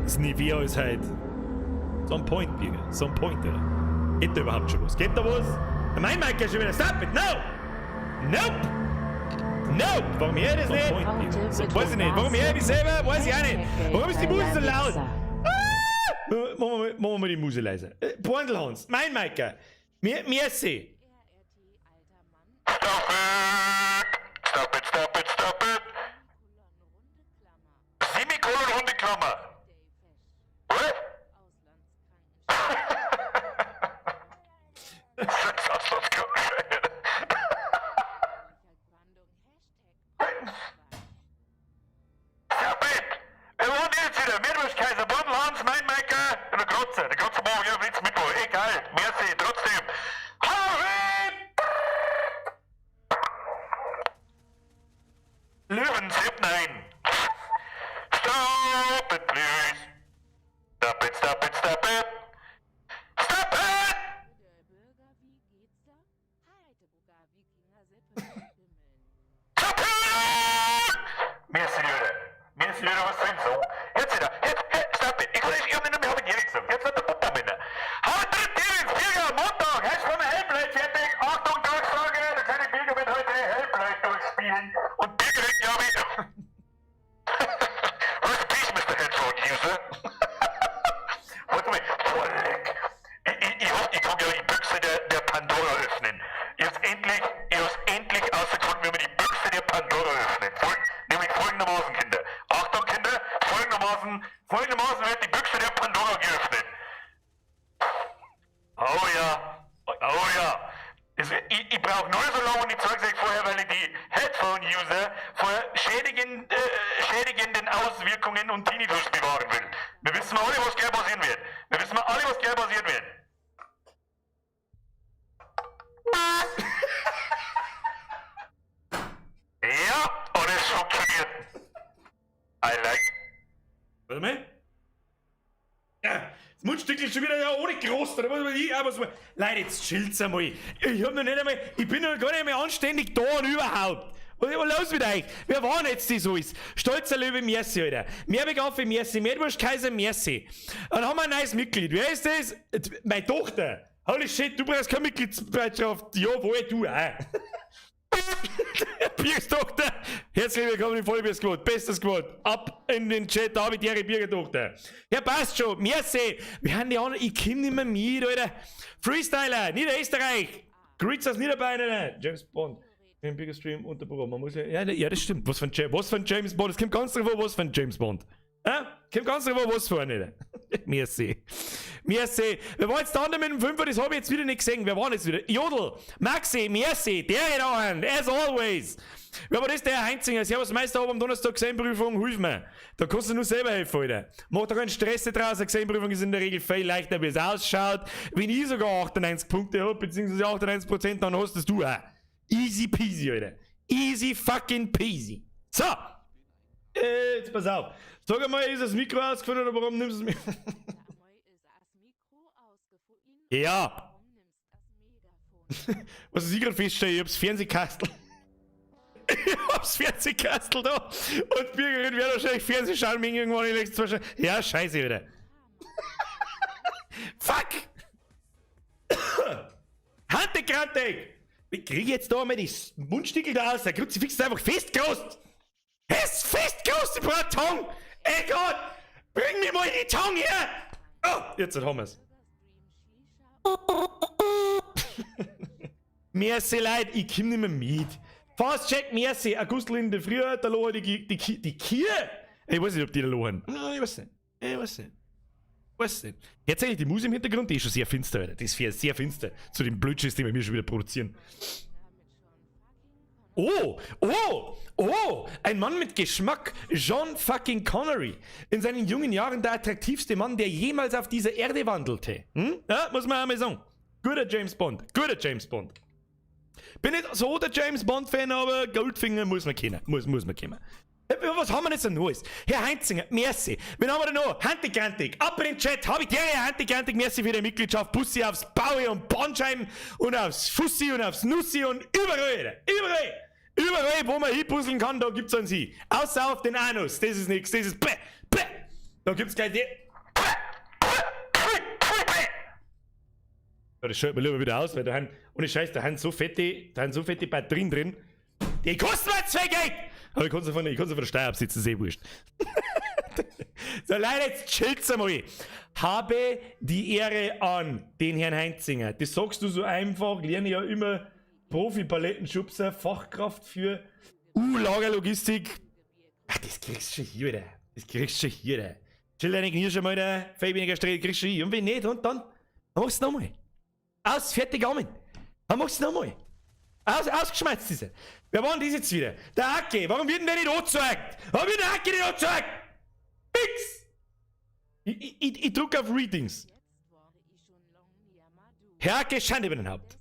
Das Nivea ist halt so on point, Birger. So on point, Alter. Geht da überhaupt schon was? Geht da was? Mein Mic ist schon wieder. Stop it! No! Nope! Nope! Warum hör ich das nicht? Heute Weiß ich nicht. Warum hör ich mich selber? Weiß ich auch nicht. Warum ist die Musik so laut? Ah! Machen wir mal die Musik leiser. Borndelhans, mein Maiker. Merci. Stop it! Stop it, stop it, stop it! Semikolon, runde Klammer. What? Sechs Auslandskrankenscheine. Stop it! Wer wohnt jetzt wieder? Meerwurstkaiser, Borndelhans, mein Maiker und der Grotzer. Der Grotzer macht ja nichts mit. Egal, merci, trotzdem. Harry! Löwen, 9. Stop it, please. Stop it, stop it, stop it. Stop it! Stop it! Merci, Leute. Merci, Leute, was soll ich sagen? Jetzt wieder. Jetzt, jetzt, stop it. Ich kann nicht, ich hab nicht mehr, hab ich nicht gesagt. Jetzt hat der Papa mit. Haut drin, Birger, Montag. Heißt von der Hellblade fertig. Achtung, Durchsage. Der kleine Birger wird heute Hellblade durchspielen. Und Birger wird, glaube ich... Rest in peace, Mr. Headphone User. Warte mal. Boah, leck. Ich hoffe, ich kann ja die Büchse der Pandora öffnen. Ich hab's endlich, ich hab's endlich rausgefunden, wie man die Büchse der Pandora öffnet. Nämlich folgendermaßen, Kinder. Achtung, Kinder, folgendermaßen wird die Büchse der Pandora geöffnet. Oh ja, oh ja. Ich brauche nur so lange und ich zeig's euch vorher, weil ich die Headphone-User vor schädigenden Auswirkungen und Tinnitus bewahren will. Wir wissen alle, was gleich passieren wird. Wir wissen alle, was gleich passieren wird. Ja, und es funktioniert. I like. Warte mal. Ja, das Mundstückel schon wieder ja ohne groß, da muss man nicht, aber so, Leute, jetzt chillt's einmal. Ich hab noch nicht einmal, ich bin noch gar nicht einmal anständig da und überhaupt. Was ist los mit euch? Wer waren jetzt die so ist? Stolzer Löwe, merci, Alter. Mehrweg merci. Meerwurstkaiser, merci. Dann haben wir ein neues Mitglied. Wer ist das? Meine Tochter. Holy shit, du brauchst keine Mitgliedsbereitschaft. Jawohl, du auch. Bierstochter, herzlich willkommen im Vollbier Squad, bester Squad. Ab in den Chat, da mit Jerry Biertochter. Ja, passt schon, merci. Wir haben die anderen, ich komm nicht mehr mit, Alter. Freestyler, Niederösterreich. Grüß aus Niederbayern, James Bond. Im Bigger Stream unter Büro. Man muss ja, ja, ja, das stimmt. Was für ein James Bond? Es kommt ganz drauf an, was für ein James Bond. Ja? Kommt ganz drauf an, was für ein. Merci. Merci. Wer war jetzt der andere mit dem Fünfer? Das habe ich jetzt wieder nicht gesehen. Wer war jetzt wieder? Jodl, Maxi, merci, der da, as always. Wer war das? Der Heinzinger. Servus Meister, hab am Donnerstag gesehen, Prüfung, hilf mir. Da kannst du nur selber helfen, Alter. Mach doch keinen Stress draus. Eine Gesenprüfung ist in der Regel viel leichter, wie es ausschaut. Wenn ich sogar 98 Punkte hab, beziehungsweise 98%, dann hast das du auch. Easy peasy, Alter. Easy fucking peasy. So. Jetzt pass auf. Sag einmal, ist das Mikro ausgefallen oder warum nimmst du es mir? Ja. Was ich gerade feststelle, ich hab's Fernsehkastel. Ich hab's Fernsehkastel da. Und Birgerin wird wahrscheinlich Fernseh schauen, mich irgendwann in den nächsten 2 Stunden. Ja, scheiße wieder. Fuck! Hantekrantek! Ich krieg jetzt da mal die Mundstückel da aus. Der Kruzifix ist einfach festgerost. Es ist festgerost, ich brauch Tong! Ey Gott! Bring mir mal die Tong her! Oh, jetzt haben wir's. Merci, Leute, ich komm nicht mehr mit. Fast check, merci. Augustel in der Früh, da lohe die Kier. Ich weiß nicht, ob die da lohen. Ich weiß nicht. Ich weiß nicht. Weiß nicht. Jetzt eigentlich die Musik im Hintergrund, die ist schon sehr finster, Alter. Die ist sehr, sehr finster. Zu dem Blödschiss, den wir mir schon wieder produzieren. Oh, oh, oh, ein Mann mit Geschmack, John fucking Connery. In seinen jungen Jahren der attraktivste Mann, der jemals auf dieser Erde wandelte. Hm? Ja, muss man auch mal sagen. Guter James Bond, guter James Bond. Bin nicht so der James Bond-Fan, aber Goldfinger muss man kennen. Muss man kennen. Was haben wir jetzt denn Neues? Herr Heinzinger, merci. Wen haben wir denn noch? Hantikrantik. Ab in den Chat. Hab ich dir, Herr Hantikrantik, merci für die Mitgliedschaft. Bussi aufs Baue und Bandscheiben und aufs Fussi und aufs Nussi und überall. Überall. Überall, wo man hinpuzzeln kann, da gibt's einen Sie. Außer auf den Anus. Das ist nix. Das ist bäh, bäh. Da gibt's gleich die. Ja, das schaltet man lieber wieder aus, weil da haben, ohne Scheiß, da haben so fette Batterien drin. Die kosten mir zwei Geld! Aber ich kann sie von der Steuer absitzen, ist eh wurscht. So, Leute, jetzt chillt's einmal. Habe die Ehre an den Herrn Heinzinger. Das sagst du so einfach, lerne ja immer Profi-Palettenschubser, Fachkraft für U-Lagerlogistik. Ach, das kriegst du schon hier, wieder. Das kriegst du schon hier, wieder. Chill deine Knie schon mal, da. Viel weniger Stress kriegst du schon hier. Und wenn nicht, und dann machst du nochmal. Aus, fertig, Amen. Dann machst du nochmal. Ausgeschmerzt ist er. Wer war denn das jetzt wieder? Der Hacke. Warum wird denn der nicht angezeigt? Warum wird der Hacke nicht angezeigt? Fix! Ich drück auf Readings. Herr Hacke, Schande über den Haupt.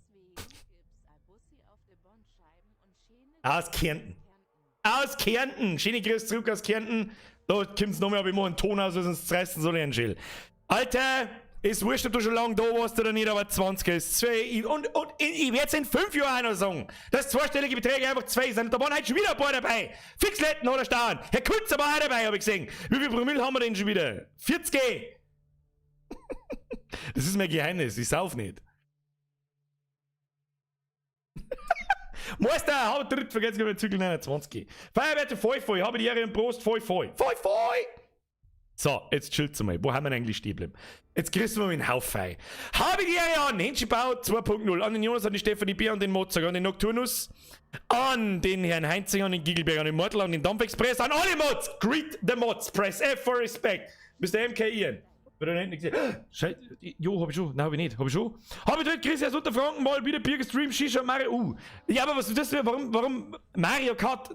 Aus Kärnten. Aus Kärnten. Schöne Grüße zurück aus Kärnten. Da kommt's nochmal, aber ich mach einen Ton aus, sonst reißen soll ich einen Schäl. Alter, ist wurscht, ob du schon lange da warst oder nicht, aber 20 ist 2. Und ich werd's in 5 Jahren auch noch sagen, dass zweistellige Beträge einfach 2 sind. Da waren heute schon wieder ein paar dabei. Fixletten oder Stauern. Herr Kunz war auch dabei, hab ich gesehen. Wie viel Promille haben wir denn schon wieder? 40! Das ist mein Geheimnis, ich sauf nicht. Meister, hau dritt, vergesst nicht, Zügel 29. Feuerwehr, voll, voll, habe die Ehre und Prost, voll, voll. Voll, voll! So, jetzt chillt's mal. Wo haben wir denn eigentlich stehen geblieben? Jetzt kriegst du mal den Haufen. Habe die Ehre an Henschibau 2.0, an den Jonas, an die Stefanie Bier, an den Mozart, an den Nocturnus, an den Herrn Heinzinger, an den Gigelberg, an den Mortal, an den Dampfexpress, an alle Mods! Greet the Mods, press F for respect. Mr. MK Ian. Wird er nicht gesehen? Scheiße, jo, hab ich schon. Nein, hab ich nicht. Hab ich schon? Hab ich dort, Chris, aus Unterfranken mal wieder Bier gestreamt, Shisha, Mario. Ja, aber was ist das für, warum Mario Kart?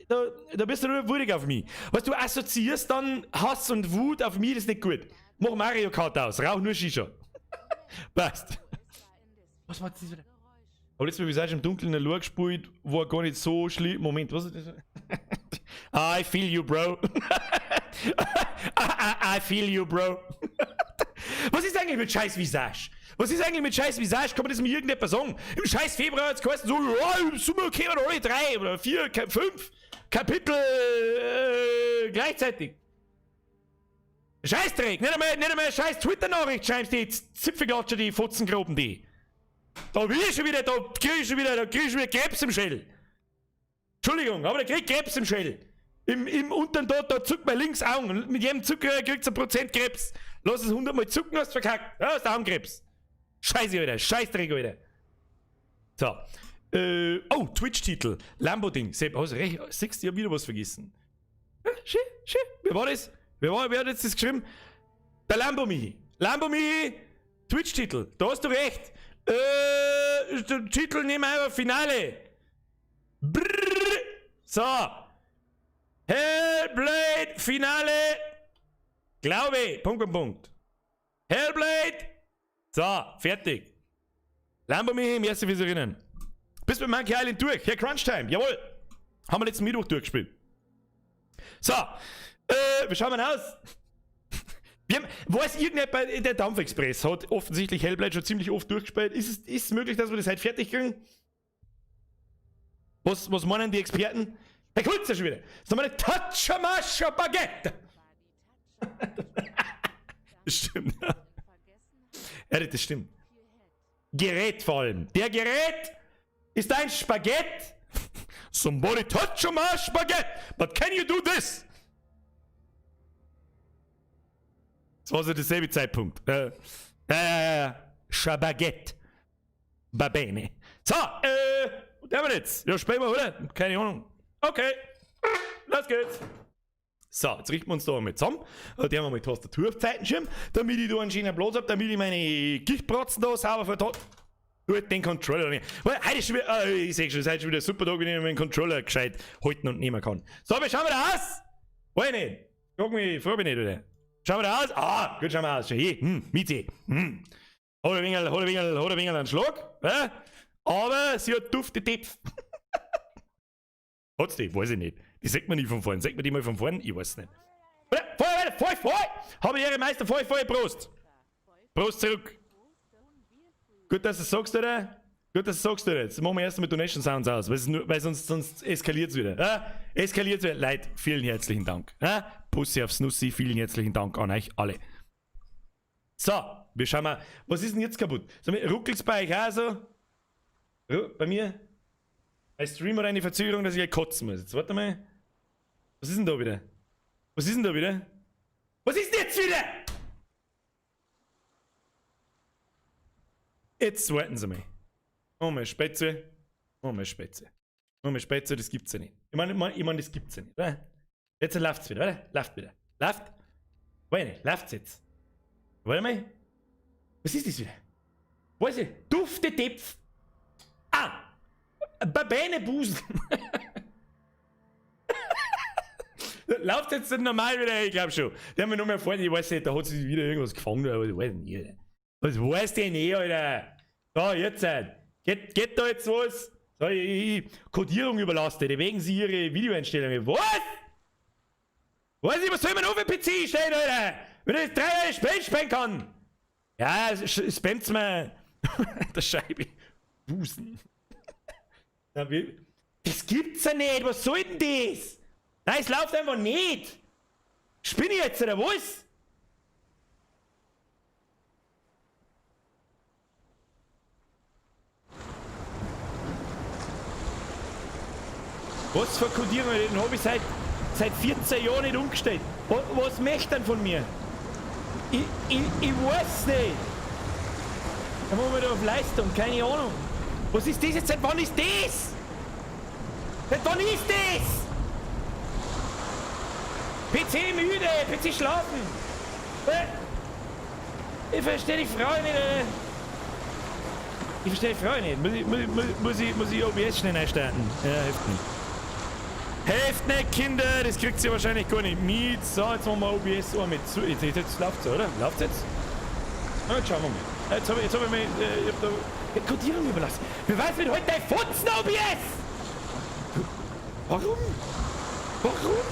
Da bist du nur wütig auf mich. Weißt du, assoziierst dann Hass und Wut auf mich, das ist nicht gut. Mach Mario Kart aus, rauch nur Shisha. Passt. Was war das wieder? Aber letztes Mal, wie gesagt, im Dunkeln in der Lure gespielt, war gar nicht so schlimm. Moment, was ist das? I feel you, bro. I feel you, bro. Was ist eigentlich mit scheiß Visage? Was ist eigentlich mit scheiß Visage? Kann man das mir irgendetwas sagen? Im scheiß Februar hat's geheißen, so, ja, im Sommer kämen alle 3 oder 4, 5 Kapitel gleichzeitig. Scheißdreck, nicht einmal eine scheiß Twitter-Nachricht schreibst die Zipfelklatscher, die Fotzengroben, die. Da will ich schon wieder, da krieg ich schon wieder, da krieg ich schon wieder Krebs im Schädel. Entschuldigung, aber der kriegt Krebs im Schädel. Im unteren dort, da zuckt mein links Augen. Und mit jedem Zucker kriegt's 1% Krebs. Lass es 100 Mal zucken, hast du verkackt. Ja, ist der Augenkrebs. Scheiße, Alter. Scheißdreck, Alter. So. Oh, Twitch-Titel. Lambo-Ding. Sepp, hast du recht? Siehst du, ich hab wieder was vergessen. Ja, schön, schön. Wer war das? Wer hat jetzt das geschrieben? Der Lambo Michi. Lambo Michi, Twitch-Titel. Da hast du recht. Der Titel nehmen wir einfach Finale. Brrr. So. Hellblade Finale. Glaube. Punkt und Punkt. Hellblade. So, fertig. Lambo Michi, merci fürs Erinnern. Bis bei Monkey Island durch. Herr Crunch Time. Jawohl. Haben wir letzten Mittwoch durchgespielt. So. Wie schauen wir denn aus? Wir haben, weiß irgendjemand, der Dampfexpress hat offensichtlich Hellblade schon ziemlich oft durchgespielt. Ist es möglich, dass wir das heute fertig kriegen? Was meinen die Experten? Herr Kulzer schon wieder. Sag mal, Touch-a-Mascha Baguette. Das stimmt. Ja, das stimmt. Gerät vor allem. Der Gerät ist ein Spagett. Somebody touch my Spagett. But can you do this? Das war so derselbe Zeitpunkt. Ja, ja, ja, ja. Spagett. Babene. So, und der wir jetzt. Ja, spielen wir, oder? Keine Ahnung. Okay. Los geht's. So, jetzt richten wir uns da einmal zusammen. Da haben wir mal die Tastatur auf Zeitenschirm, damit ich da einen schönen Platz hab, damit ich meine Gichtbratzen da sauber vertat. Gut, den Controller nicht. Weil heute ist schon wieder, ich seh schon, es ist heute schon wieder super Tag, wenn ich meinen Controller gescheit halten und nehmen kann. So, wie schauen wir da aus? Weiß ich nicht. Frag mich nicht, oder? Schauen wir da aus? Ah, gut, schauen wir aus. Schau hier, Miete. Hat ein wenig, hat ein wenig, hat ein wenig einen Schlag. Ja? Aber sie hat dufte Tepf. Hat's die? Weiß ich nicht. Die sieht man nicht von vorn. Sieht man die mal von vorn? Ich weiß nicht. Voll, voll, voll! Habe ich Ehre Meister, voll, voll, Prost! Prost zurück! Gut, dass du es sagst, oder? Gut, das sagst du jetzt. Machen wir erst mit Donation Sounds aus, weil, nur, weil sonst, sonst eskaliert es wieder. Ja? Eskaliert wieder. Leute, vielen herzlichen Dank. Ja? Pussy aufs Nussi, vielen herzlichen Dank an euch alle. So, wir schauen mal. Was ist denn jetzt kaputt? Ruckelt's bei euch auch so? Bei mir? Ein Stream hat eine Verzögerung, dass ich gleich kotzen muss. Jetzt warte mal. Was ist denn da wieder? Was ist denn da wieder? Was ist denn jetzt wieder? Jetzt warten Sie mal. Oh, meine Spätzle. Oh, meine Spätzle. Oh, meine Spätzle, das gibt's ja nicht. Ich meine, ich mein, das gibt's ja nicht, oder? Jetzt läuft's wieder, oder? Läuft wieder. Läuft? Weiß nicht, läuft's jetzt? Warte mal. Was ist das wieder? Weiß ich? Dufte Tepf. Ah! Babene Busen. Läuft jetzt normal wieder? Ich glaube schon. Die haben mir nur mehr vorhin, ich weiß nicht, da hat sich wieder irgendwas gefangen, aber ich weiß nicht. Was weiß denn eh, Alter? So, jetzt halt. Geht da jetzt was? So, ich, Kodierung überlastet. Erwägen Sie Ihre Videoeinstellungen. Was? Weiß ich, was soll man auf den PC stellen, Alter? Wenn ich 3 Jahre Spiel spielen kann. Ja, spammt mir der Scheibe. Busen. Na, das gibt's ja nicht. Was soll denn das? Nein, es läuft einfach nicht. Spinne ich jetzt, oder was? Was für Kodierung? Den hab ich seit 14 Jahren nicht umgestellt. Was möchte denn von mir? Ich weiß nicht. Da machen wir da auf Leistung, keine Ahnung. Was ist das jetzt? Seit wann ist das? Seit wann ist das? PC müde, PC schlafen. Ich verstehe die Frau nicht. Ich verstehe die Frau nicht. Muss ich OBS schnell einstarten? Ja, hilft nicht. Helft nicht, Kinder! Das kriegt ihr wahrscheinlich gar nicht mit. So, jetzt machen wir OBS an mit zu. Jetzt läuft's, oder? Läuft's jetzt? Na, jetzt schauen wir mal. Jetzt hab ich, ich hab da Kodierung überlassen. Wer weiß, mit heute dein Fotzen OBS! Warum? Warum?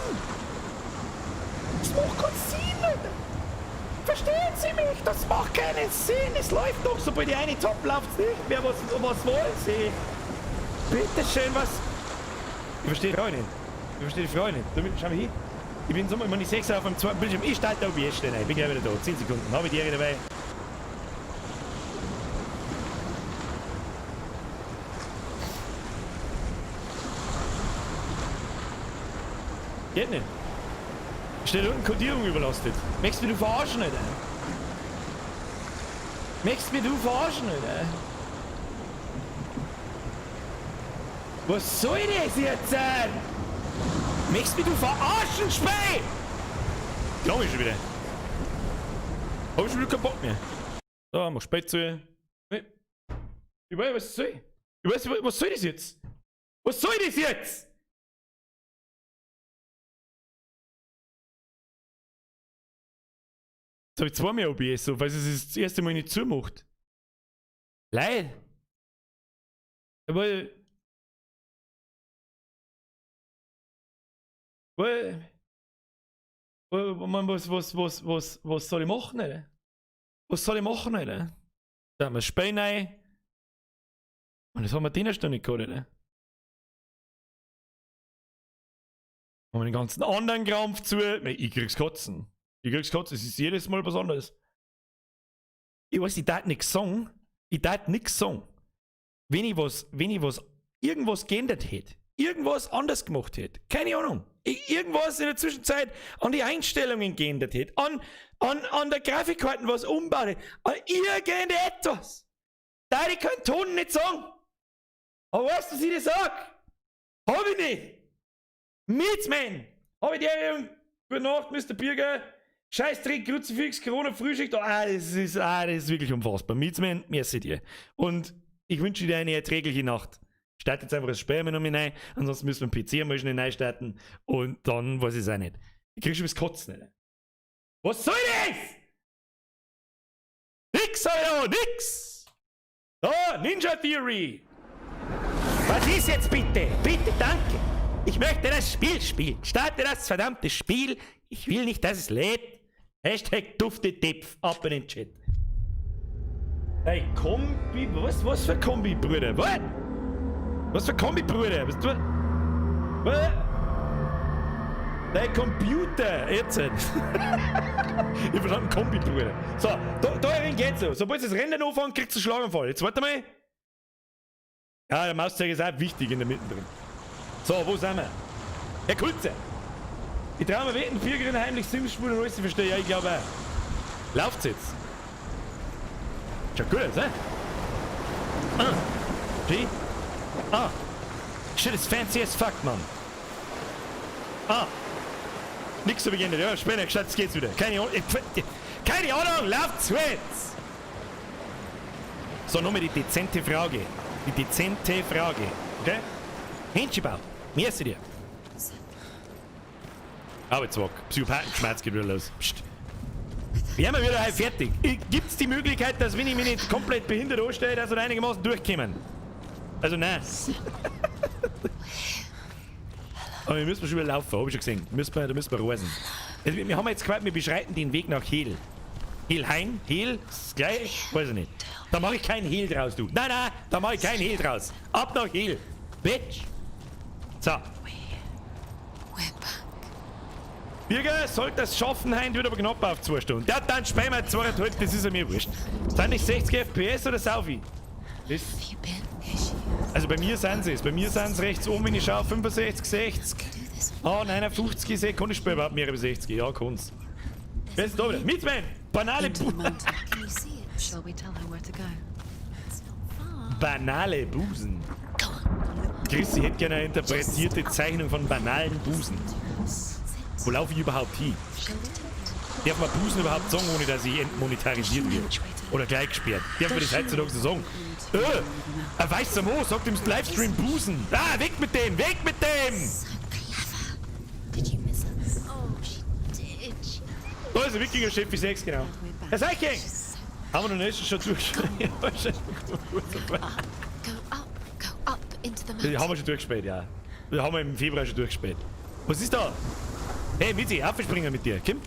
Das macht keinen Sinn, Alter! Verstehen Sie mich? Das macht keinen Sinn! Es läuft doch, sobald die eine Top läuft's nicht mehr. Was wollen Sie? Bitte schön, was? Ich verstehe die Frau nicht. Ich verstehe die Frau nicht. Schau mal hin. Ich bin so, ich meine, ich sehe es auf dem zweiten Bildschirm. Ich starte OBS schnell rein. Ich bin gleich wieder da. 10 Sekunden. Habe ich die Ehre dabei. Geht nicht. Steht unten Kodierung überlastet. Möchtest du mich verarschen, Alter? Möchtest du mich verarschen, Alter? Was soll das jetzt? Möchtest du mich verarschen, Spey? Glaube ich schon wieder. Hab ich schon wieder keinen Bock mehr. So, mach Spey zu. Ich weiß, was soll ich? Ich weiß, was soll das jetzt? Was soll das jetzt? Jetzt hab ich zweimal OBS, so, weil es das erste Mal nicht zumacht. Leid. Aber. Was soll ich machen, Alter? Was soll ich machen, Alter? Da haben wir Spiel rein. Und das haben wir den schon nicht gehabt, Alter. Haben wir den ganzen anderen Krampf zu. Ich krieg's Kotzen. Ich krieg's Kotzen, es ist jedes Mal was anderes. Ich weiß, ich darf nix sagen. Ich darf nix sagen. Wenn ich irgendwas geändert hätte, irgendwas anders gemacht hätte, keine Ahnung. Irgendwas in der Zwischenzeit an die Einstellungen geändert hätte, an der Grafikkarten was umbaut hätte, an irgendetwas. Da ich keinen Ton nicht sagen. Aber weißt du, was ich dir sag? Hab ich nicht. Mietsman. Hab ich die Ehre. Gute Nacht, Mr. Birger. Scheißdreck, Kruzifix, Corona, Frühschicht. Ah, das ist wirklich unfassbar. Mietsman, merci dir. Und ich wünsche dir eine erträgliche Nacht. Start jetzt einfach das Spiel noch mal rein, ansonsten müssen wir den PC mal schnell reinstarten und dann weiß ich es auch nicht. Ich krieg schon bis Kotzen, Alter. Was soll das? Nix, Alter, nix! So, Ninja Theory! Was ist jetzt bitte? Bitte, danke! Ich möchte das Spiel spielen. Starte das verdammte Spiel. Ich will nicht, dass es lädt. Hashtag dufte Depf. Ab in den Chat. Ey, Kombi, was, was für Kombi, Bruder? What? Was für Kombi, Bruder? Was du? Was? Dein Computer, jetzt. Ich hab verstanden, Kombi, Bruder. So, da geht's so. Sobald das Rennen anfängt, kriegst du einen Schlaganfall. Jetzt warte mal. Ja, der Mauszeiger ist auch wichtig in der Mitte drin. So, wo sind wir? Herr Kulze! Ich trau mir wetten, Bürgerin heimlich Sims spielen und alles, ich verstehe. Ja, ich glaube auch. Läuft's jetzt? Schaut gut aus, hä? Ah. G. Ah. Shit is fancy as fuck, man. Ah. Nix hab ich geändert. Ja, später geschaut, jetzt geht's wieder. Keine Ahnung. Keine Ahnung, läuft's jetzt! So, nochmal die dezente Frage. Die dezente Frage. Okay? Händchenbau. Merci dir. Arbeitswalk. Psychopathenschmerz geht wieder los. Psst. Wir haben wieder heute fertig. Gibt es die Möglichkeit, dass, wenn ich mich nicht komplett behindert anstelle, dass wir einigermaßen durchkommen? Also nein. Aber wir müssen schon wieder laufen, hab ich schon gesehen. Da müssen wir reisen. Also, wir haben jetzt quasi, wir beschreiten den Weg nach Hel. Helheim? Hel? Ist gleich? Weiß ich nicht. Da mache ich keinen Hehl draus, du. Nein, nein, da mache ich keinen Hehl draus. Ab nach Hel. Bitch. So. We're back. Birger sollte das schaffen, heute wird aber knapp auf 2 Stunden. Ja, dann spielen wir 2,5, das ist ja mir wurscht. Sind nicht 60 FPS oder Saufi? Das, Have you been? Here she is. Also bei mir sind sie es. Bei mir sind es rechts oben, wenn ich schaue, 65, 60. Do this. Ah, 59, sehe, kann ich spielen überhaupt mehr über 60? Ja, kann's. Wer ist da wieder? Mitman! Banale Into the Bu mountain. Can you see it? Shall we tell her where to go? It's not far. Banale Busen. Go on. Chris, ich hätte gerne eine interpretierte Zeichnung von banalen Busen. Wo laufe ich überhaupt hin? Shall we tell her? Darf man Busen überhaupt sagen, ohne dass ich entmonetarisiert wird? Oder gleich gesperrt? Darf man das heutzutage so sagen? Ein weißer Mo sagt im Livestream Busen. Ah, weg mit dem! Weg mit dem! So clever. Did you miss us? Oh, she did. She did. Da ist ein Wikinger-Chef 6, genau. Herr Seiching! Haben wir noch nicht schon durchgespielt? Go up. Go up into the Die mountain. haben wir schon durchgespielt, ja. Die haben wir im Februar schon durchgespielt. Was ist da? Hey, Mitzi, aufspringen mit dir. Komm.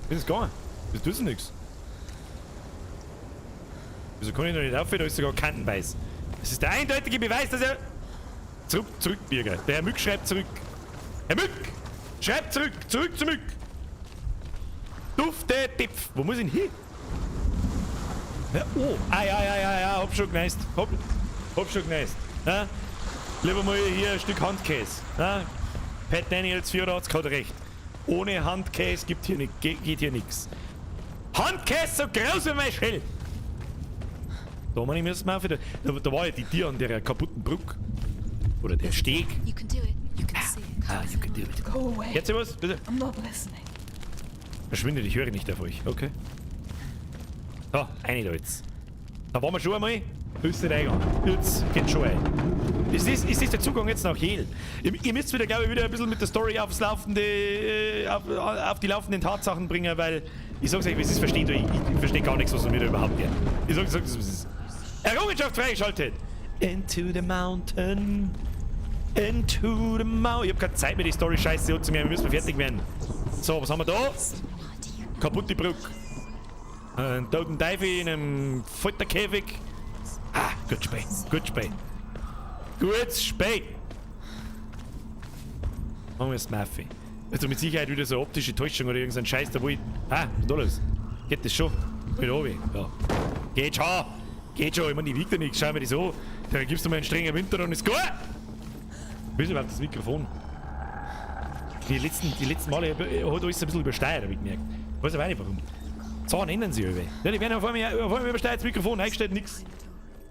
Wie ist es gegangen? Das tust du nix. Wieso kann ich noch nicht aufhören? Da ist sogar Kantenbeiß. Das ist der eindeutige Beweis, dass er. Zurück, zurück, Birger. Der Herr Mück schreibt zurück. Herr Mück! Schreibt zurück! Zurück zu Mück! Dufte Tipf. Wo muss ich denn hin? Ja, oh, ah, ja, hab schon geneist. Hab schon geneist. Ja? Lieber mal hier ein Stück Handkäse. Ja? Pat Daniels 84 hat recht. Ohne Handkäse gibt hier nicht, geht hier nichts. Handkäse so groß wie mein Schell. Da meine ich, müssen wir auch wieder. Da war ja die Tür an der kaputten Brücke. Oder der Steg. You can do it. You can see it. Ah, you can do it. Go away. Jetzt was? Bitte. I'm not listening. Verschwindet, ich höre nicht auf euch. Okay. So, eine da jetzt. Da waren wir schon einmal. Ist nicht eingegangen. Jetzt geht schon ein. Ist das der Zugang jetzt nach Hel? Ihr müsst wieder, glaube ich, wieder ein bisschen mit der Story aufs laufende, auf die laufenden Tatsachen bringen, weil ich sag's euch, wie es ist, versteht ich, ich verstehe gar nichts, was mir da überhaupt geht. Ich sag's, was es ist. Errungenschaft freigeschaltet! Into the mountain. Into the mountain. Ich hab keine Zeit mehr, die Story scheiße zu mir. Wir müssen fertig werden. So, was haben wir da? Kaputte Brücke. Ein toten Teufel in einem Folterkäfig. Ah, gut Spiel. Gut Spiel. Gut Spiel. Machen wir Smurfy. Also mit Sicherheit wieder so eine optische Täuschung oder irgendein Scheiß, da wo ich. Ah, was ist da los? Geht das schon? Mit oben. Ja. Geht schon! Geht schon, ich meine, die wiegt ja nichts. Schau mir das an. Da gibst du mal einen strengen Winter und ist gut. Wo ist überhaupt das Mikrofon? Die letzten Male hat alles ein bisschen übersteuert, habe ich gemerkt. Weiß aber auch nicht, warum. So nennen sie alle. Ja, die werden auf einmal übersteuert, das Mikrofon eingestellt, nix.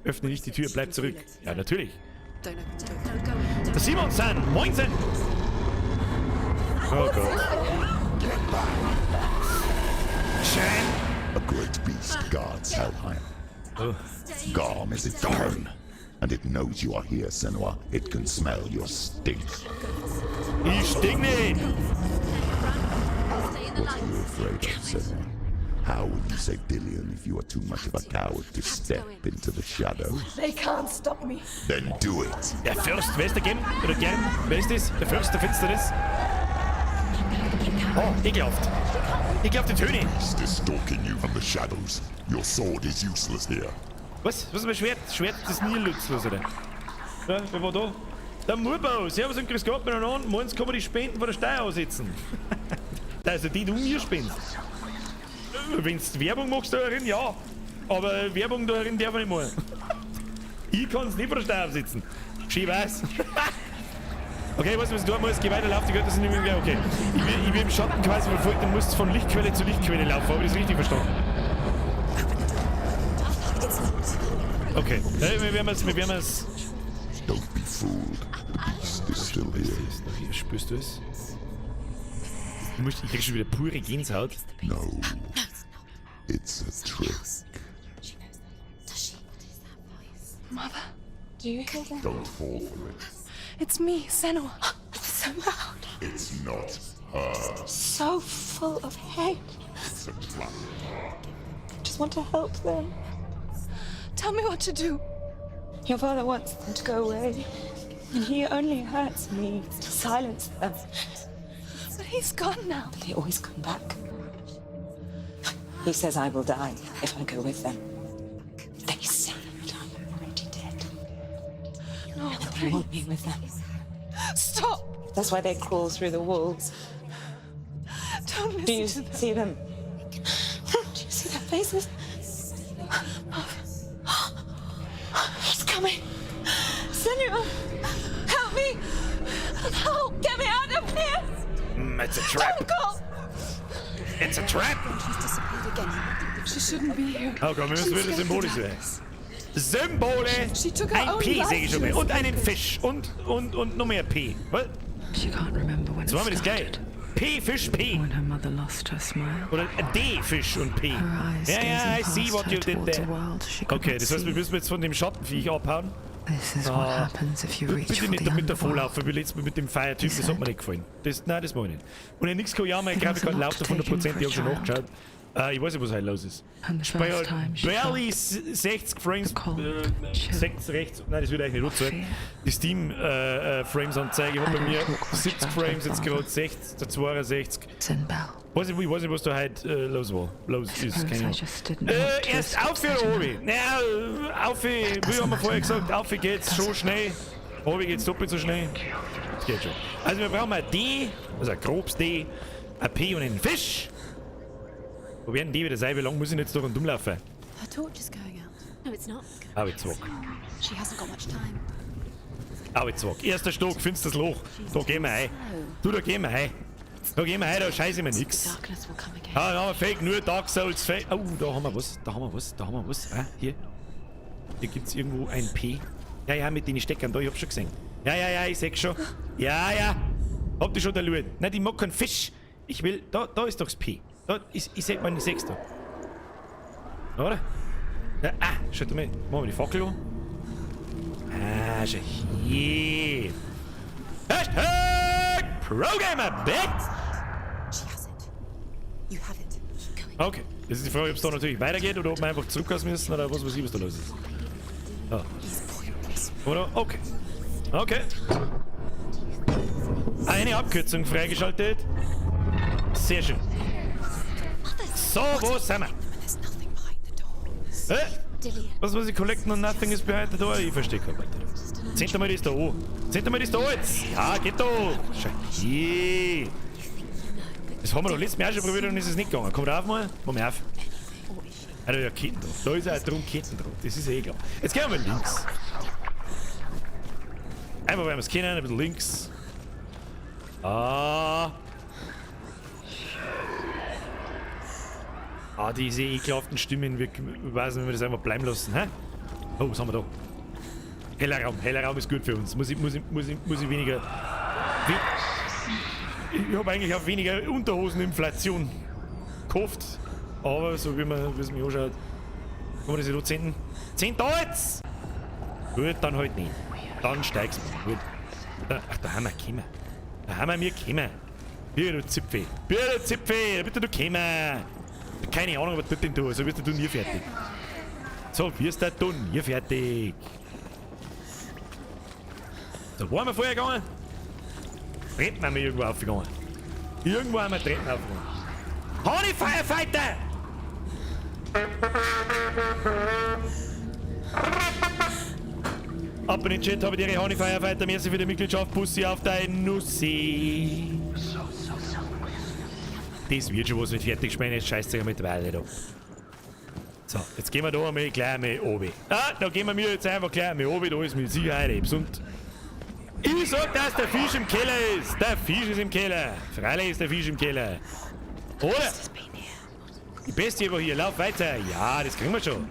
Öffne nicht die Tür, bleib zurück. Ja, natürlich. Don't open the door. Don't go in. Der Simon san, moinsen! Oh Gott. Schön. A great beast guards Helheim. Garm is its own. And it knows you are here, Senua. It can smell your stink. Ich stink nicht! Stay in the What are you light. afraid of, Senua? How will you save Dillion if you are too much of a coward to step into the shadows? They can't stop me. Then do it. Der Fürst, wer ist der Gem? Oder Gern? Wer ist das? Der Fürst der Finsternis? Oh, ekelhaft. Ekelhafte Töne. Beast is stalking you from the shadows. Your sword is useless here. Was? Was ist mein Schwert? Schwert ist nie nutzlos, oder? Ja, wer war da? Der Murbau. Servus und grüß Gott miteinander. Morgens kann man die Spenden von der Steuer aussetzen. Also die du mir spendest. Wenn du Werbung machst darin, ja. Aber Werbung darin darf ich nicht machen. Ich kann es nicht von der Steuer aufsetzen. Schön weiß. Okay, was ich tun muss, geh weiter, lauf, die Götter sind nicht mehr. Okay. Ich will im Schatten quasi verfolgt und muss von Lichtquelle zu Lichtquelle laufen. Habe ich das richtig verstanden? Okay. Ja, wir werden es. Wir werden es. Don't be fooled. The beast is still here. Spürst du es? Ich krieg schon wieder pure Gänsehaut. No. It's a trick. She knows that. Does she? What is that voice? Mother, do you hear that? Don't fall for it. It's me, Senua. It's so loud. It's not her. So full of hate. It's a trap. I just want to help them. Tell me what to do. Your father wants them to go away. And he only hurts me to silence them. But he's gone now. But they always come back. He says I will die if I go with them. They say that I'm already dead. No, And they want me with them. Stop! That's why they crawl through the walls. Don't listen Do you to them. see them? Do you see their faces? He's coming. Senua, help me! Help! Get me out of here! It's a trap. Don't go! It's a trap. She's disappeared again. She shouldn't be here. Oh Gott, wir müssen wieder Symbole sehen. Symbole! She took her Ein own P life sehe ich schon mal. to Und einen Fisch. Und noch mehr P. Was? She can't remember when So it machen wir das geil. started. P, Fisch, P. When her mother lost her smile. Oder D, Fisch und P. Her eyes Ja, ja, I gazing see past what her you did towards there. a world she could Okay, not das heißt, wir see. müssen jetzt von dem Schattenviech abhauen. This is what Ah. happens if you reach Bitte for nicht the damit underworld. davonlaufen, wie letztes Mal mit dem Feuertyp, das hat mir nicht gefallen. Das, nein, das mag ich nicht. Und ich nichts kann ja, meine It was Grafik a hat lot lauter to auf 100%, take in ich for a habe schon child. nachgeschaut. Ich weiß nicht, was heute los ist. And the Spiel first halt time she barely felt 60 Frames, the cold chill 6 rechts, nein, das würde eigentlich nicht anzeigen. fear. Die Steam Frames anzeige, ich habe I bei don't mir talk much 70 about her Frames, jetzt father. gerade 60, 62. Zynbel. Weiß nicht, ich weiß nicht, was da heute los war. Los I ist, suppose keine I Ahnung. just didn't want to Erst escape auf oder Senua. obi? Naja, auf, wie haben wir vorher gesagt, auf geht's schon schnell. Obi geht's doppelt so schnell. Das geht schon. Also wir brauchen ein D, also ein grobes D, ein P und einen Fisch. Wo werden die wieder sein? Wie lange muss ich denn jetzt da rundum laufen? Her torch is going out. No, it's not. Hab ich zurück. She hasn't got much time. Hab ich zurück. Erster Stock, findest das Loch. Da gehen wir rein. Du, da gehen wir rein. Da gehen wir rein, da scheiße ich mir nix. Darkness will come again. Ah, da haben wir Fake, nur Dark Souls Fake. Oh, da haben wir was, da haben wir was, da haben wir was. Ah, hier. Hier gibt's irgendwo ein P. Ja, ja, mit den Steckern da, ich hab schon gesehen. Ja, ja, ja, ich seh schon. Ja, ja. Habt ihr schon da Lurt? Nein, ich mag keinen Fisch. Ich will, da ist doch das P. Da, ich seh meine Sechs da. Oder? Ja, ah, schaut mal. Machen wir die Fackel an. Ah, schau hier. Hashtag ProGamer, bitch! She has it. You have it. Keep going. Okay, das ist die Frage, ob es da natürlich weitergeht oder ob wir einfach zurück müssen oder was weiß ich, was da los ist. Ah. Oder? Okay. Okay. Eine Abkürzung freigeschaltet. Sehr schön. So, wo sind wir? There's nothing behind the door. Hä? Dillion. Was muss ich collecten und nothing is behind the door? Ich verstehe kein Wort. Zehnte mal das da an. Zehnte mal das da jetzt. Ja, geht doch. Schau hier. Das haben wir doch letztes Mal auch schon probiert und ist es nicht gegangen. Komm rauf mal. Komm auf. Ah, da ist ja Ketten drauf. Da ist auch drum Ketten drauf. Das ist eh klar. Jetzt gehen wir mal links. Einfach weil wir es kennen, ein bisschen links. Ah. Ah, diese ekelhaften Stimmen, wir weiß nicht, wenn wir das einfach bleiben lassen. Hä? Oh, was haben wir da? Heller Raum, heller Raum ist gut für uns. Muss ich weniger. Ich habe eigentlich auf weniger Unterhoseninflation gehofft. Aber so wie man, wie es mich anschaut, kann man das ja da zehn. 10 da jetzt! Gut, dann halt nicht. Dann steigst du. Gut. Da, ach, da haben wir gekommen. Da haben wir mir gekommen. Bier, du Zipfel. Bier, du Zipfel. Bitte du gekommen. Keine Ahnung, was tut denn du? So wirst du nie fertig. So wirst du nie fertig. So, wo haben wir vorher gegangen? Treppen haben wir irgendwo aufgegangen. Irgendwo haben wir Treppen aufgegangen. Honey Firefighter! Ab in den Chat, habe die Honey Firefighter, merci für die Mitgliedschaft, Bussi auf dein Nussi. Das wird schon was mit fertig spielen, jetzt scheißt sich mit Weile da. So, jetzt gehen wir da einmal gleich mal oben. Ah, da gehen wir mir jetzt einfach gleich mal oben, da ist mit Sicherheit etwas. Und ich sag, dass der Fisch im Keller ist. Der Fisch ist im Keller. Freilich ist der Fisch im Keller. Oder? Die Bestie war hier, lauf weiter. Ja, das kriegen wir schon.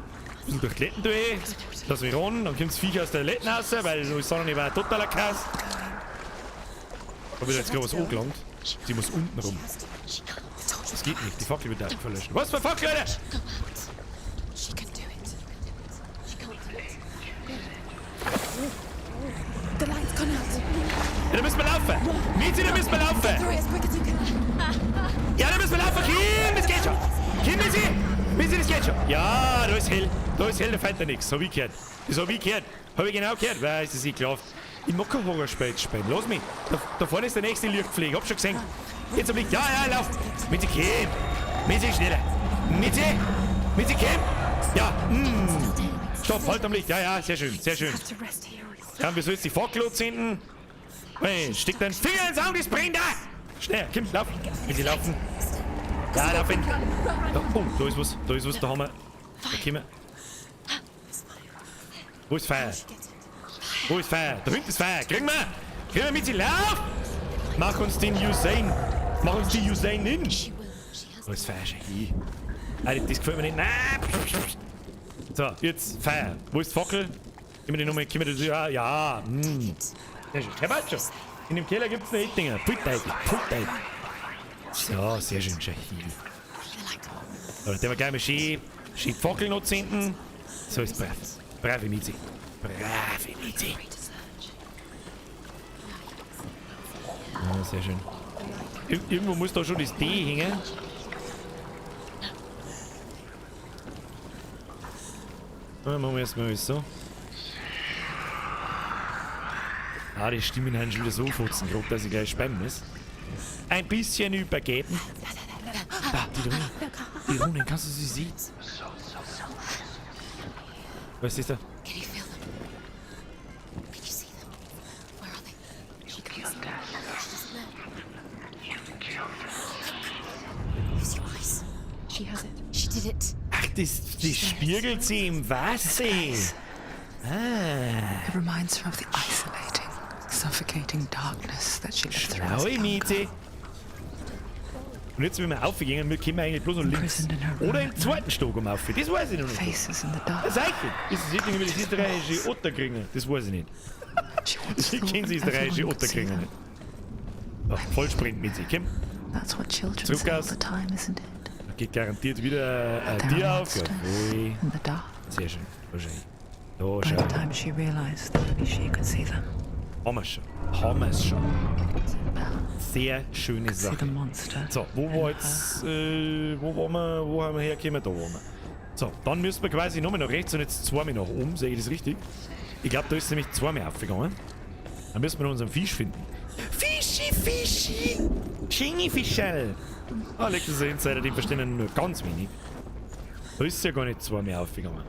Müssen durch die Letten durch. Lass mich ran, dann kommt das Viech aus der Letten raus, weil alles andere war totaler Kass. Hab ich jetzt gerade was angelangt? Sie muss unten rum. Das geht nicht, die Fackel wird da verlöschen. Was für Fackel, Alter? Go out. She can do it. She can't do it. The light's gone out. Ja, da müssen wir laufen. Mizi, da müssen wir laufen. Through it as quick as you can. Ja, da müssen wir laufen. Kim, das geht schon. Kim, Mizi. Mizi, das geht schon. Ja, da ist hell. Da ist hell, da fällt da nichts. Hab ich gehört. Das hab ich gehört. Hab ich genau gehört. Weil es ist ekelhaft. Ich mag kein Horrorspiel jetzt spielen. Lass mich. Da vorne ist der nächste Lichtpflege. Hab schon gesehen. Jetzt am Licht. Ja, ja, lauf. Mizi, komm. Mizi, schneller. Mizi. Mizi, komm. Ja. Stopp, halt am Licht. Ja, ja, sehr schön, sehr schön. Have to rest here. Ja, wir sollen jetzt die Fackel anzünden. Hey, steck deinen Finger ins Auge, das brennt da! Schnell, komm, lauf. Will sie laufen? Ja, laufen. Da, oh, da ist was, da haben wir. Da kommen wir. Wo ist Feuer? Wo ist Feuer? Da hinten ist Feuer. Kriegen wir! Kriegen wir mit sie, lauf! Mach uns den Usain. Mach uns die Usain in. Wo ist Feuer? Schau. Alter, das gefällt mir nicht. Nein! So, jetzt Feuer. Wo ist die Fackel? Gib mir die Nummer, gib mir die. Ja, ja. Sehr schön. Herr Batscho, in dem Keller gibt's noch Dinger. Pulteitel, Pulteitel. So, sehr schön, Shahid. So, der war gleich mal schön die Fackel noch zünden. So ist brav. Brave Mizi. Brave Mizi. Ja, sehr schön. Irgendwo muss da schon das D hängen. Ja, machen wir erstmal so. Ah, die Stimmen haben schon wieder so futzen, grob, dass ich gleich spammen muss. Ein bisschen übergeben. Da, die Runen. Die Runen, kannst du sie sehen? Was ist da? Can you feel them? Can you see them? Where are they? She can't see them. She doesn't know. Use your eyes. She has it. She did it. Ach, das spiegelt sie im Wasser. Ah. It reminds her of the isolating, suffocating darkness that she lived through as a Schlaue young Miete. girl. Und jetzt, wenn wir aufgegangen, wir kommen eigentlich bloß noch links. Oder im zweiten Stock um auf. Das weiß ich noch nicht. Faces in the dark. Das ist das irgendwie das österreichische Otterkringer? Das weiß ich nicht. She once Ich thought kenne das österreichische everyone could see Otterkringer them. nicht. Ja, Vollsprint mit sich. Komm. That's what children Zurück say all aus. the time, isn't it? Da geht garantiert wieder ein There Tier are auf. monsters Jawohl. in the dark. Sehr schön. Wahrscheinlich. Da, By schau. the time she realized that only she could see them. Haben wir schon. Haben wir es schon. Sehr schöne See the Sache. monster. So, wo war jetzt, wo waren wir, wo haben wir hergekommen? Da waren wir. So, dann müssen wir quasi nochmal nach rechts und jetzt zweimal nach oben, sehe ich das richtig? Ich glaube, da ist nämlich zweimal aufgegangen. Dann müssen wir noch unseren Fisch finden. Fischi, Fischi! Schingi Fischerl! Ah, legt das Insider, den verstehen nur ganz wenig. Da ist ja gar nicht zweimal aufgegangen.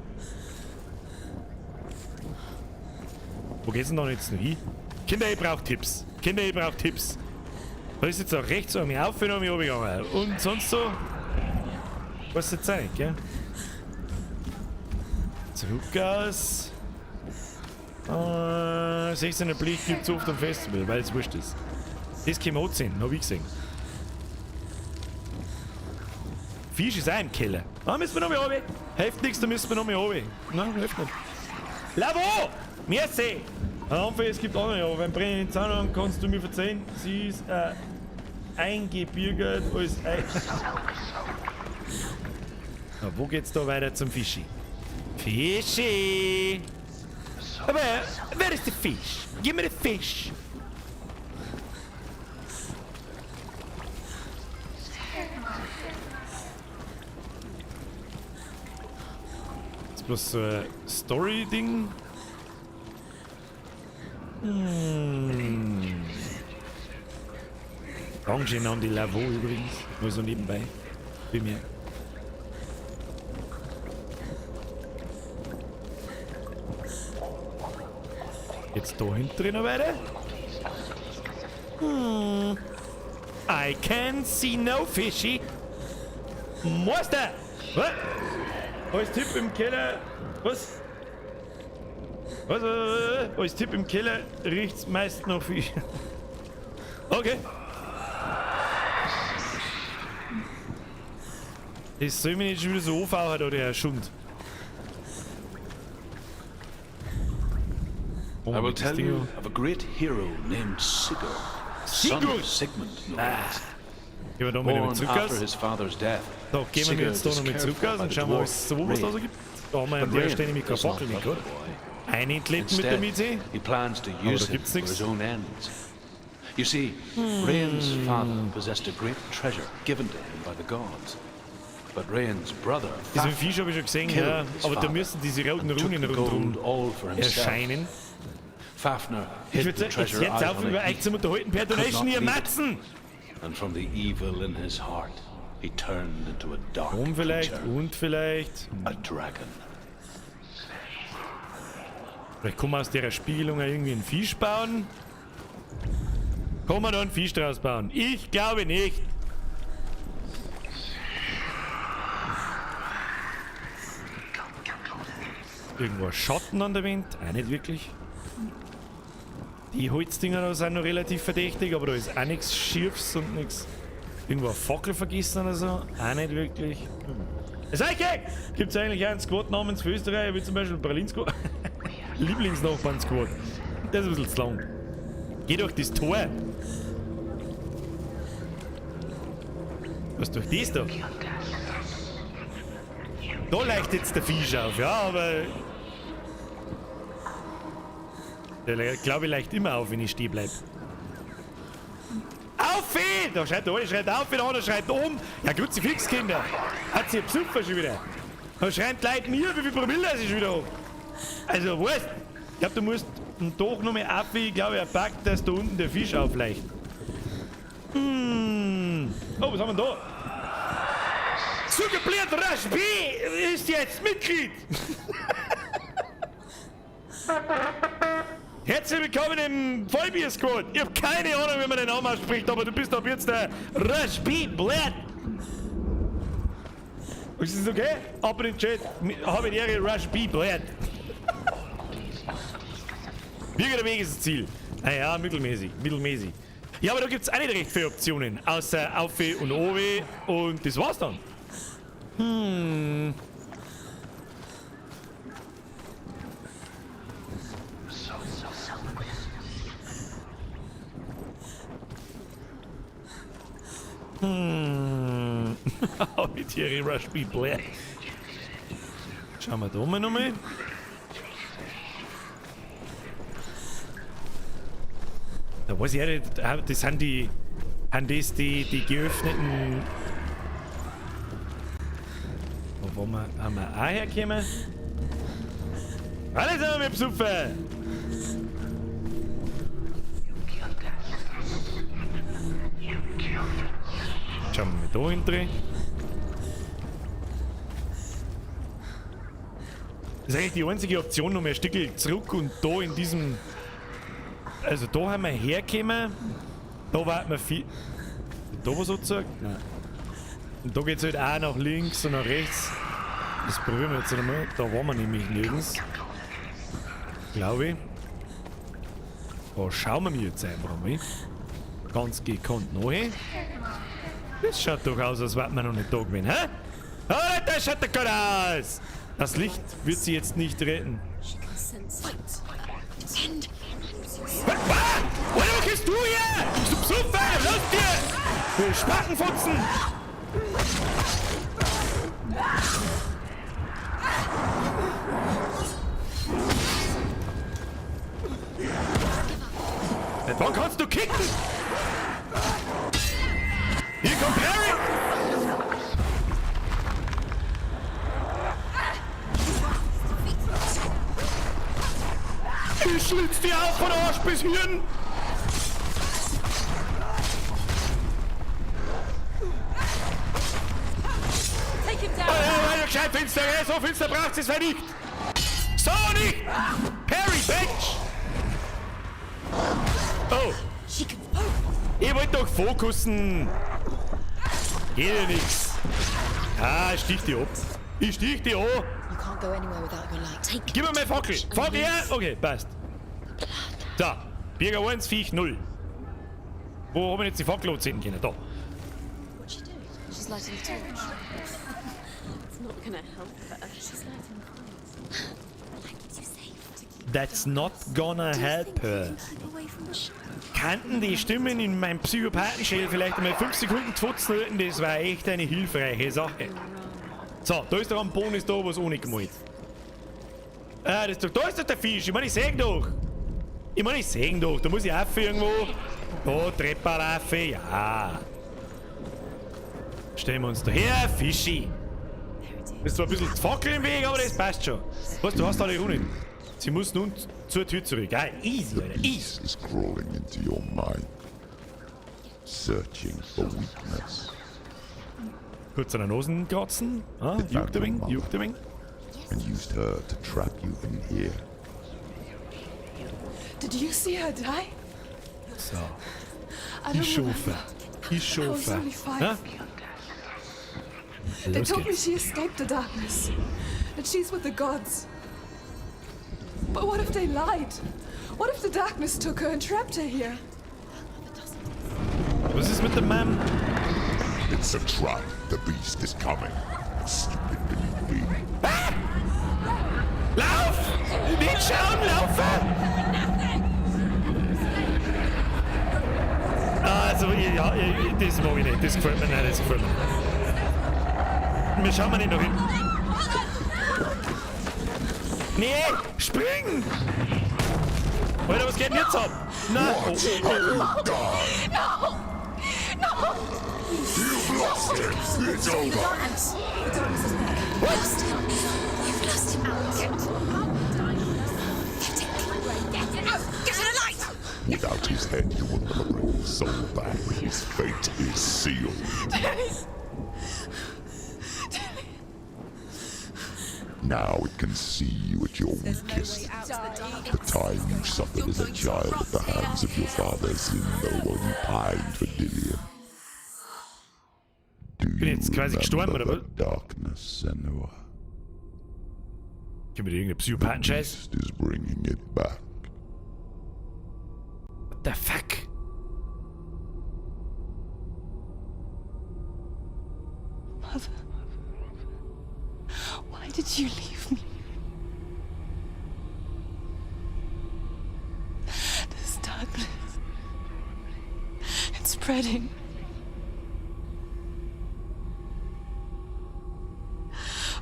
Wo geht's denn dann jetzt noch hin? Kinder, ich brauch Tipps. Kinder, ich brauch Tipps. Da ist jetzt auch rechts einmal auf und einmal runtergegangen. Und sonst so. Was jetzt sein, gell? Zurück aus. 16er Pflicht gibt's oft am Festival, weil es wurscht ist. Das können wir anziehen, hab ich gesehen. Fisch ist auch im Keller. Da müssen wir noch mal runter. Hilft nichts, da müssen wir noch mal runter. Nein, hilft nicht. Lavo! Merci! Am es gibt auch noch, aber beim brennenden Zaun kannst du mir verzeihen, sie ist eingebürgert als ein. Na, wo geht's da weiter zum Fischi? Fischi! Aber wer ist der Fisch? Gib mir den Fisch! Das ist bloß so ein Story-Ding. Dankeschön an die Lavaux übrigens. Nur so nebenbei. Bemerkt. Jetzt da hinten noch weiter. I can see no fishy. Meister! Was? Als Tipp im Keller. Was? Was? Als Tipp im Keller riecht's meist noch Fisch. Okay. Das soll mich nicht schon wieder so anfauchen, da der Schund. I will tell you of a great hero named Sigurd. Son Sigurd! of Sigmund, no less. Gehen wir da mal wieder Born zurück after aus. his father's death, Da gehen wir Sigurd jetzt da is noch mal cared zurück for aus by und the schauen wir, dwarf was so was da so Regin. gibt. Da haben wir an But der Regin Stelle nämlich keine does not Fackel nicht, love oder? the boy. Einen entlebt mit der Instead, Miete. he plans to Aber use da him gibt's for nichts. his own ends. You see, Rain's father possessed a great treasure given to him by the gods. But Rain's brother, Das mit dem Fafnir, Fisch habe ich schon gesehen, killed ja. his Aber da father müssen diese roten and took Runen the rundherum gold all for himself. erscheinen. Fafnir Ich hid würde the sagen, jetzt treasure jetzt out auf on über a euch heath zum Unterhalten per could not Donation, ihr leave it. Matzen! And from the evil in his heart, he turned into a dark Und vielleicht, creature, und vielleicht. a dragon. Vielleicht kann man aus der Spiegelung auch irgendwie einen Fisch bauen. Kann man da einen Fisch draus bauen? Ich glaube nicht. Irgendwo ein Schatten an der Wand? Auch nicht wirklich. Die Holzdinger da sind noch relativ verdächtig, aber da ist auch nichts Schiefes und nichts. Irgendwo eine Fackel vergessen oder so? Auch nicht wirklich. Das ist okay! Gibt es eigentlich auch einen Squad namens für Österreich, wie zum Beispiel Berlin Squad? Lieblingsnachbarn Squad. Das ist ein bisschen zu lang. Geh durch das Tor. Was durch das da? Da leuchtet jetzt der Fisch auf, ja, aber. Der, glaube ich, leicht immer auf, wenn ich stehen bleib. Auf! Da schreit der eine, schreit auf, der andere schreit um. Ja, Kruzifix, Kinder. Hat sie besoffen schon wieder. Da schreien die Leute mir, wie viel Promille das ich schon wieder hab. Also, weißt, ich glaub, du musst doch noch mal auf, ich glaube, er packt, dass da unten der Fisch aufleicht. Oh, was haben wir denn da? Zugebliert Rush B ist jetzt Mitglied. Herzlich willkommen im Vollbier-Squad. Ich hab keine Ahnung, wie man den Namen ausspricht, aber du bist ab jetzt der Rush B. Blatt. Ist das okay? Ab in den Chat. Habe die Ehre, Rush B. Blatt. Bürger Weg ist das Ziel. Naja, mittelmäßig, mittelmäßig. Ja, aber da gibt's auch nicht recht viele Optionen, außer Auf und Owe und das war's dann. Mit Thierry Rush B. Blair. Schauen wir da mal nochmal. Da weiß ich auch nicht, das sind die, sind das die geöffneten. Wo wir, haben wir auch hergekommen? Alles haben wir besoffen! Schauen wir mal da hinten. Das ist eigentlich die einzige Option, noch mehr Stückel zurück und da in diesem. Also da haben wir hergekommen. Da warten wir viel. Da was sozusagen? Nein. Und da geht's halt auch nach links und nach rechts. Das probieren wir jetzt einmal. Da waren wir nämlich nirgends. Glaube ich. Da schauen wir jetzt einfach mal. Ganz gekonnt noch hin. Das schaut doch aus, als wären wir noch nicht da gewesen, hä? Oh, das schaut doch gut aus! Das Licht wird sie jetzt nicht retten. She can sense it. Defend. Was? Alter, was bist du hier? Bist du besoffen? Lass dir! Du Spackenfutzen! Wann kannst du kicken? Hier kommt Harry! Ich schlitz dir auf von Arsch bis Hirn! Take him down. Oh, ja, gescheit finster, so finster braucht es nicht! So nicht! Perry, Bitch! Oh! Ich wollte doch fokussen! Geht ja nix. Ah, ich stich die ab. Ich stich die an. Gib mir meine Fackel. Fackel her! Okay, passt. So, Birger 1, Viech 0. Wo haben wir jetzt die Fackel anzünden können? Da. What's she doing? She's lighting the torch. It's not gonna help her. She's lighting the fires. Light keeps you safe. To keep That's not gonna help her. keep away from the shadow. Kannten die Stimmen in meinem Psychopathenschädel vielleicht einmal 5 Sekunden zu halten, das war echt eine hilfreiche Sache. So, da ist doch am Boden ist da was ohne gemalt. Ah, das ist doch, da ist doch der Fisch, ich meine, ich seh ihn doch. Ich meine, ich seh ihn doch, da muss ich auf irgendwo. Da, Treppe ja. Stellen wir uns da her, Fischi. Ist zwar ein bisschen Fackel im Weg, aber das passt schon. Was, du hast alle Runen. Sie muss nun zur Tür zurück. Ah, easy, The Alter, easy. beast is crawling into your mind, searching for weakness. Kurz an der Nosen kratzen. Ah, It juckt found ein your wenig, mother juckt ein wenig. and used her to trap you in here. Did you see her die? So. I don't Ich remember. schaffe. Ich I was schaffe. only five. Ha? They Los told me geht's. she escaped the darkness. That she's with the gods. But what if they lied? What if the darkness took her and trapped her here? Was ist mit der Mom? It's a trap. The beast is coming. Stupid can you be? Lauf! Nicht schauen, laufen! Also, ja, das mag ich nicht. Das gefällt mir nicht, das gefällt mir nicht. Wir schauen mal nicht nach hinten. Nee, spring! Alter, was geht denn jetzt ab? Nein! Oh, What have you done? No! No! You've lost it. It's over. The darkness is back. Lost him. You've lost him. Get it. Get it out. Get it a light. Without his head, you will never bring his soul back. His fate is sealed. Now it can see you at your weakest. The time you suffered as a child at the hands of your father Zimbo while you pined for Dillion. Do Bin you jetzt quasi gestorben, remember oder the darkness, Senua? Gib mir irgendeinen Psychopathen-Scheiß. Beast is bringing it back. What the fuck? Mother, why did you leave me? This darkness, it's spreading.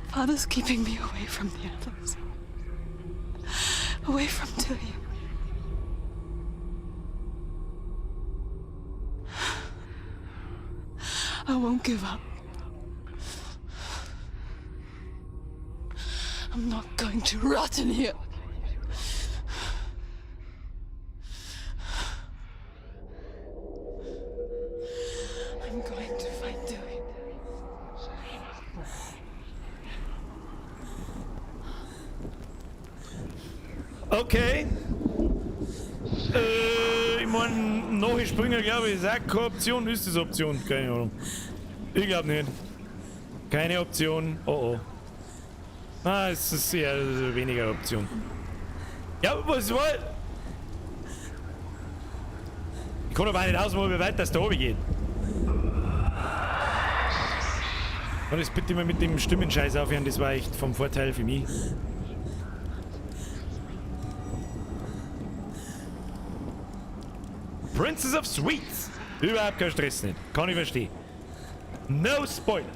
Father's keeping me away from the others. Away from Dillion. I won't give up. I'm not going to rot in here. I'm going to find Dillion. Okay. Ich mein, Nachspringer, glaube ich, ist auch keine Option. Ist das Option? Keine Ahnung. Ich glaube nicht. Keine Option. Oh oh. Ah, es ist eher weniger Option. Ja, was war? Ich kann aber auch nicht ausmachen, wie weit das da oben geht. Und jetzt bitte mal mit dem Stimmenscheiß aufhören, das war echt vom Vorteil für mich. Princess of Sweets! Überhaupt kein Stress nicht. Kann ich verstehen. No Spoiler.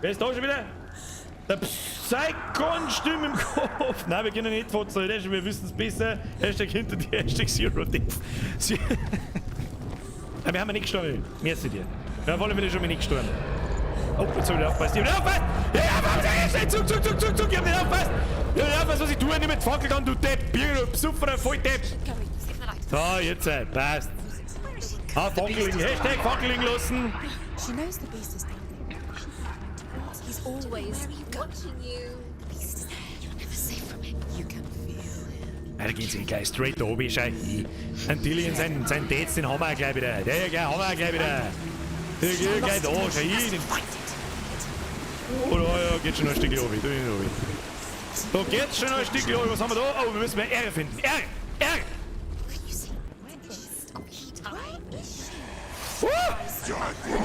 Wer ist da schon wieder? Der Psychon-Stimme im Kopf. Nein, wir können nicht fotzen. Wir wissen es besser. Hashtag hinter dir, Hashtag Zero Death. Nein, wir haben ja nicht gestorben. Merci dir. Wir wollen wieder schon mal nicht gestorben. Oh, jetzt hab ich nicht aufgepasst. Ich hab nicht aufgepasst! Ja, ja, Zug, Zug, Zug, Zug, Zug! Ich hab nicht aufgepasst! Ich hab nicht aufgepasst, was ich tue. Nimm mit Fackel an, du Depp! Bier, du Psufferer, Volldepp! So, jetzt, passt. Ah, Fackeling, Hashtag Fackeling lassen. She knows the beast is coming. He's always watching you. The beast is there. You're never safe from him. You can feel him. Da geht's eh gleich straight da oben, schau hin. Ein Dillian, sein Dates, den haben wir auch gleich wieder. Der gleich haben wir auch gleich wieder. Der geht gleich da, schau hin. Oh, da, ja, geht schon noch ein Stück oben. Da, oben. Da geht's schon noch ein Stück oben. Was haben wir da? Oh, wir müssen mal R finden. R! R!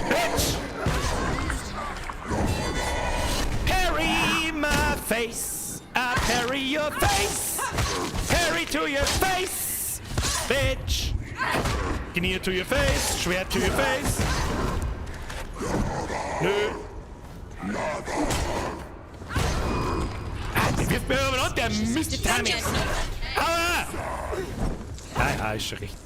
Bitch! Parry my face! I parry your face! Parry to your face! Bitch! Knie to your face! Schwert to your face! Nö! Ah, der wirft mir aber an, der Mist! Aua! Ah, ja, ist schon recht.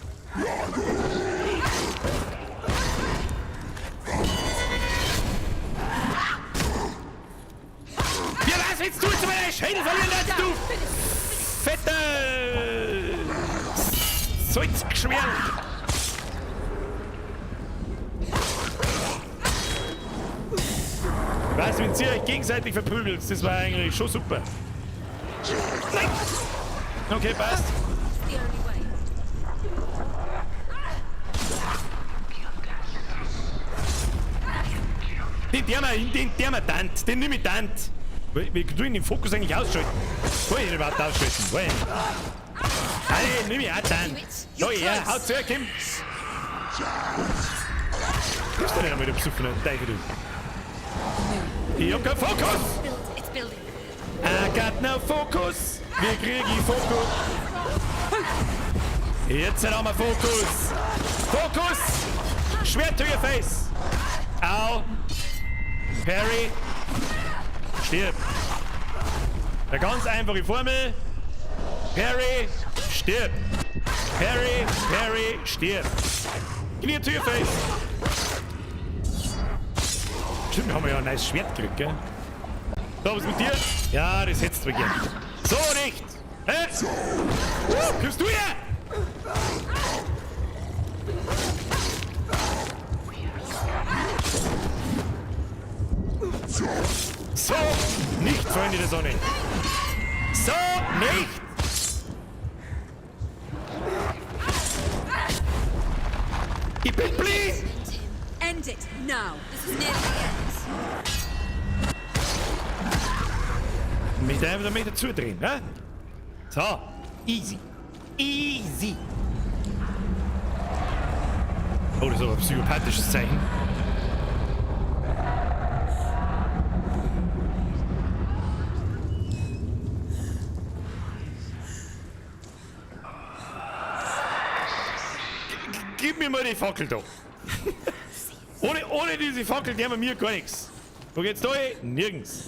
Ja, was willst du zu meiner Schädel verlieren, dass du fetter Salzgeschwert! Was, wenn ihr euch gegenseitig verprügelt, das war eigentlich schon super. Nein! Okay, passt. Den der mir tant, den nimm ich tant. Wie tue ich den Fokus eigentlich ausschalten? Kann ich den überhaupt ausschalten? Kann ich? Alle, nimm ich auch tant. Oh ja, haut zu, komm. Bist du nicht einmal, du besoffener Teufel, du? Ich hab keinen Fokus! I got no focus! Wie krieg ich Fokus? Jetzt haben wir Fokus! Fokus! Schwert to your face! Au! Parry! Stirb! Eine ganz einfache Formel. Parry! Stirb! Parry! Parry! Stirb! Knie to your face! Stimmt, wir haben ja ein neues Schwert gekriegt, gell? So, was mit dir? Ja, das hättest du gern. So nicht! Hä? Kommst du her? So nicht, Freunde der Sonne. So nicht! Ich bin blind! End it now. This is nearly the end. Mich einfach damit dazu drehen, ne? So, easy. Easy. Oh, das ist aber ein psychopathisches Zeichen. Gib mir mal die Fackel da. Ohne diese Fackel, die haben wir mir gar nichts. Wo geht's da hin? Nirgends.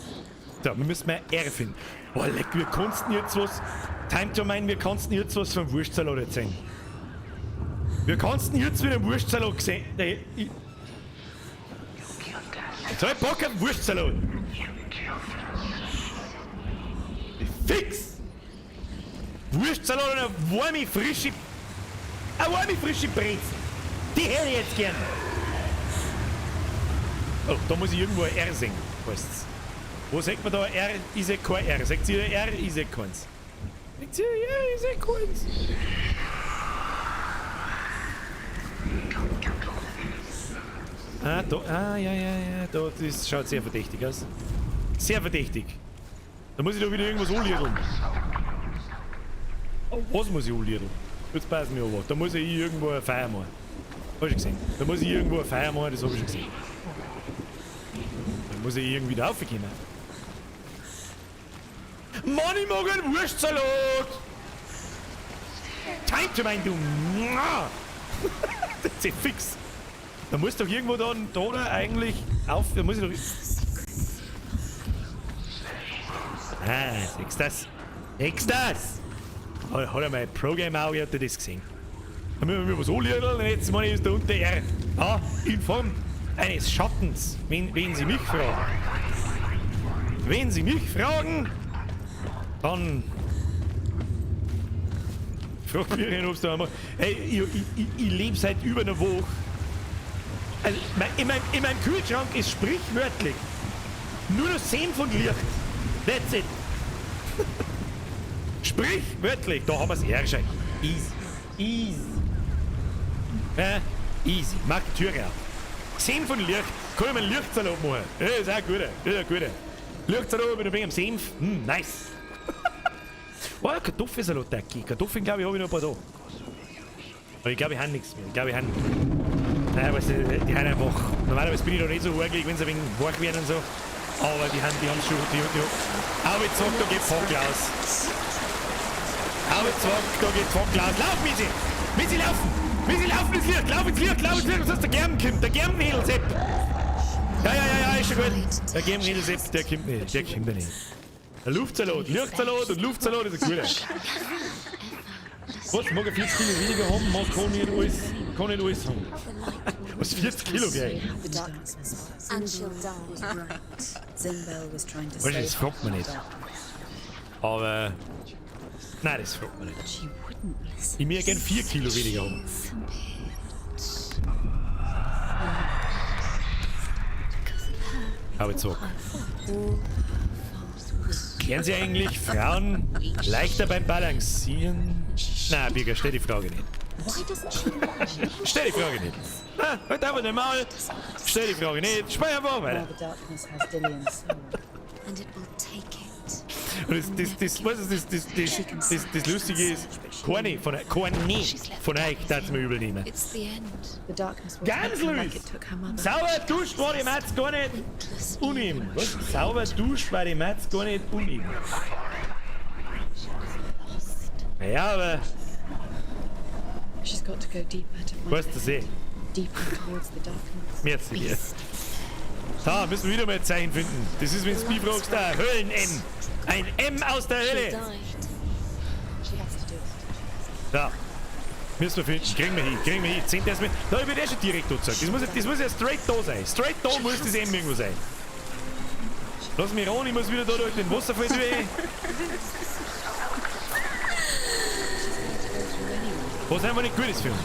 So, wir müssen mal R finden. Boah, leck, wir konnten jetzt was. Time to mine, wir konnten jetzt was vom Wurstsalat erzählen. Wir konnten jetzt wieder einen Wurstsalat gesehen. Jetzt hab ich Bock auf Wurstsalat. Fix! Wurstsalat und eine warme, frische. Eine warme, frische Brezel. Die hätte ich jetzt gern. Oh, da muss ich irgendwo ein R singen, weißt's. Wo sagt man da R? Ich seh kein R. Sagt sie R? Ich seh keins. Sagt sie R? Ich seh keins. Ah, da, ah, ja, ja, ja, da, das schaut sehr verdächtig aus. Sehr verdächtig. Da muss ich doch wieder irgendwas anliedeln. Oh, was muss ich anliedeln? Jetzt passen mir aber. Da muss ich irgendwo ein Feuer machen. Hab ich schon gesehen. Da muss ich irgendwo ein Feuer machen, das hab ich schon gesehen. Da muss ich irgendwie da raufkommen. Mann, ich mag einen Wurstsalat! Time to mine, du! Das ist ja fix. Da muss doch irgendwo da, da eigentlich auf. Da muss ich doch. Ah, siehst das? Siehst das? Hat er mein Pro-Game-Auge, hat er das gesehen? Da müssen wir was anliedeln und jetzt meine ich, ist da unten R. Ja, in Form eines Schattens, wenn Sie mich fragen. Wenn Sie mich fragen, dann frag mich, ob's da einmal. Hey, ich lebe seit über einer Woche. Also, in meinem Kühlschrank ist sprichwörtlich nur noch Senf und Licht. That's it. Sprich wörtlich, da haben wir's Ehrenschein. Easy. Easy. Easy. Mach die Türe auf. Senf und Licht. Kann ich mir einen Lichtsalat machen? Ja, ist auch gut. Ja, gut. Lichtsalat mit ein wenig am Senf. Nice. Oh, Kartoffelsalat, danke. Kartoffeln, glaube ich, habe ich noch ein paar da. Aber ich glaube, ich habe nichts mehr. Ich glaube, ich habe. Nein, weißt du, die haben einfach. Normalerweise bin ich da nicht so hungrig, wenn sie ein wenig wach werden und so. Aber die haben schon. Die, aber jetzt sagt, da geht Fackel aus. Aber jetzt sagt, da geht Fackel aus. Lauf, Misi! Misi, laufen! Misi, laufen ins Licht! Lauf ins Licht! Lauf ins Licht! Was heißt der Gerben kommt? Der Gerbenhedel-Sepp! Ja, ja, ja, ja, ist schon gut. Der Gerbenhedel-Sepp, der kommt nicht. Der kommt nicht. Der Luftsalat, Lichtsalat und Luftsalat ist ein guter. Was? Mag er 40 Kilo weniger haben? Man kann nicht alles, kann nicht alles haben. Was, 40 Kilo gleich? Weißt du, das fragt man nicht. Aber. Nein, das fragt man nicht. Ich möchte gerne 4 Kilo weniger haben. Aber jetzt sag. Kennen Sie eigentlich Frauen leichter beim Balancieren? Na, Birger, stell die Frage nicht. Stell die Frage nicht. Na, halt einfach nicht mal. Stell die Frage nicht. Spei einfach weiter. Und das Lustige ist, keine von euch darf es mir übel nehmen. Ganz Luis! Sauber duscht war die Matz gar nicht uneben. Was? Sauber duscht war die Matz gar nicht uneben. Naja, aber. Weißt du, eh. Merci dir. So, müssen wir wieder mal ein Zeichen finden. Das ist, wenn du mich fragst, der Höllen-M. Ein M aus der Hölle. So. Müssen wir finden. Kriegen wir hin. Kriegen wir hin. 10 erst mit. Da wird eh schon direkt da gezeigt. Das muss ja straight da sein. Straight da muss das M irgendwo sein. Lass mich ran, ich muss wieder da durch den Wasserfall durch. Was einfach nicht gut ist für uns.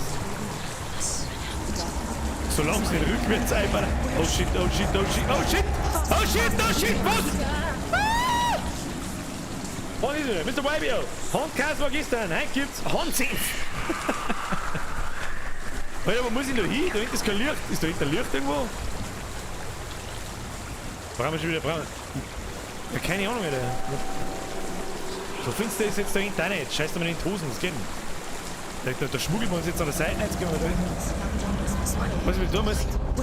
Solange es nicht rückwärts einfach. Oh shit, oh shit, oh shit, oh shit! Oh shit, oh shit, was? Ah! Was ist denn? Mr. YBO! Handkäse war gestern, heute gibt's Handsenf! Alter, wo muss ich da hin? Da hinten ist kein Licht. Ist da hinten ein Licht irgendwo? Brauchen wir schon wieder. Brauchen wir. Ja, keine Ahnung, Alter. So finster ist jetzt da hinten auch nicht. Scheiß doch mal in die Hosen, was geht denn? Da schmuggeln wir uns jetzt an der Seite, jetzt gehen wir da hinten. Was ich tun muss,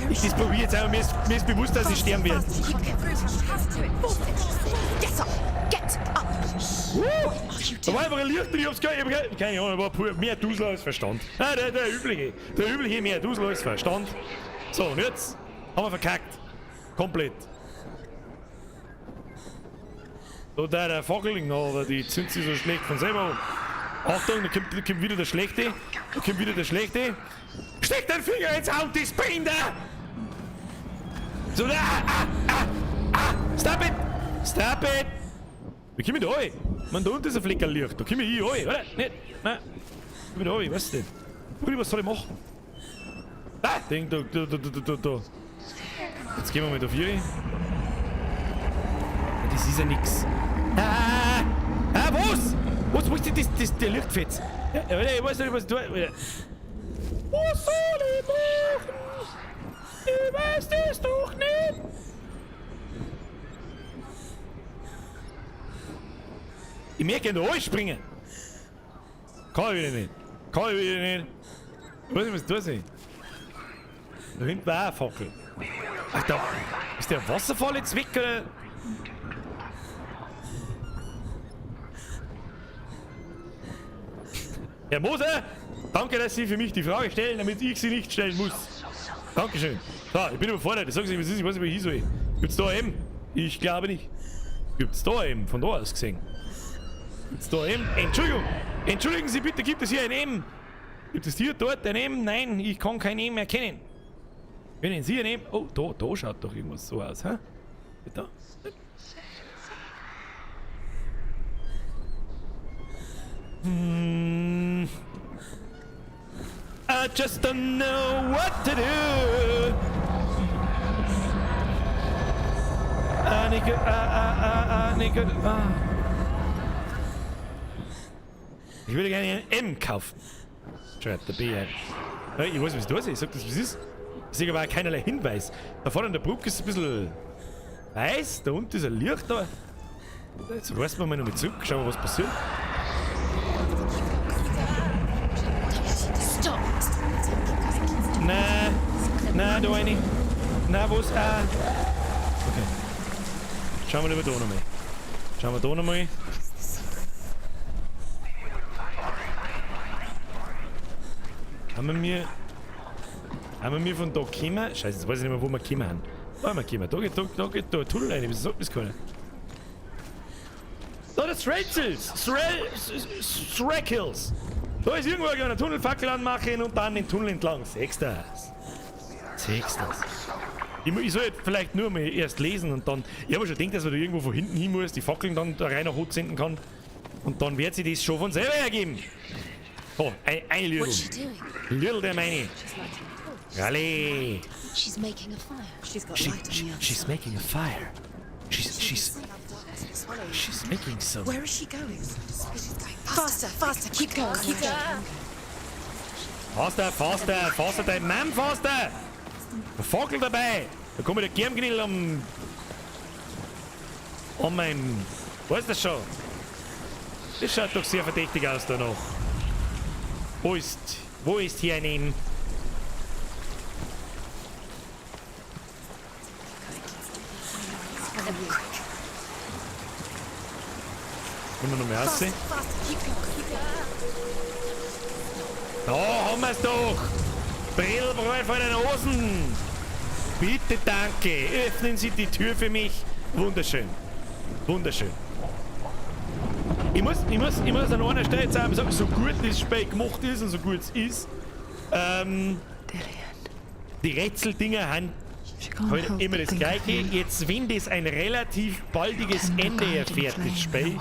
ich das probiere jetzt einfach, mir ist bewusst, dass ich sterben werde. Da war einfach ein Licht und ich hab's gar nicht, keine Ahnung, war pur, mehr Dusel als Verstand. Ah, der übliche mehr Dusel als Verstand. So, und jetzt haben wir verkackt. Komplett. Da der Fackeling, aber die zündet sich so schlecht von selber an. Achtung, da kommt wieder der Schlechte. Da kommt wieder der Schlechte. Steck deinen Finger ins Auge, das brennt da! So, ah, ah, ah, ah! Stop it! Stop it! Wie komme ich da rein? Man, da unten ist ein Fleckerl Licht. Da komme ich hier rein, oder? Nicht? Nein. Komm ich da rein, weißt du nicht. Brudi, was soll ich machen? Ah! Ding, da, da, da, da, da, da. Jetzt gehen wir mal da vier. Das ist ja nix. Ah! Ah, was? Was, wo ist denn das, der Lichtfetz? Ja, ich weiß nicht, was du. Was soll ich machen? Ich weiß das doch nicht! Ich möchte gerne da springen! Kann ich wieder nicht! Kann ich wieder nicht! Ich weiß nicht, was da ist. Da hinten war auch eine Fackel. Ach, da. Ist der Wasserfall jetzt weg, oder? Herr Moser, danke, dass Sie für mich die Frage stellen, damit ich sie nicht stellen muss. Dankeschön. So, ich bin überfordert. Sagen Sie, was ist, ich weiß nicht, wo ich hin soll. Gibt's da M? Ich glaube nicht. Gibt's da M? Von da aus gesehen. Gibt's da M? Entschuldigung! Entschuldigen Sie bitte, gibt es hier ein M? Gibt es hier dort ein M? Nein, ich kann kein M erkennen. Können Sie ein M? Oh, da schaut doch irgendwas so aus, hä? Da? I just don't know what to do. I need to, I need to, Ich würde gerne ein M kaufen. Schreibt der B ein. Ja, ich weiß, was da ist. Ich sag das, was ist. Ich sehe aber auch keinerlei Hinweis. Da vorne an der Brücke ist ein bisschen weiß, da unten ist ein Licht, aber jetzt reißen wir mal nochmal zurück, schauen wir, was passiert. Stop! Nein, nein, da rein. Nein, wo ist. Ah. Okay. Schauen wir lieber da nochmal. Schauen wir da nochmal. Haben wir von da gekommen? Scheiße, jetzt weiß ich nicht mehr, wo wir gekommen sind. Da haben wir gekommen. Da geht da ein Tunnel rein. Wieso sagt das keiner? Da, das Rätsels! Thrakels! Da ist irgendwo eine Tunnelfackel anmachen und dann den Tunnel entlang. Siehst du das? Siehst du das? Ich soll jetzt vielleicht nur mal erst lesen und dann. Ich habe schon gedacht, dass man da irgendwo von hinten hin muss, die Fackeln dann da rein nach hoch senden kann. Und dann wird sich das schon von selber ergeben. Oh, eine Lidl. Lidl der meine. Rally. She's making a fire. She's got light on the other She's making a fire. She's making some. Where is she going? Faster, faster, keep going, keep going. Faster, faster, faster, dein Mann, faster! Ein Fackel dabei! Da komme ich der Germgrill am. An meinem. Weißt du das schon? Das schaut doch sehr verdächtig aus da noch. Wo ist hier ein M? Wollen wir noch mehr aussehen? Da haben wir's doch! Brillbrot von den Hosen! Bitte, danke! Öffnen Sie die Tür für mich! Wunderschön! Wunderschön! Ich muss an einer Stelle jetzt auch sagen, so gut das Spiel gemacht ist und so gut es ist, die Rätseldinger haben halt immer das Gleiche. Jetzt, wenn das ein relativ baldiges Ende erfährt, das Spiel,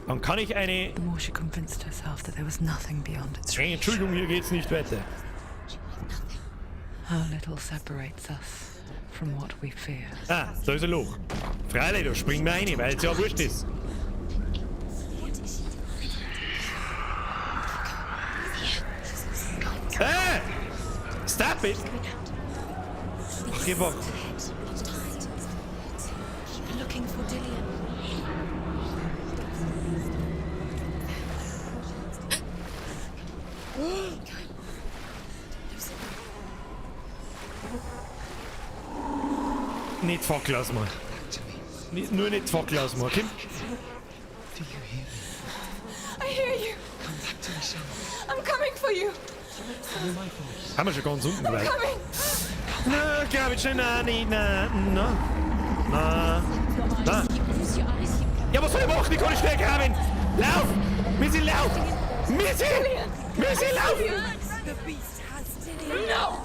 dann kann ich eine... Entschuldigung, hier geht's nicht weiter. Ah, da ist ein Loch. Freilich, da springen wir rein, weil es ja wurscht ist. Ah! Stop it! Ach, ich war... Nicht Fackel ausmachen. Nur nicht Fackel ausmachen. Kim? I hear you. I'm coming for you. Haben wir schon ganz unten gleich. Na, glaub ich schon. Nein, nein, nein. Na, na. Ja, was soll ich machen? Ich kann nicht schnell graben. Lauf! Missy, lauf! Missy! Missy, lauf! No!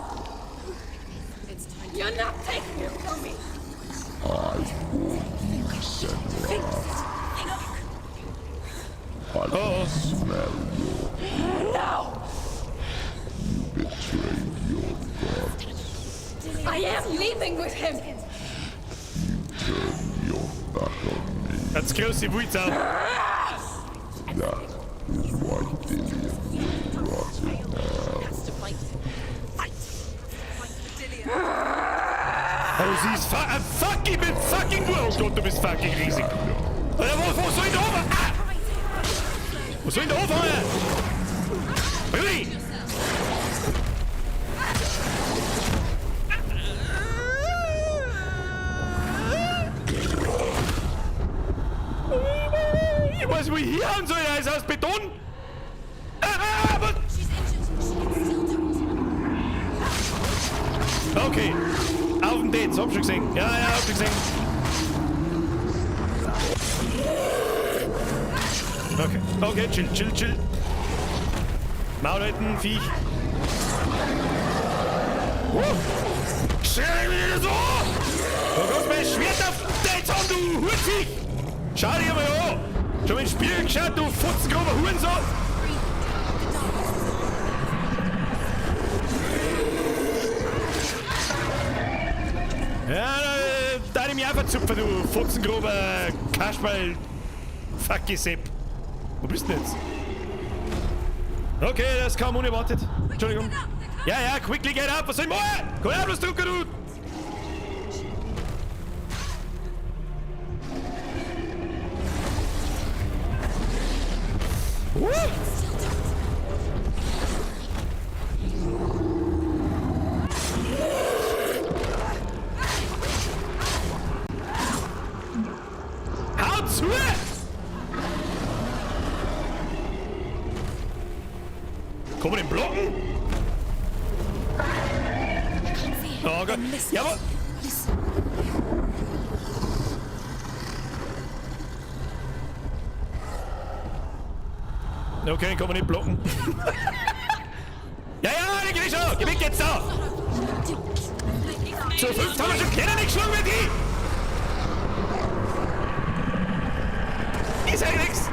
You're not taking him from me! I warn you, Senua. I can smell your... No! You betrayed your god. I am leaving with him! You turned your back on me. That's große Wut auf. That is why Dillion will rot in hell. Oh, sie ist fuck, ich bin fucking... Oh Gott, du bist fucking riesig. Alter, wo soll ich da anfangen? Ah! Wo soll ich da anfangen? Rudi! Ich weiß, wo ich hier hin soll, da ist aus Beton. Ah, was? Okay. Auf den Dates, hab schon gesehen. Ja, ja, hab schon gesehen. Okay, okay, chill, chill, chill. Maul halten, Viech. Schrei mich nicht so! Du kannst mein Schwert auf den Dates haben, du Hurenviech! Schau dich einmal an! Schon mal in den Spiegel geschaut, du fotzengrober Hurensohn! Ja, da ich mich auch verzupfen, du Fotzengrober Kasperl. Fuck Sepp. Wo bist du denn jetzt? Okay, das kam unerwartet. Entschuldigung. Ja, ja, quickly get up. Was soll ich machen? Komm her, bloß drucken, du! Hau zu! Kann man den blocken? Oh Gott. Jawohl. Okay, kann man nicht blocken. Ja, ja, den krieg ich schon. Geh weg jetzt da. Zu fünf haben wir schon keiner nicht geschlagen mit die. Ich sag nix.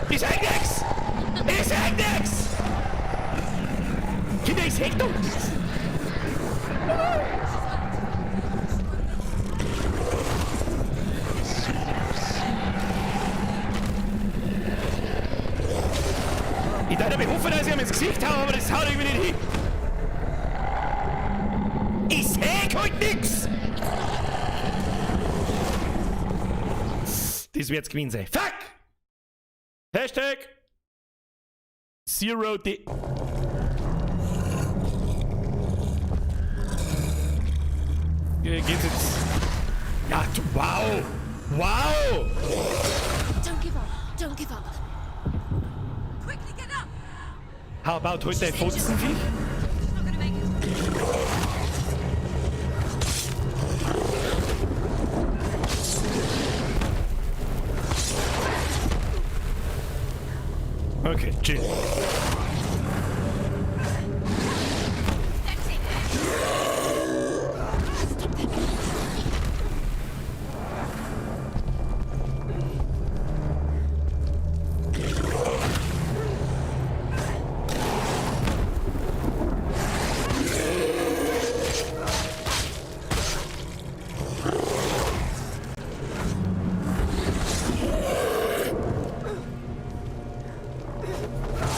Ich sag nix. Ich sag nix. Kinder, ich sag doch nix. Ich darf mir hoffen, dass ich ihm ins Gesicht haue, aber das haut irgendwie nicht hin. Ich seh halt nix! Das wird's gewesen sein. Fuck! Hashtag Zero D. Geht's jetzt? Ja, du, wow! Wow! Don't give up. Don't give up. Quickly get up. How about heute dein Fotzenviech? She's not gonna make it. Okay, chill.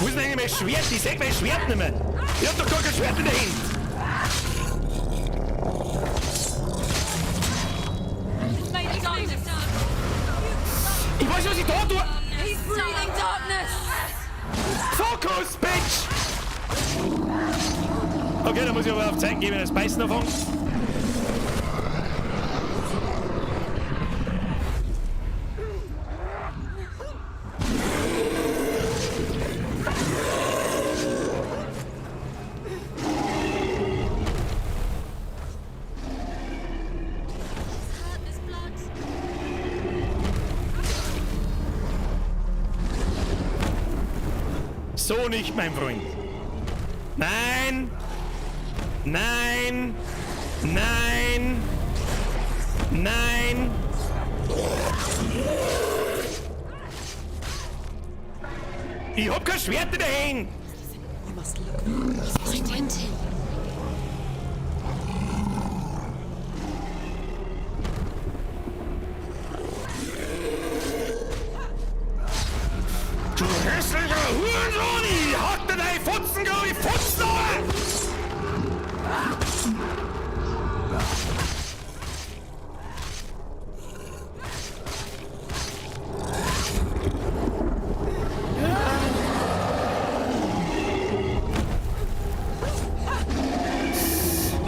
Wo ist denn eigentlich mein Schwert? Ich seh mein Schwert nicht mehr. Ich hab doch gar kein Schwert in der Hand. Ich weiß nicht, was ich da tue. He's breathing darkness. Fokus, Bitch! Okay, dann muss ich aber auf Zeit geben, wenn das Beißen anfängt. Hurt, there's blood. So nicht, mein Freund. Nein! Nein! Nein! Nein! Ich hab kein Schwert in der Hand! You must look. Find him. Du hässlicher Hurensohn! Ich hack dir deine Fotzen, glaub ich, Fotzen an!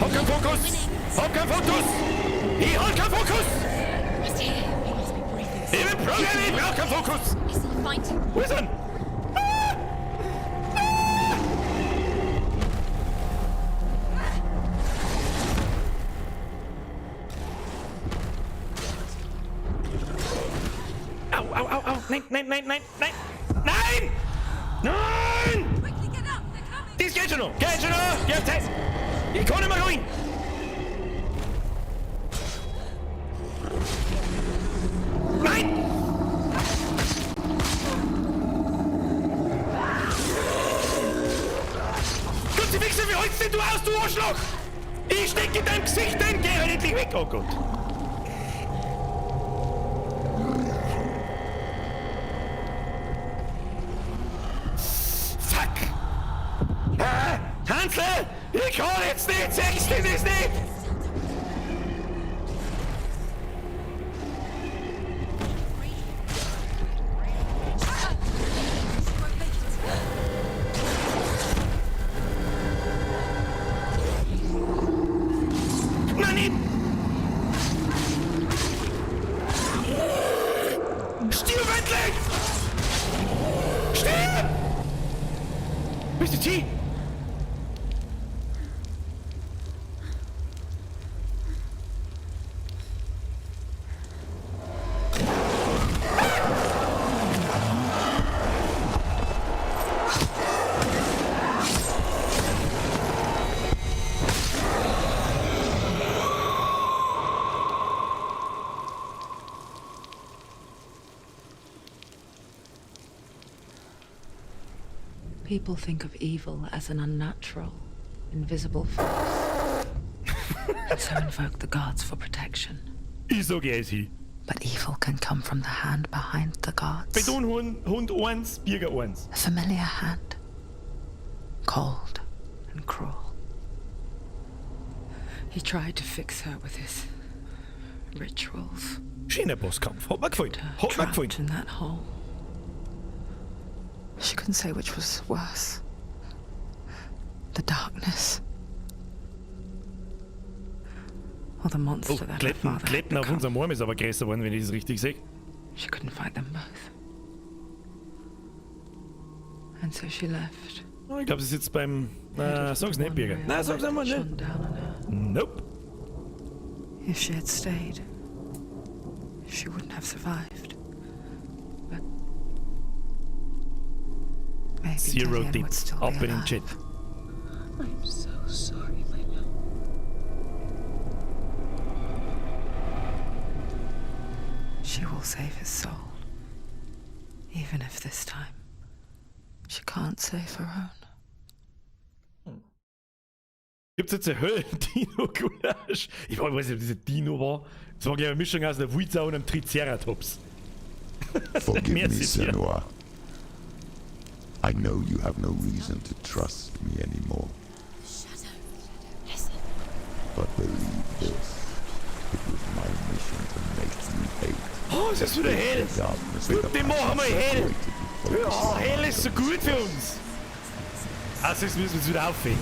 Hab keinen Fokus! Hab keinen Fokus! Ich hab keinen Fokus! Must hear him. He must be breathing. Ich bin Programm, ich brauch keinen Fokus! Listen, find him. Wo ist er? Ah! Ah! Au, au, au, au. Nein, nein, nein, nein, nein. Nein! Nein! Quickly get up. They're coming. Das geht schon noch. Geht schon noch. Geh auf Zeit. Ich kann nicht mehr rein. Nein! Kruzifix, wie hältst denn du aus, du Arschloch? Ich steck in deinem Gesicht drin! Geh halt endlich weg! Oh Gott. Fuck! Ah, Hansel! Ich kann jetzt nicht! Sagst du das nicht? Nein, nicht! Stirb endlich! Stirb! Bist du T? People think of evil as an unnatural, invisible force, and so invoke the gods for protection. Ich sag, er ist hin. But evil can come from the hand behind the gods. Betonhund Hund 1, Birger 1. A familiar hand. Cold and cruel. He tried to fix her with his rituals. Schöner Bosskampf. Hat mir gefallen. Hat mir gefallen. Trapped in that hole. She couldn't say which was worse. The darkness. Or the monster Oh, that her Kletten, father had Kletten auf become. unserem Arm ist aber größer geworden, wenn ich das richtig sehe. She couldn't fight them both. And so she left. Oh, ich glaube, sie sitzt beim. Na, sag's nicht, Birger. Nein, sag's einmal nicht. Nope. If she had stayed, she wouldn't have survived. But maybe Zero Dillion would Deep. still be Ab in den alive. Chat. I'm so sorry, my love. She will save his soul. Even if this time she can't save her own. Gibt's jetzt eine Höllen-Dino-Gulasch? Ich weiß nicht, ob das ein Dino war. Das war, glaube ich, eine Mischung aus einer Wildsau und einem Triceratops. Forgive me, Merci dir. Senua. I know you have no reason to trust me anymore. Listen. But believe this. It was my mission to make you hate. Oh, ist das wieder hell? The darkness with a Den machen wir passion hell. separated you focus Ja, hell ist so gut für uns. Also, jetzt müssen wir es wieder aufheben.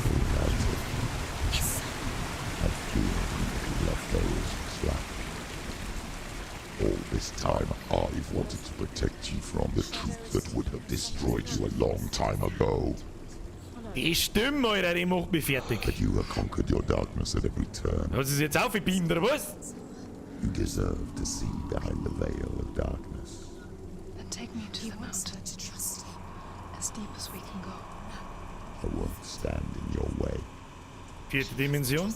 I fear you love those who slack. All this time, I've wanted to protect you from the truth that would have destroyed you a long time ago. Die Stimme, Alter, die macht mich fertig. But you have conquered your darkness at every turn. Was ist jetzt aufgebeamt, oder was? You deserve to see behind the veil of darkness. Then take me to the mountain. As deep as we can go. I won't stand in your way. Vierte Dimension.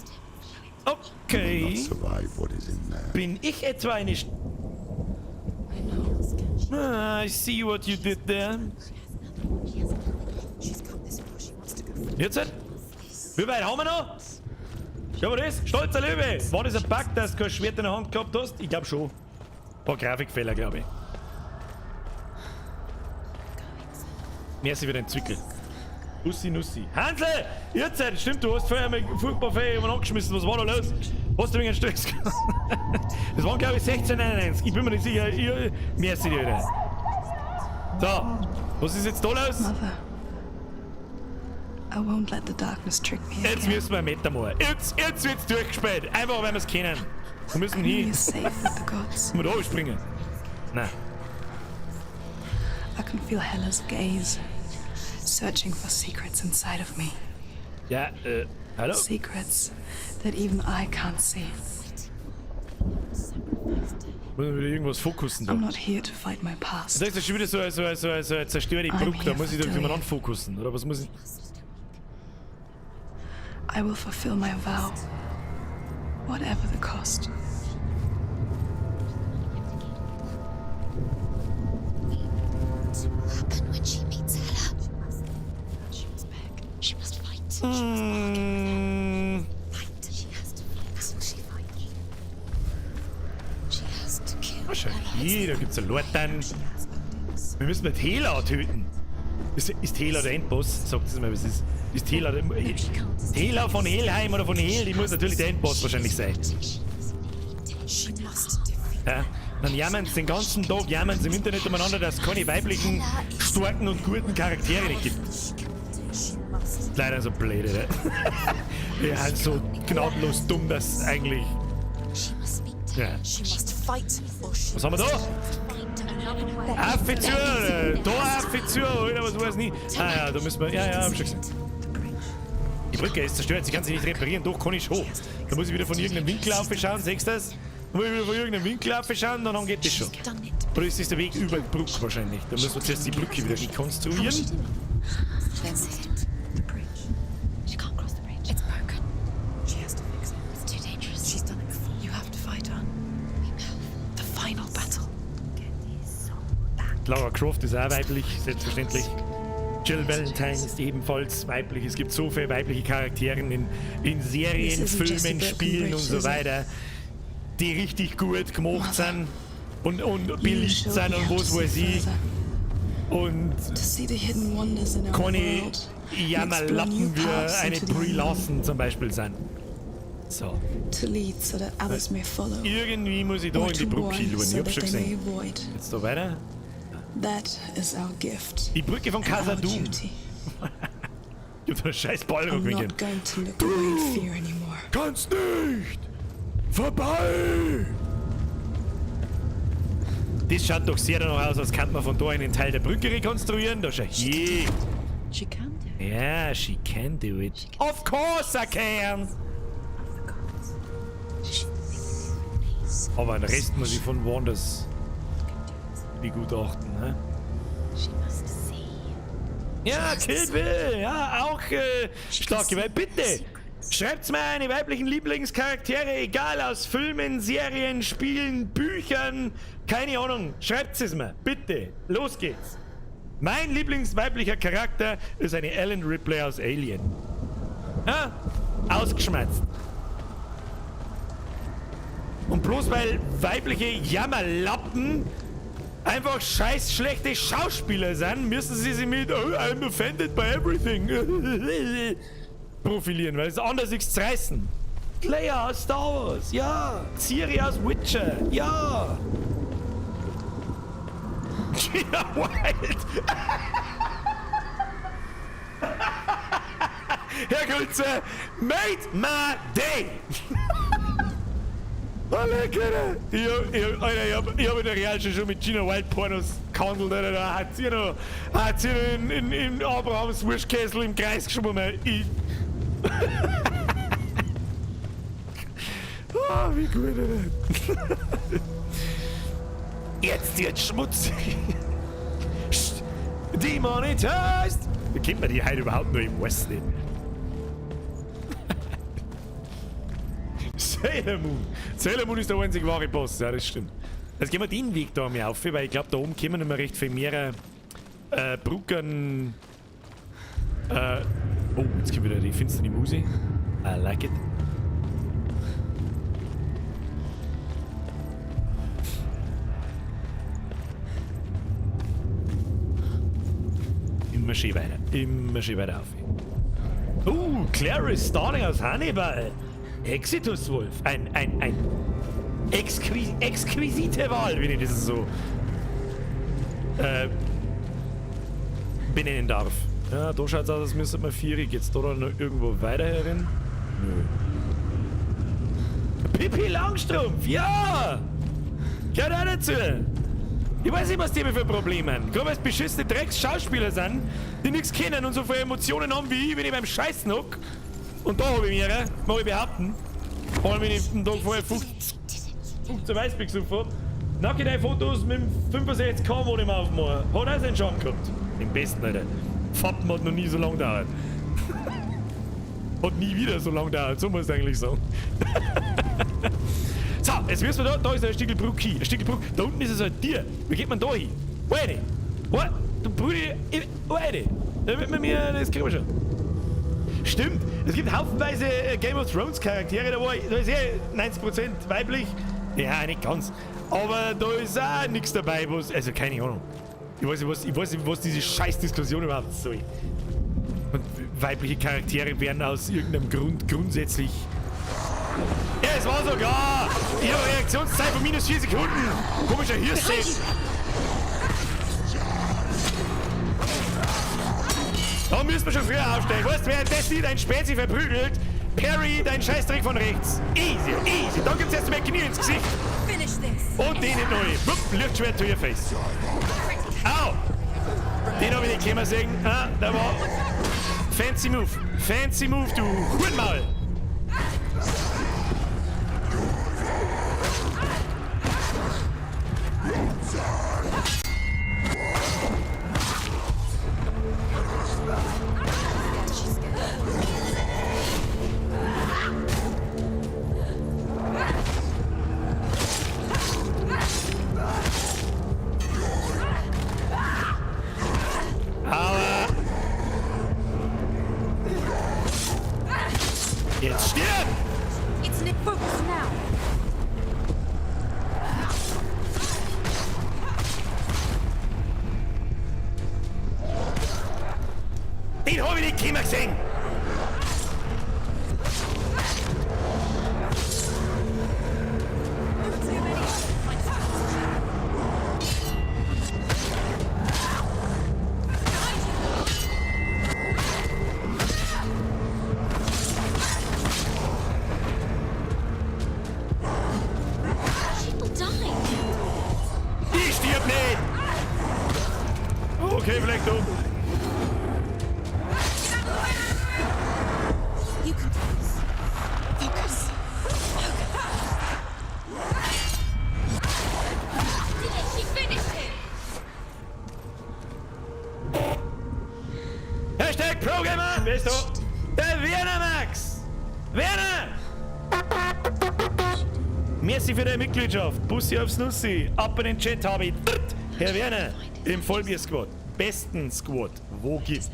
You will Okay. not survive what is in there. Bin ich etwa eine... St Ah, I see what you did there. Jetzt halt. Wie weit haben wir noch? Ja, aber das? Stolzer Löwe! War das ein Bug, dass du kein Schwert in der Hand gehabt hast? Ich glaube schon. Ein paar Grafikfehler, glaube ich. Merci für den Zwickel. Nussi, Nussi. Hansel! Jetzt, halt, stimmt, du hast vorher mal furchtbar viel jemanden angeschmissen. Was war da los? Hast du wegen Stress gehabt? Das waren, glaube ich, 16,99. Ich bin mir nicht sicher. Ich, merci dir wieder. So, was ist jetzt da los? Mother, I won't let the darkness trick me Jetzt again. müssen wir Meter machen. Jetzt wird's durchgespielt. Einfach, weil wir's kennen. Wir müssen I know hin. you're safe with the gods. Müssen wir da springen? Nein. I can feel Hela's gaze, searching for secrets inside of me. Ja, hallo? Secrets that even I can't see. Müssen wir wieder irgendwas fokussen da. I'm not here to fight my past. Das ist schon wieder so eine zerstörte I'm Brücke. Da here muss ich for doch jemand Dillion. anfokussen. Oder was muss ich. I will fulfill my vow, whatever the cost. What will happen when she meets Hela? She must beg. She must fight. She must bargain with her. Fight. She Hier, da gibt's einen Lortan. Wir müssen mit Hela töten. Ist Hela der Endboss? Sagt es mal, was ist. Ist Hela der. Hela von Helheim oder von Hel, die muss natürlich der Endboss wahrscheinlich sein. Ja, dann jammern sie den ganzen Tag, jammern sie im Internet umeinander, dass es keine weiblichen, starken und guten Charaktere nicht gibt. Leider so blöd, oder? Ja, halt so gnadenlos dumm, dass eigentlich. Ja. Was haben wir da? Affe zu, da Affe zu, oder was weiß ich nicht. Ah ja, da müssen wir. Ja, ja, hab ich schon gesehen. Die Brücke ist zerstört, sie kann sich nicht reparieren, doch kann ich hoch. Da muss ich wieder von irgendeinem Winkel aufschauen, siehst du das? Da muss ich wieder von irgendeinem Winkel aufschauen, dann geht das schon. Oder ist das der Weg über die Brücke wahrscheinlich? Da müssen wir zuerst die Brücke wieder rekonstruieren. She can't cross the bridge. It's broken. She has to fix it. It's too dangerous. She's done it before. You have to fight on. The final battle. Lara Croft ist auch weiblich, selbstverständlich. Jill Valentine ist ebenfalls weiblich. Es gibt so viele weibliche Charaktere in Serien, This isn't just a Filmen, broken Spielen bridge, und so is it? weiter, die richtig gut gemacht sind und beliebt showed sind me und how to was see weiß ich. further. Und To see the hidden wonders in our keine world. and explore new Jammerlappen wie paths eine into the Brie unknown. Larson zum Beispiel sind. So. To lead so that others may follow. Irgendwie muss ich da Or in die to Brücke warn schauen. Ich so hab that schon they may gesehen. avoid. Jetzt da weiter. That is our gift. Die Brücke von and our Khazad-dûm. duty. Ich hab da einen scheiß Ballrock I'm mitgegeben. not going to look away in fear anymore. Kannst nicht! Vorbei! Das schaut doch sehr danach aus, als könnte man von da einen Teil der Brücke rekonstruieren. Da schau hier. She can do it. Ja, she can do it. Of course I can! Aber den Rest muss ich von woanders begutachten, ne? She must see. Ja, Kill Bill, ja, auch starke Weib. Bitte, schreibt's mir eine weiblichen Lieblingscharaktere, egal aus Filmen, Serien, Spielen, Büchern, keine Ahnung. Schreibt's es mir, bitte. Los geht's. Mein lieblingsweiblicher Charakter ist eine Ellen Ripley aus Alien. Ja, ausgeschmerzt. Und bloß weil weibliche Jammerlappen einfach scheiß schlechte Schauspieler sind, müssen sie sich mit "Oh, I'm offended by everything" profilieren, weil es anders nichts zu reißen. Leia aus Star Wars, ja. Ciri aus Witcher, ja. Gina Wild. Herr Kulze, made my day. Oh, leck, Alter. Alter, ich hab in der Realschule schon mit Gina Wild Pornos gehandelt, Alter. Da hat sie noch, hat sie noch in Abrahams Wurstkessel im Kreis geschwommen. Ich. Ah, wie gut, Alter. Jetzt wird's schmutzig. Demonetized! Da kennt man die heute überhaupt noch, ich weiß nicht. Sailor Moon. Sailor Moon ist der einzig wahre Boss, ja, das stimmt. Jetzt gehen wir den Weg da mal auf, weil ich glaub, da oben kommen noch recht viel mehr Brücken. Oh, jetzt kommt wieder die finstere Musik. I like it. Immer schön weiter. Immer schön weiter auf. Clarice Starling aus Hannibal. Exitus Wolf. Ein exquisite Wahl, wenn ich das so benennen darf. Ja, da schaut's aus, als müsste man vierig. Geht's da dann noch irgendwo weiter herin? Nö. Pippi Langstrumpf, ja! Gehört auch dazu. Ich weiß nicht, was die für Probleme haben. Gerade weil es beschissene Drecks-Schauspieler sind, die nichts kennen und so viele Emotionen haben wie ich, wenn ich beim Scheißen hock. Und da hab ich mehrere, mag ich behaupten. Vor allem, wenn ich den Tag vorher 15 Weißbier gesoffen hab. Nackte Fotos mit dem 65k, wo ich mir aufmache. Hat auch seinen Charme gehabt. Den besten, Alter. Fappen hat noch nie so lange gedauert. Hat nie wieder so lange gedauert, so muss ich eigentlich sagen. So, jetzt müssen wir da, da ist ein Stückel Brücke hin. Ein Stückel Brücke. Da unten ist es ein Tier. Wie geht man da hin? Warte. What? Du Brudi, ich, warte. Da wird man mir, das kriegen wir schon. Stimmt, es gibt haufenweise Game of Thrones Charaktere, da ist eh 90% weiblich. Ja, nicht ganz. Aber da ist auch nichts dabei, was. Also keine Ahnung. Ich weiß nicht, was diese Scheißdiskussion überhaupt soll. Und weibliche Charaktere werden aus irgendeinem Grund grundsätzlich. Ja, es war sogar! Ich habe eine Reaktionszeit von minus 4 Sekunden! Komischer Hirsch! Da müssen wir schon früher aufstellen. Weißt du, während das Lied ein Spezi verprügelt, Parry dein Scheißdreck von rechts. Easy, easy. Dann gibt's erst mal Knie ins Gesicht. Und den in neu. Wupp, Lichtschwert to your face. Au! Den hab ich nicht kommen sehen. Ah, der war. Fancy Move. Fancy Move, du Hurenmaul. Aua! Jetzt stirb! It's Nick. Focus now. Den hab ich nicht kommen gesehen! She will die. Ich stirb nicht! Okay, vielleicht doch. You can do this. Focus. Focus. Did it? She finished him. Hashtag ProGamer! Wer ist da? Der Werner Max! Werner! Merci für deine Mitgliedschaft. Bussi aufs Nussi. Ab in den Chat habe ich. Herr Werner im Vollbier-Squad. Besten Squad. Wo gibt?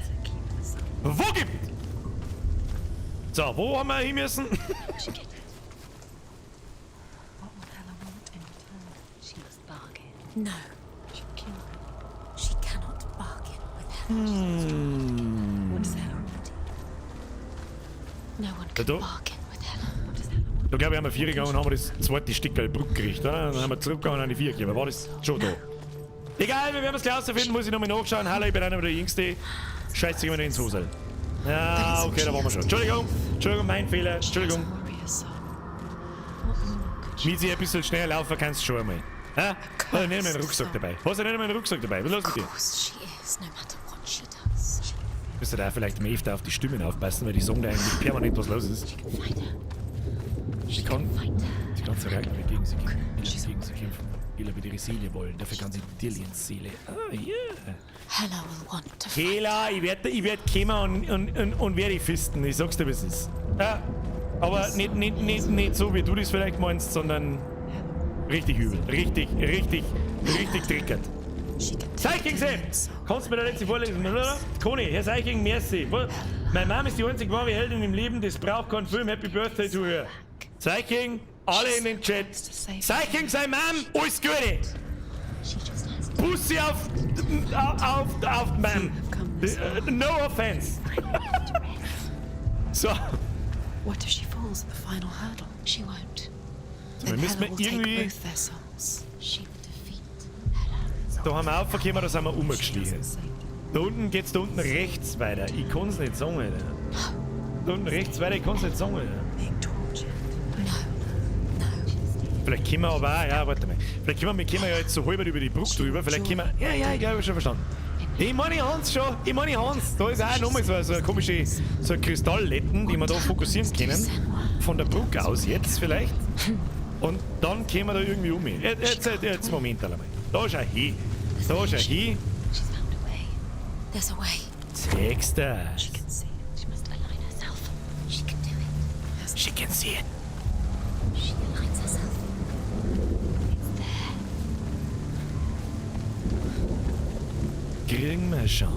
Wo gibt? So, wo haben wir hin müssen? She get it. What will Hela want in return? She must bargain. No, She'll kill her. she cannot bargain with Hela. What does Hela want? No one can Da- bargain with Hela. What does Hela want? Da glaube ich, haben wir vier gegangen und haben wir das zweite Stück Brücke gekriegt, oder? Dann haben wir zurückgegangen und an die vier gegeben. War das schon da? Egal, wir werden es gleich rausfinden, muss ich nochmal nachschauen. Hallo, ich bin einer der Jüngste. Scheiße, ich mir ins Hosel. Ja, okay, da waren wir schon. Entschuldigung, Entschuldigung, mein Fehler. Entschuldigung. Warrior soul. What more could she Mit sie ein bisschen schneller laufen kannst du schon einmal. Ha? Hast du nicht einmal einen Rucksack dabei? Hast du nicht einmal einen Rucksack dabei? Was ist los mit dir? Of course she is, no matter what she does. Müsst ihr da vielleicht mal öfter auf die Stimmen aufpassen, weil die sagen da eigentlich permanent, was los ist. She can fight her. Sie kann, Fight her. sie kann zu Ragnar gegen sie kämpfen. Gegen sie kämpfen. Hela wird ihre Seele wollen. Dafür kann sie Dillions Seele. Ah, yeah. Hela will want to fight. Hela, ich werd kommen und werde ich fisten. Ich sag's dir, wie es ist. Ja, aber nicht so, wie du das vielleicht meinst, sondern richtig übel. Richtig, richtig, richtig trickert. She can take Seiching Sepp! Kannst du mir da letzte vorlesen, oder? Conny, Herr Seiching, merci. Meine Mom ist die einzig wahre Heldin im Leben, das braucht keinen Film. Happy Birthday to her. Seiching, alle in den Chat. Seiching, sein Mom, alles Gute! She just has to. Bussi auf Mom. No offense. So, What if she falls at the final hurdle? She won't. so wir Then müssen Hela will take irgendwie. both their souls. She will defeat Hela. Da haben wir aufgekommen, da sind wir umgeschlichen. Da unten geht's da unten rechts weiter. Ich kann's nicht sagen, Alter. Da unten rechts weiter, ich kann's nicht sagen, Alter. Being tortured. Vielleicht können wir aber auch, ja, warte mal. Vielleicht können wir können ja jetzt so halb über die Brücke drüber. Vielleicht können wir. Ja, ja, ich glaube, ich hab schon verstanden. Ich meine Hans schon, ich meine Hans. Da ist auch nochmal so eine komische, so eine Kristallletten, die wir da fokussieren können. Von der Brücke aus jetzt vielleicht. Und dann können wir da irgendwie um. Jetzt, Moment einmal. Da schau hin. Da schau hin. She's found a way. There's a way. Zeig's das. She can see it. She must align herself. She can do it. She can see it. She aligns herself. It's there. Kriegen wir schon.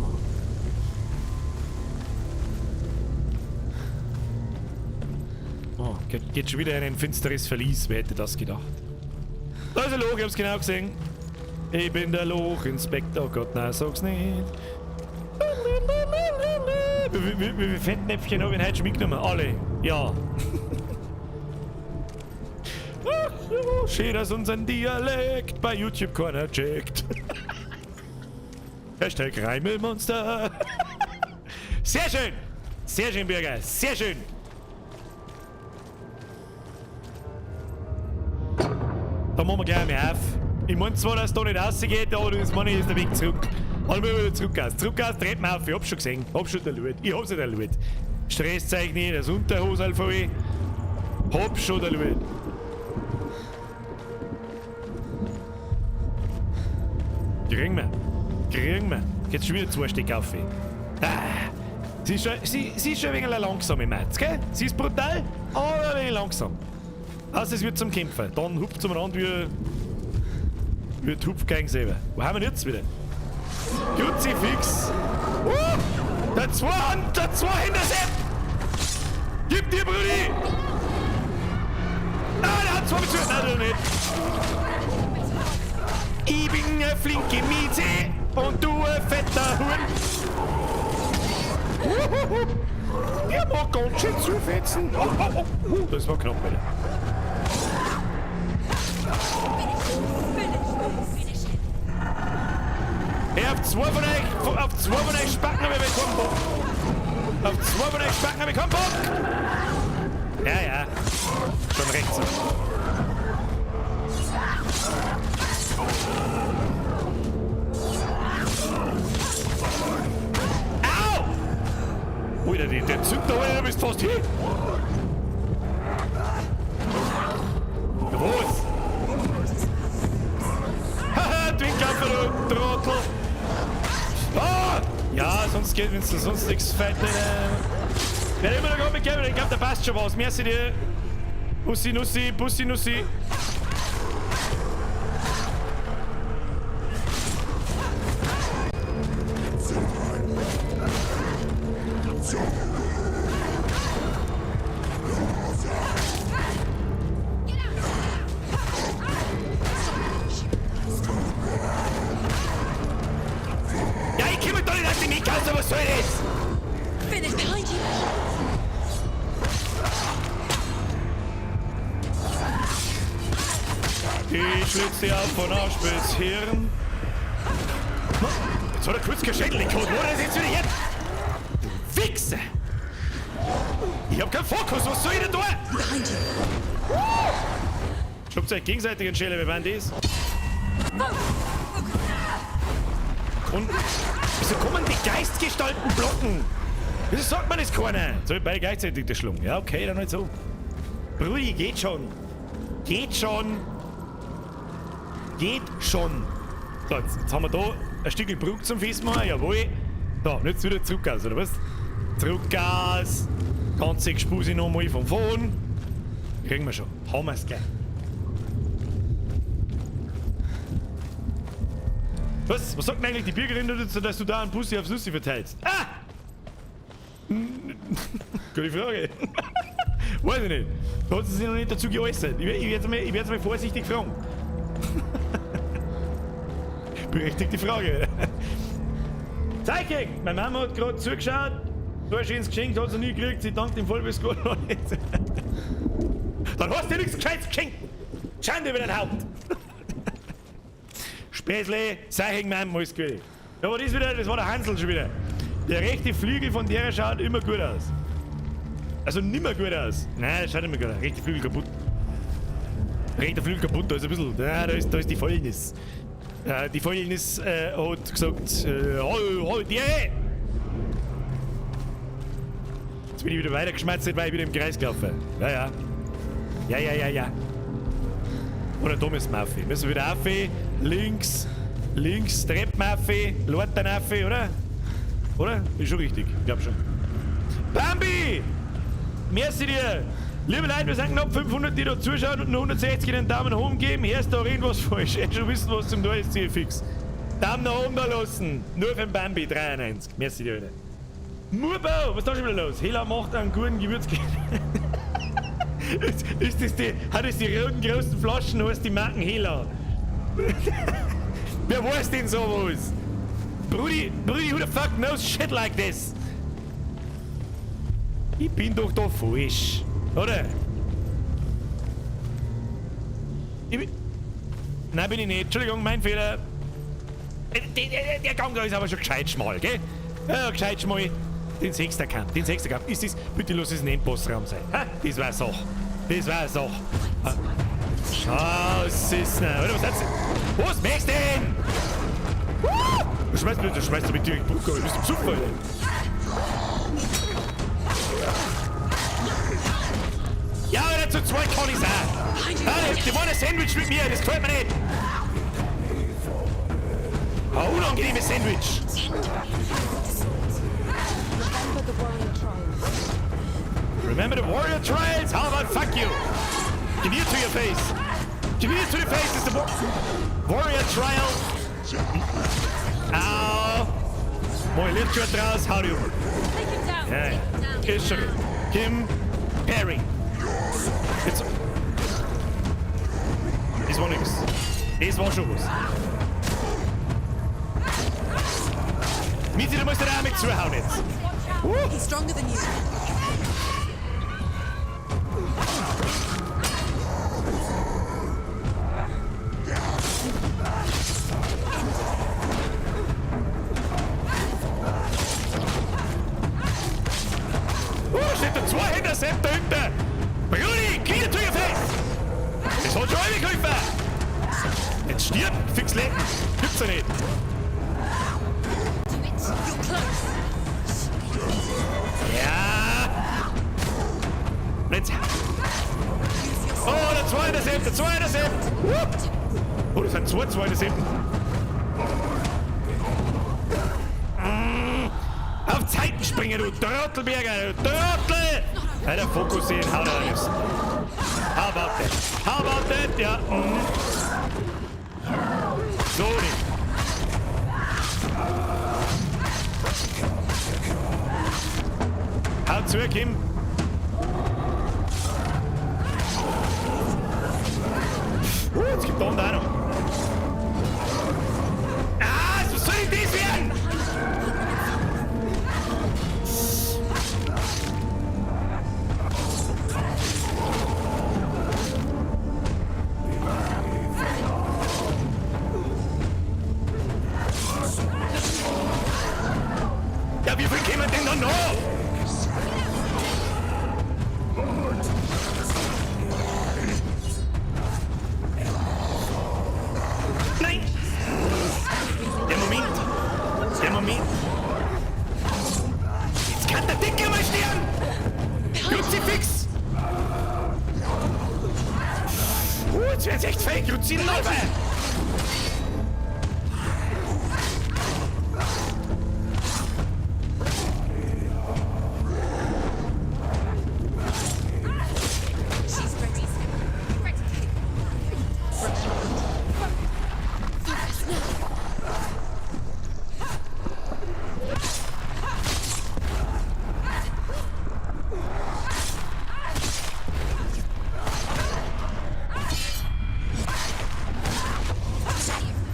Oh, geht schon wieder in ein finsteres Verlies. Wer hätte das gedacht? Da ist ein Loch, ich hab's genau gesehen. Ich bin der Lochinspektor, Gott, nein, sag's nicht. Wie viele Fettnäpfchen habe ich denn heute schon mitgenommen? Alle. Ja. Ach, ja, schön, dass unseren Dialekt bei YouTube keiner checkt. Hashtag Reimelmonster. Sehr schön. Sehr schön, Bürger. Sehr schön. Da machen wir gleich mal auf. Ich meine zwar, dass da nicht rausgeht, aber das meine ich, ist der Weg zurück. Aber wir wieder zurück aus. Zurück aus, dreht man auf. Ich hab's schon gesehen. Hab schon der Lut. Ich hab's ja der Lut. Stresszeichen nicht, das Unterhose voll. Hab schon der Lut. Kriegen wir. Kriegen wir. Jetzt schon wieder 2 Stück auf. Ah. Sie ist schon ein wenig langsam im März, gell? Sie ist brutal, aber ein wenig langsam. Also es wird zum Kämpfen. Dann hupft zum Rand wie die Hupfgang selber. Wo haben wir denn jetzt wieder? Kruzifix! Der Zweihänder-Sepp! Gib dir, Brudi! Ah, der hat zwei mit Nein, der nicht! Ich bin eine flinke Mieze und du ein fetter Huhn! Uhuhu. Der mag ganz schön zufetzen! Oh, oh, oh. Das war knapp, Alter. Hey, auf zwei von euch Spacken habe ich keinen Bock. Auf zwei von euch Spacken habe ich keinen Bock. Ja, ja. Schon recht so. Au! Alter, der zückt da, Alter, du bist fast hier. Was? Haha, Twinkampfer, du Trottel! Ah! Ja, sonst geht, wenn du sonst nichts fällt. Wer immer noch mit ich glaube, da passt schon was. Merci dir. Bussi, Nussi, Bussi, Nussi. Hirn. Jetzt hat er kurz kein Schädel gehabt. Wo ist jetzt wieder her? Du Wichser! Ich hab keinen Fokus, was soll ich denn da? Schluppt euch gegenseitig in Schädel, wir waren das. Und wieso kommen die Geistgestalten blocken? Wieso sagt man das keiner? So, beide gleichzeitig der Schlung. Ja, okay, dann halt so. Brudi, geht schon. Geht schon. Geht schon. So, jetzt haben wir da ein Stück Brücke zum Festmachen, jawohl. Da, und jetzt wieder zurück aus, oder was? Zurück aus. Ganze Gespuse nochmal vom Phone. Kriegen wir schon. Haben wir's gleich. Was? Was sagt denn eigentlich die Bürgerin dazu, dass du da einen Bussi aufs Nussi verteilst? Ah! Gute Frage. Weiß ich nicht. Da hat sie sich noch nicht dazu geäußert. Ich werde mal vorsichtig fragen. Berechtigte Frage. Zeike! Meine Mama hat gerade zugeschaut. So ein schönes Geschenk hat sie nie gekriegt. Sie dankt dem Vollbiss noch nicht. Dann hast du nichts Gescheites geschenkt. Schande über dein Haupt. Späßle, Zeichen, Mama, alles gut. Ja, aber das wieder, das war der Hansel schon wieder. Der rechte Flügel von der schaut immer gut aus. Also nimmer gut aus. Nein, das schaut immer gut aus. Rechte Flügel kaputt. Rechter Flügel kaputt, da ist ein bisschen. Ja, da ist die Fäulnis. Die Fäulnis hat gesagt, hol die! Jetzt bin ich wieder weitergeschmatzt, weil ich wieder im Kreis gelaufen. Ja, ja. Ja, ja, ja, ja. Oder da müssen wir auf. Müssen wir wieder auf. Links, links, Treppen auf, Leitern auf, oder? Oder? Ist schon richtig, ich glaub schon. Bambi! Merci dir! Liebe Leute, wir sind knapp 500, die da zuschauen und nur 160 den Daumen nach oben geben. Hier ist da irgendwas falsch. Ich schon wissen, was zum Tor ist, zieh fix. Daumen nach oben da lassen. Nur für den Bambi, 93. Merci dir, Alter. Murbau, was ist da schon wieder los? Hela macht einen guten Gewürzkäse. Ist das die, hat das die roten großen Flaschen, heißt die Marken Hela? Wer weiß denn sowas? Brudi, Brudi, who the fuck knows shit like this? Ich bin doch da falsch, oder? Ich bin... Nein, bin ich nicht. Entschuldigung, mein Fehler. Der Gang da ist aber schon gescheit schmal, gell? Ja, gescheit schmal. Den Sechsterkampf, den Sechsterkampf. Ist das... Bitte lass es ein Endbossraum sein. Ha? Das war's auch. Das war's auch. Ah, es ist... Oder was hat's? Was möchtest du denn? Du schmeißt du mit dir die Brücke, du bist im Alter. Ja, oder zu zweit kann ich's auch. Ah, die wollen ein Sandwich mit mir, das gefällt mir nicht. Ein unangenehmes Sandwich. Remember the warrior trials? How about fuck you? Give it to your face. Give it to the face is the warrior trial. Au. Moin, Lichtschwert raus, hau die um. Ja, ja. Ist schon gut. Kim Perry. Jetzt. Das war nix. Das war schon was. Miete, du musst dir auch mit zuhauen jetzt. He's stronger than you. Oh, steht da zwei Hände, Sepp da hinten. Brudi, Knie to your face. Das hat schon alle geholfen. Jetzt stirb, fix lecken. Gibt's ja nicht. Do it. You're close. Ja. Und jetzt. Oh, der zweite Sepp, der zweite Sepp. Oh, das sind zwei zweite Seppen. Auf Zeiten springen, du Trottelberger, du Trottel! Alter, Fokus sehen, hau da raus. How about that? How about that? Ja. So nicht. Hau zu, Kim. Jetzt gibt da unten auch noch. Ah, was soll denn das werden? Ja, wie viel kämen denn da noch? Nein! Der Moment! Der Moment! Jetzt kann der Dicke mal sterben! Kruzifix! Jetzt wird's echt fake! Kruzifix! She's ready. Ready. Focus now.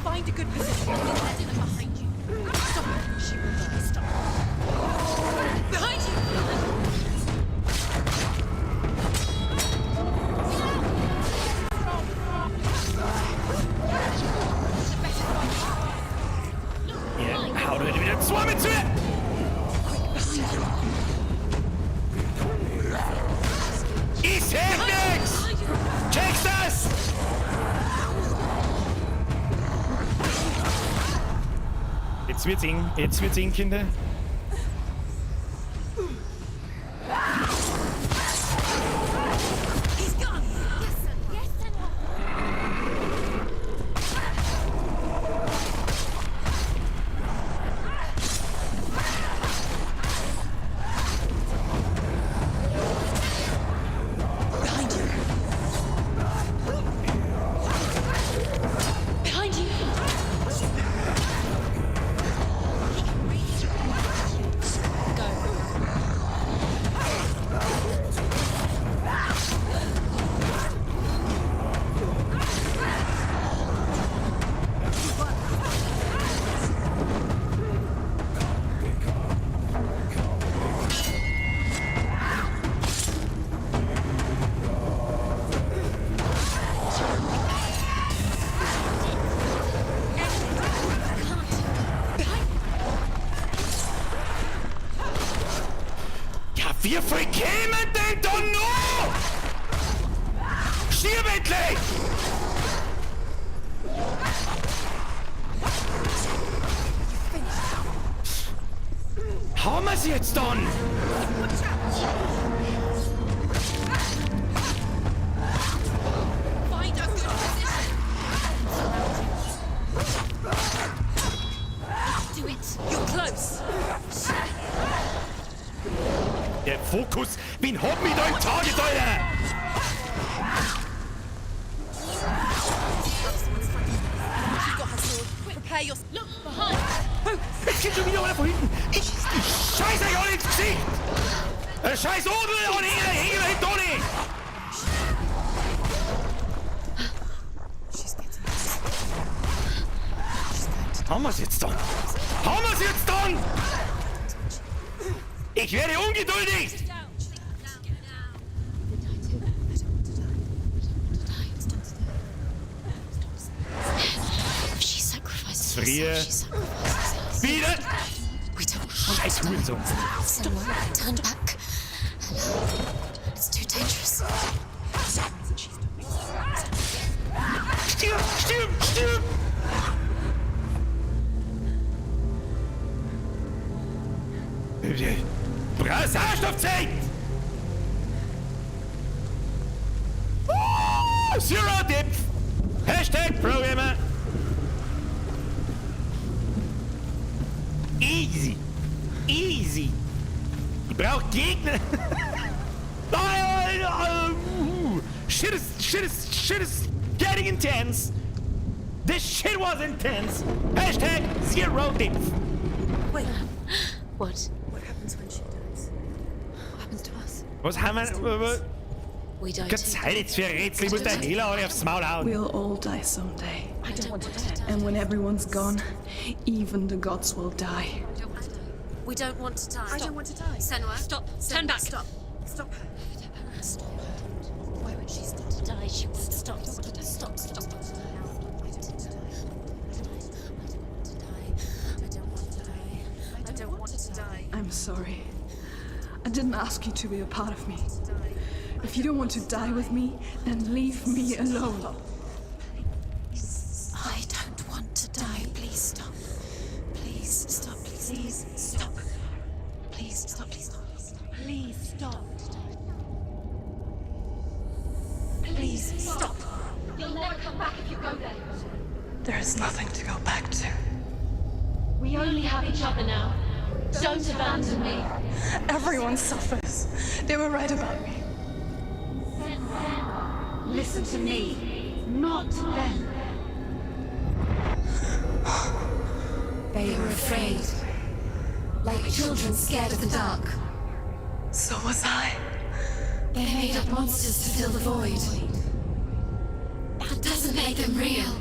Find a good position. Behind you. Stop. She will die. Stop. Behind you. Ja, hau du wieder zwei mit zu! Ich seh nix! Checkst das? Jetzt wird's eng, Kinder. He's gone. Yes, sir. Yes, Senua. Behind you. Behind you. He can reach you. Wie viel kämen denn da noch? Stirb endlich! Haben wir sie jetzt dann? Find a good position. Do it. You're close. Der Fokus! Wen hat mich da im Target, Alter? She's got her sword. Prepare your. Look behind. Jetzt kommt schon wieder einer von hinten! Ich scheiß euch alle ins Gesicht! Scheiß Odel und Hänger hinten ohne! She's getting She's going to Haben wir's jetzt dann? Haben wir's jetzt dann? Ich werde ungeduldig! If she sacrifices Frier. herself, she sacrifices us. Wieder! We don't Scheiß Hurensohn! Stop. Turn back. It's too dangerous. Stirb, stirb, stirb! Sauerstoffzeit! Oh, Zero Depth! Hashtag Programmer! Easy! Easy! Ich brauch Gegner! Shit is getting intense! This shit was intense! Hashtag Zero Depth! Wait. What? What happens when she dies? What happens to us? Was haben wir? We die Keine Zeit jetzt für Rätsel, ich muss der Hela alle aufs Maul hauen. We'll all die someday. I don't want to die. And when everyone's gone, even the gods will die. We don't want to die. I don't want to die. Senua, stop. Turn back. Stop. Stop her. Stop her. Why won't she stop to die? She won't stop. Stop. Stop. Stop. Stop. I don't want to die. I don't want to die. I don't want to die. I'm sorry. I didn't ask you to be a part of me. If you don't want to die with me, then leave me alone. I don't want to die. Please stop. Please stop. Please stop. Please stop. Please stop. Please stop. Please stop. You'll never come back if you go there. There is nothing to go back to. We only have each other now. Don't abandon me. Everyone suffers. They were right about me. Listen to me, not them. They are afraid. Like children scared of the dark. So was I. They made up monsters to fill the void. That doesn't make them real.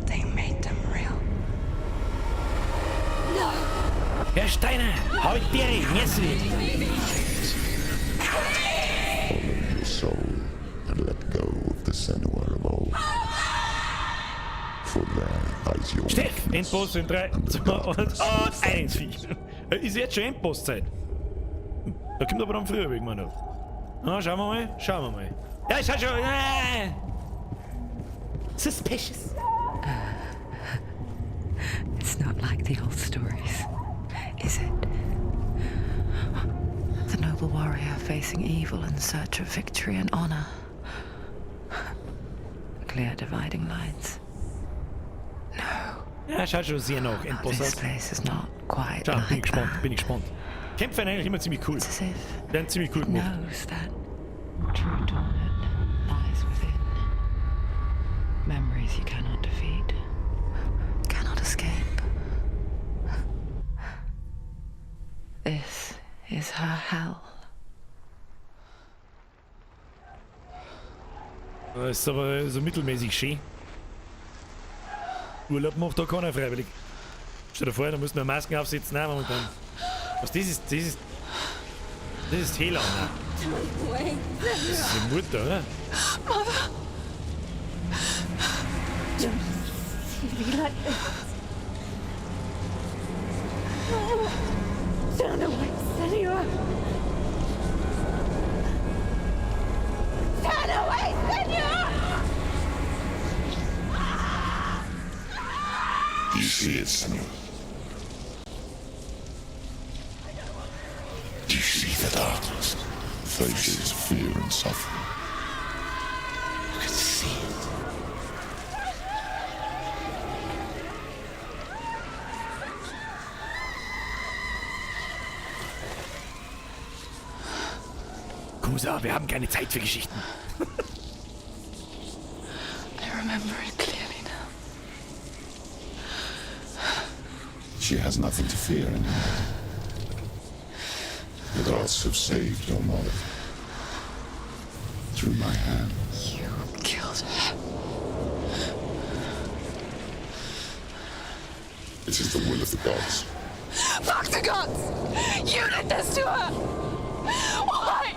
They made them real. No! Herr Steiner, hab ich dir, merci. Follow your soul and let go of the Senua of old. For there lies your Steff, weakness Endboss in 3, and the 2, 1 darkness und will follow. 1, Viech. Ist jetzt schon Endbosszeit. Da kommt aber dann früher, wie ich gemeint hab. Na, schauen wir mal, schauen wir mal. Ja, schau schon. Suspicious. It's not like the old stories, is it? The noble warrior facing evil in search of victory and honor. Clear dividing lines. No, Ja, schaut schon sehr nach Endboss this aus. place is not quite Schau, bin ich like gespannt, that. bin ich gespannt. Kämpfe eigentlich immer ziemlich cool. It's as if Werden ziemlich cool it gemacht. knows that true torment lies within. Memories you cannot defeat, cannot escape. This is her hell. Das ist aber so mittelmäßig schön. Urlaub macht da keiner freiwillig. Stell dir vor, da müssen wir Masken aufsetzen. Nein, momentan. Was das ist, das ist. Das ist Hela, ne? Das ist die Mutter, oder? Mother! Be like this. Turn away, Senua. Turn away, Senua! Do you see it, Senua? Do you see the darkness? Faces of fear and suffering. You can see it. Kusa, wir haben keine Zeit für Geschichten. I remember it clearly now. She has nothing to fear anymore. The gods have saved your mother. Through my hand. You killed her. It is the will of the gods. Fuck the gods! You did this to her! Why?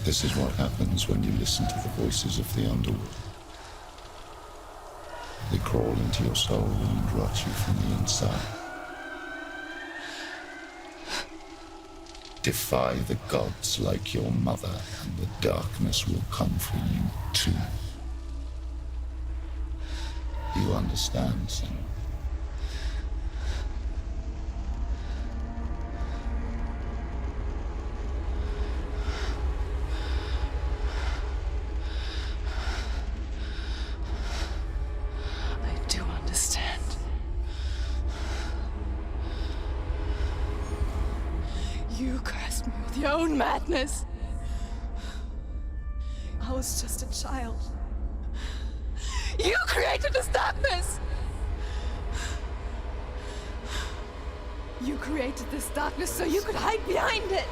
This is what happens when you listen to the voices of the underworld. They crawl into your soul and rot you from the inside. Defy the gods like your mother, and the darkness will come for you too. Do you understand, Senua? I do understand. You cursed me with your own madness. I was just a child. You created this darkness! You created this darkness so you could hide behind it!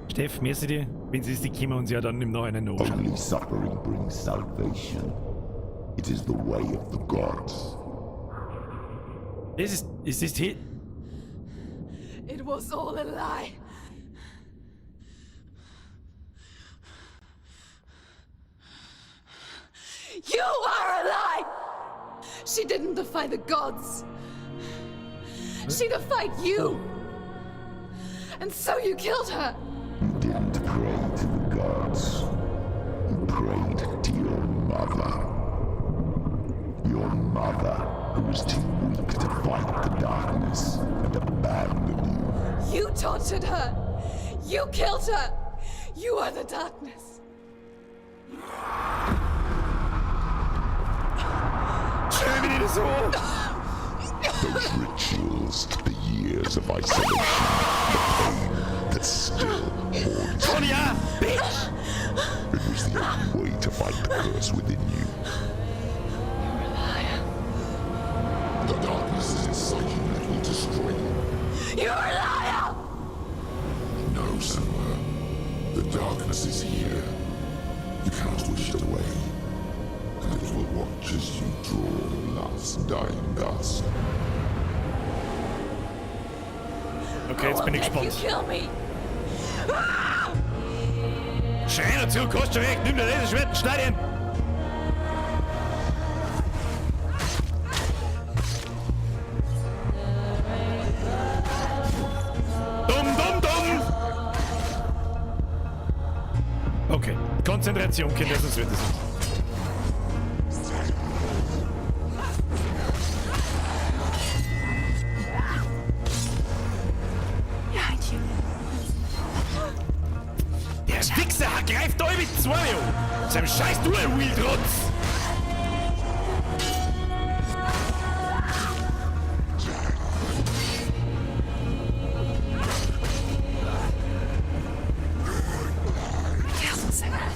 Steff, merci dir. Wenn sie ist, die können wir uns ja dann im Nachhinein noch anschauen. Only suffering brings salvation. It is the way of the gods. Das ist das hier? It was all a lie. You are a lie! She didn't defy the gods. She defied you. And so you killed her. You didn't pray to the gods. You prayed to your mother. Your mother, who was too weak to fight the darkness and abandoned you. You tortured her. You killed her. You are the darkness. Schau mich nicht so an. Those rituals, the years of isolation, the pain that still haunts you. Tonya, bitch! It was the only way to fight the curse within you. You're a liar. The darkness is inside you and it will destroy you. You're a liar! No, Senua. The darkness is here. You cannot wish it away. And it will watch as you draw your last dying gasp. Okay, jetzt bin ich Let you gespannt. kill me. Schrei dazu, kostet schon recht, nimm dir Laserschwert und schneid ihn! Dumm, dumm, dumm! Okay, Konzentration, Kinder, sonst wird es nicht. Behind you. Der Wichser greift euch mit zwei an! Seinem scheiß Dual-Wield-Rotz! Careful, Senua.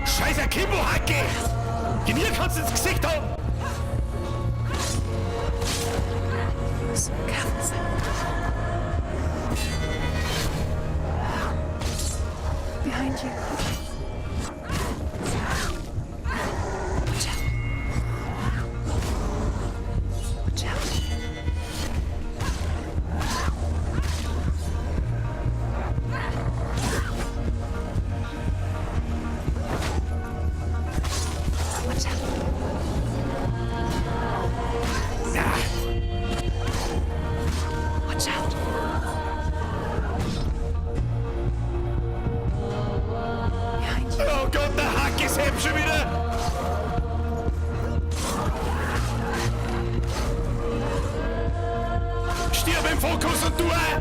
Scheiß Akimbo-Hacke! Genier kannst du ins Gesicht hauen! So careful, Senua. Behind you. Watch out. Watch out. Watch out. Stirb im Fokus und du auch!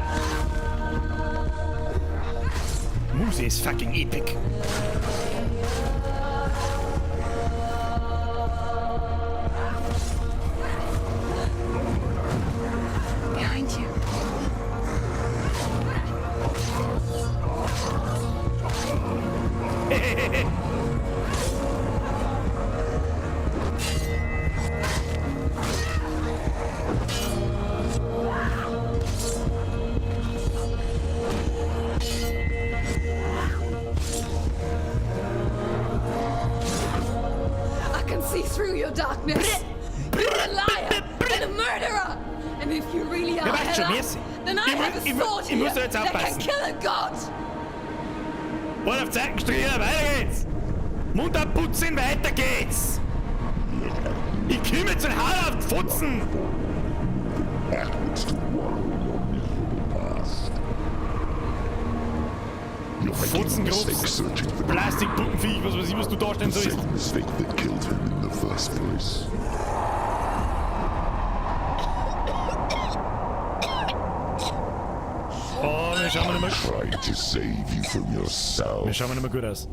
Muse ist fucking epic. Behind you. I can see through your darkness. You're a liar and a murderer. And if you really are Ja, weißt schon, Hela, merci. then I Ich have a sword ich here muss da jetzt that can aufpassen. kill a god. One auf Zeichen weiter geht's! Mund abputzen, weiter geht's! Ich komme jetzt und hau auf die Fotzen! Fotzengroß, Plastikpuppenviech, was weiß ich, was du darstellen sollst. Mistake that killed him in the first place. Oh, wir schauen mal nicht mehr. Trying to save you from yourself. Wir schauen mal nicht mehr gut aus.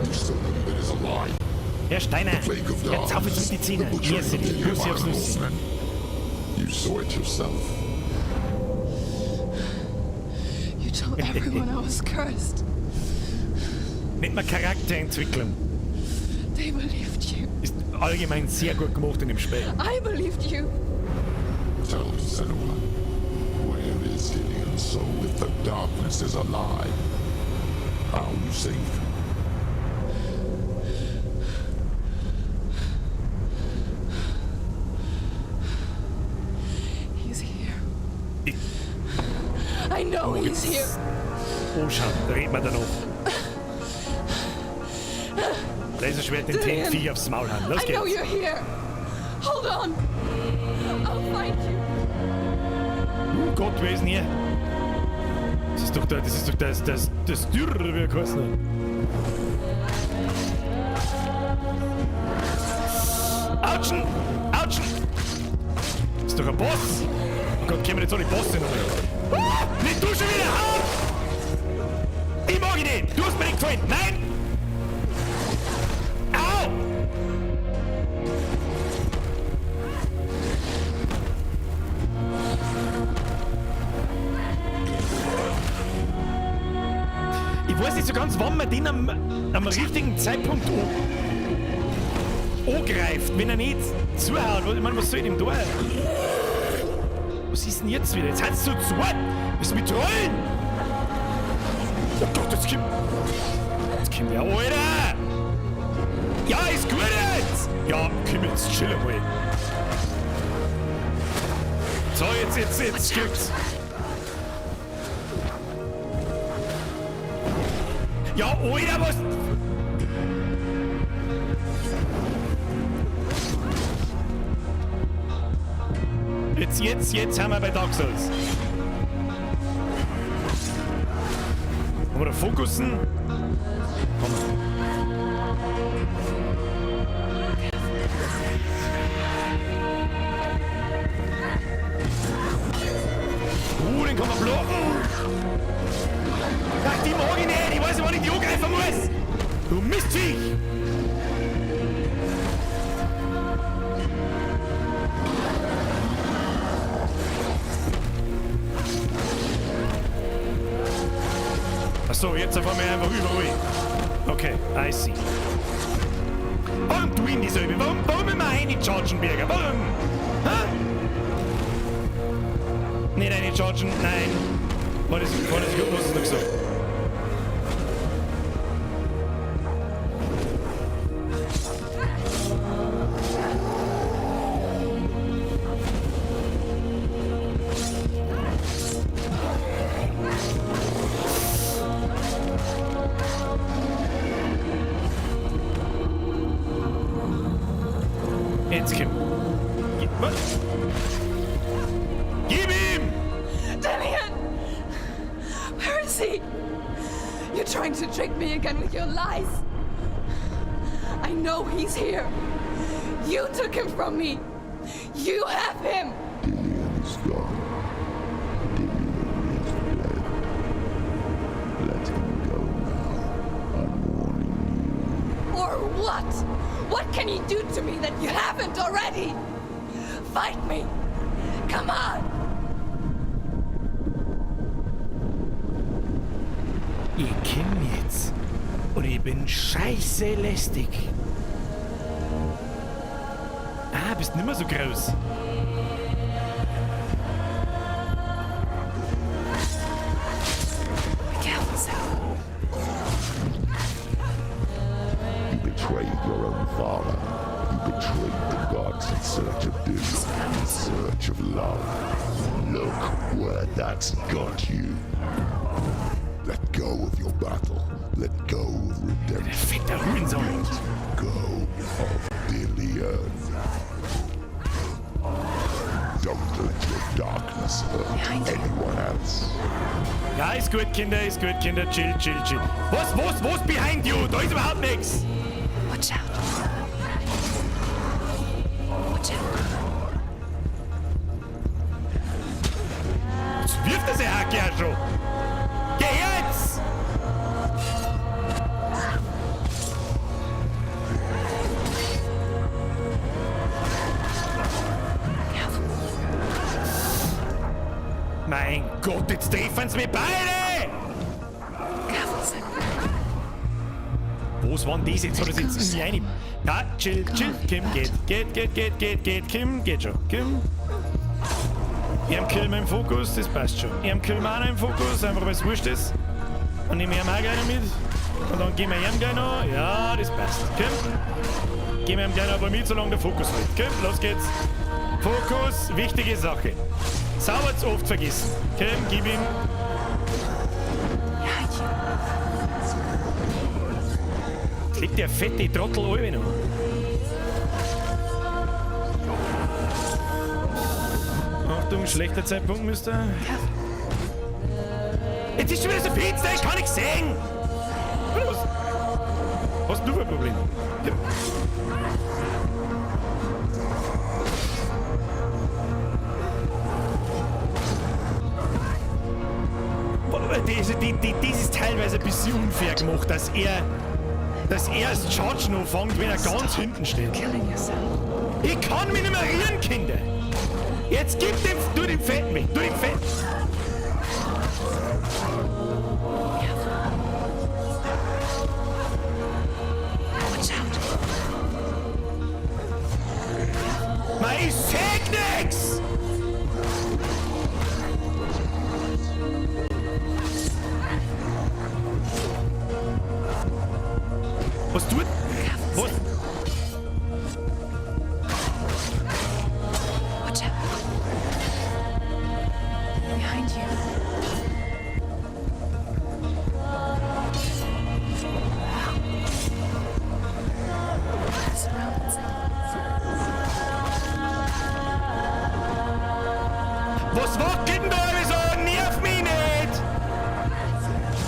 You still believe it is a lie. Herr Steiner, jetzt auf jetzt mit die Zähne. Merci, Bussi aufs Nussi. You saw it yourself. You told everyone I was cursed. Nicht mal Charakterentwicklung. They believed you. Ist allgemein sehr gut gemacht in dem Spiel. I believed you. Tell me, Senua, where is Dillion's soul if the darkness is a lie? How you save him? He's here. I know he's here. Oh, schau, da reden wir dann noch. Laserschwert den Dillion, Viech aufs Maul hauen. Los I know geht's. you're here. Hold on. I'll find you. Oh Gott, wer ist denn hier? Das ist doch der, das ist doch das, das, das Dürr, wie er geheißen hat. Autschen! Autschen! Das ist doch ein Boss! Oh Gott, kommen jetzt alle Bosse noch? Ah, nicht du schon wieder! Hau! Die mag ich nicht! Du hast mir nicht gefallen! Nein! Au! Ich weiß nicht so ganz, wann man den am richtigen Zeitpunkt angreift, wenn er nicht zuhaut. Ich meine, was soll ich dem tun? Was ist denn jetzt wieder? Jetzt hat's zu zweit! Was ist mit Trollen? Oh Gott, jetzt kommt. Jetzt kommt der Alter! Ja, ist gut jetzt! Ja, komm jetzt, chill einmal. So, jetzt gibt's. Ja, Alter, was? Jetzt sind wir bei Dark Souls. Wollen wir da fokussen? Komm. Den kann man blocken. Ach, die mag ich nicht. Ich weiß nicht, wann ich die angreifen muss. Du Mistviech. Achso, jetzt auf einmal einfach überall. Okay, I see. Warum tun die so? Warum immer eine chargen, Birger? Warum? Hä? Nicht eine chargen, nein. Was ist noch gesagt? Jetzt komm. Was? Gib ihm! Dillion! Where is he? You're trying to trick me again with your lies. I know he's here. You took him from me. You have him. Dillion is gone. Dillion is dead. Let him go now. I'm warning you. Or what? What can you do to me that you haven't already? Fight me! Come on! Ich komm jetzt. Und ich bin scheiße lästig. Ah, bist nimmer so groß. Be careful, Sel. You betrayed your own father. You betrayed the gods in search of Dillion, in search of love. Look where that's got you. Let go of your battle. Let go of redemption. Fetter Hurensohn. Let go of Dillion. Don't let your darkness hurt Behind you. anyone else. Ja, ist gut, Kinder, ist gut, Kinder. Chill, chill, chill. Was, was, was behind you? Da ist überhaupt nichts. Watch out. Watch out. Jetzt wirft er seine Hacke ja schon. Geh jetzt! Careful. Mein Gott, jetzt treffen sie mich beide! Careful, Sel. Was waren das jetzt? Hat er jetzt in mich rein? Na, chill, chill. Kim, geht. Geht, geht, geht, geht, geht. Kim, geht schon. Kim. Ihm killen wir im Fokus, das passt schon. Ihm killen wir auch noch im Fokus, einfach weil es wurscht ist. Und nehmen wir ihm auch gleich noch mit. Und dann gehen wir ihm gleich noch. Ja, das passt. Kim. Gehen wir ihm gleich noch aber mit, solange der Fokus hält. Kim, los geht's. Fokus, wichtige Sache. Sauber zu oft vergessen. Kim, gib ihm. Behind you. Jetzt liegt der fette Trottel alle noch. Achtung, schlechter Zeitpunkt, Mister. Careful. Jetzt ist schon wieder so finster, ich kann nichts sehen! Was? Was hast du für ein Problem? Ja. Das ist teilweise ein bisschen unfair gemacht, dass er das Charge noch fängt, wenn er ganz hinten steht. Killing yourself. Ich kann mich nicht mehr rühren, Kinder! Jetzt gib dem, tu den Fetten weg, tu den Fetten! Careful. Watch out. Mei, ich seh nix! Was tut? Careful, Was? Sel. Watch out. Behind you. Surrounded, Sel. Was wackelt denn da alles so? Nerv mich nicht!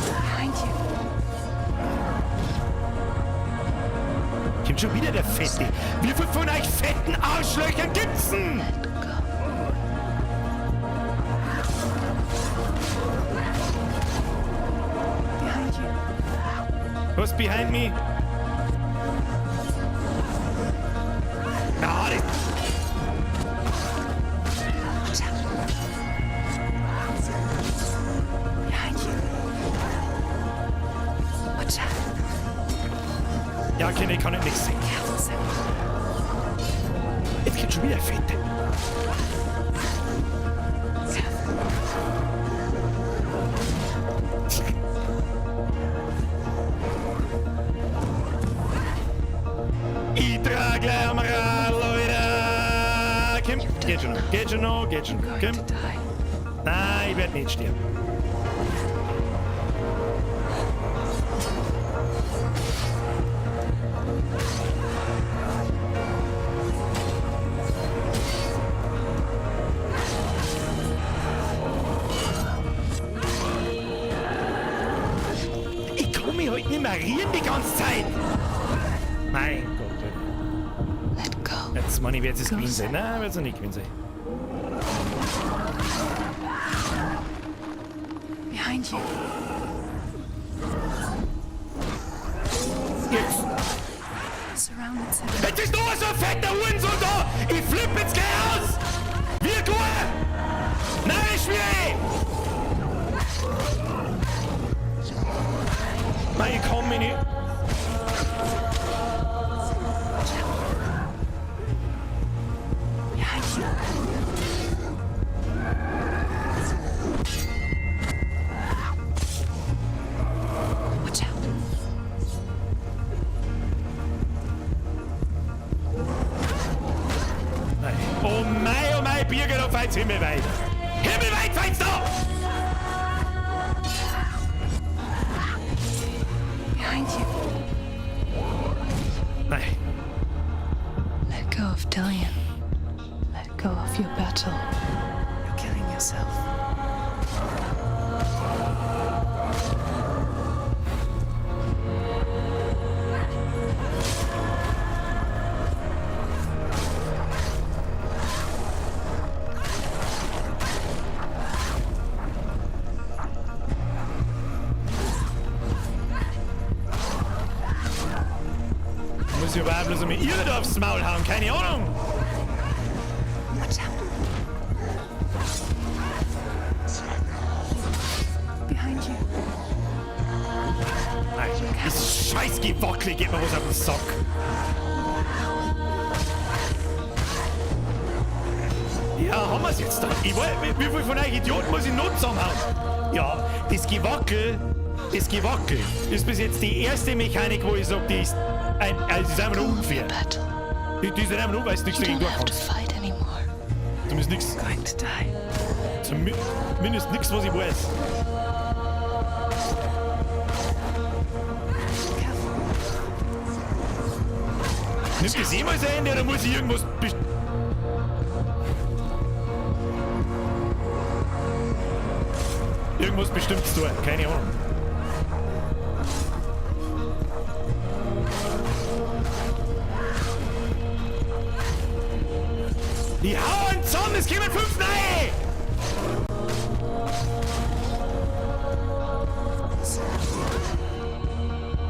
Behind you. Kommt schon wieder der Fette. Wie viel von euch fetten Arschlöchern gibt's denn? Let go. Behind you. Was behind me? Na, das. Watch out. Behind you. Watch out. Ja, okay, ich kann nicht nichts sehen. Careful, Sel. Jetzt kommt schon wieder der Fette. Careful. Ich trag gleich am Radl, Alter. Kim, geht schon noch, geht schon noch, geht schon noch. Going Kim. to die. Nein, ich werd nicht sterben. Ich kann mich halt nicht mehr rühren die ganze Zeit. Mein Gott, Alter. Let go. Jetzt meine ich, wird es Go, gewesen sein. Sel. Nein, wird es nicht gewesen sein. Hurensohn! Jetzt! Jetzt ist noch so ein fetter Hurensohn da! Ich flipp jetzt gleich aus! Wir gut! Nein, ich will! Nein, ich komm mich nicht. Behind you. Watch out. Nein. Oh mei, Birger, da fällt's himmelweit. Himmelweit fällt's da! Behind you. Nein. Let go of Dillion. Let go of your battle. You're killing yourself. Muss ich aber auch bloß einmal ihr da aufs Maul hauen, keine Ahnung. Watch out. Behind you. Nein, das scheiß Gewackel geht mir was auf den Sack. Ja, haben wir's jetzt dann. Ich weiß, wie viel von euch Idioten muss ich noch zusammenhauen? Ja, das Gewackel ist bis jetzt die erste Mechanik, wo ich sag, die ist, also ist einfach nur unfair. Die ist einfach nur, weil du nichts dagegen tun kannst. Zumindest nichts. Going to die. Zumindest nichts, was ich weiß. Nimmt das jemals ein Ende oder muss ich irgendwas irgendwas Bestimmtes tun? Keine Ahnung. Die hauen zusammen, es kommen 5 rein!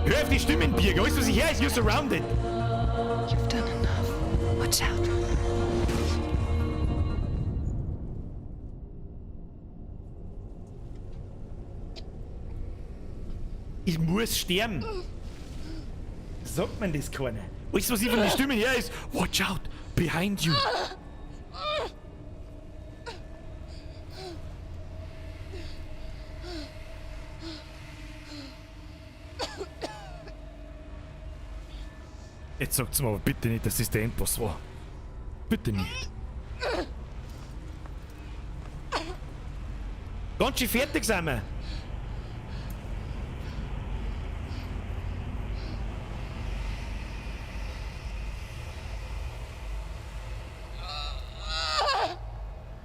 Hör auf die Stimmen, Birger. Weißt du, was ich her ist? You're surrounded. You've done enough. Watch out. Ich muss sterben. Sagt man das keiner? Alles, was ich von den Stimmen her ist, watch out, behind you. Jetzt sagt's mir aber bitte nicht, dass das der Endboss war. Bitte nicht. Ganz schön fertig sind wir.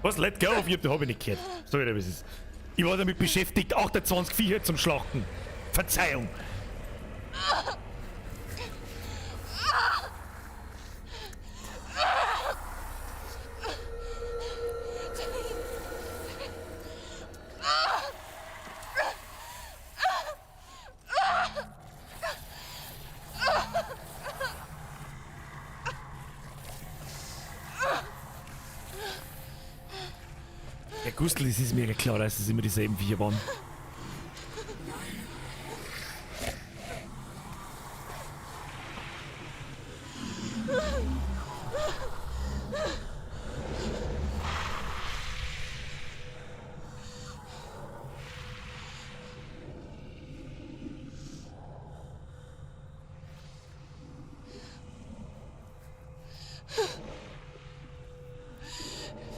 Was? Let go of you? Da hab ich nicht gehört. Sorry, was ist. Ich war damit beschäftigt, 28 Viecher zum Schlachten. Verzeihung. Ja, Gustl, es ist mir ja klar, dass es immer dieselben Viecher waren.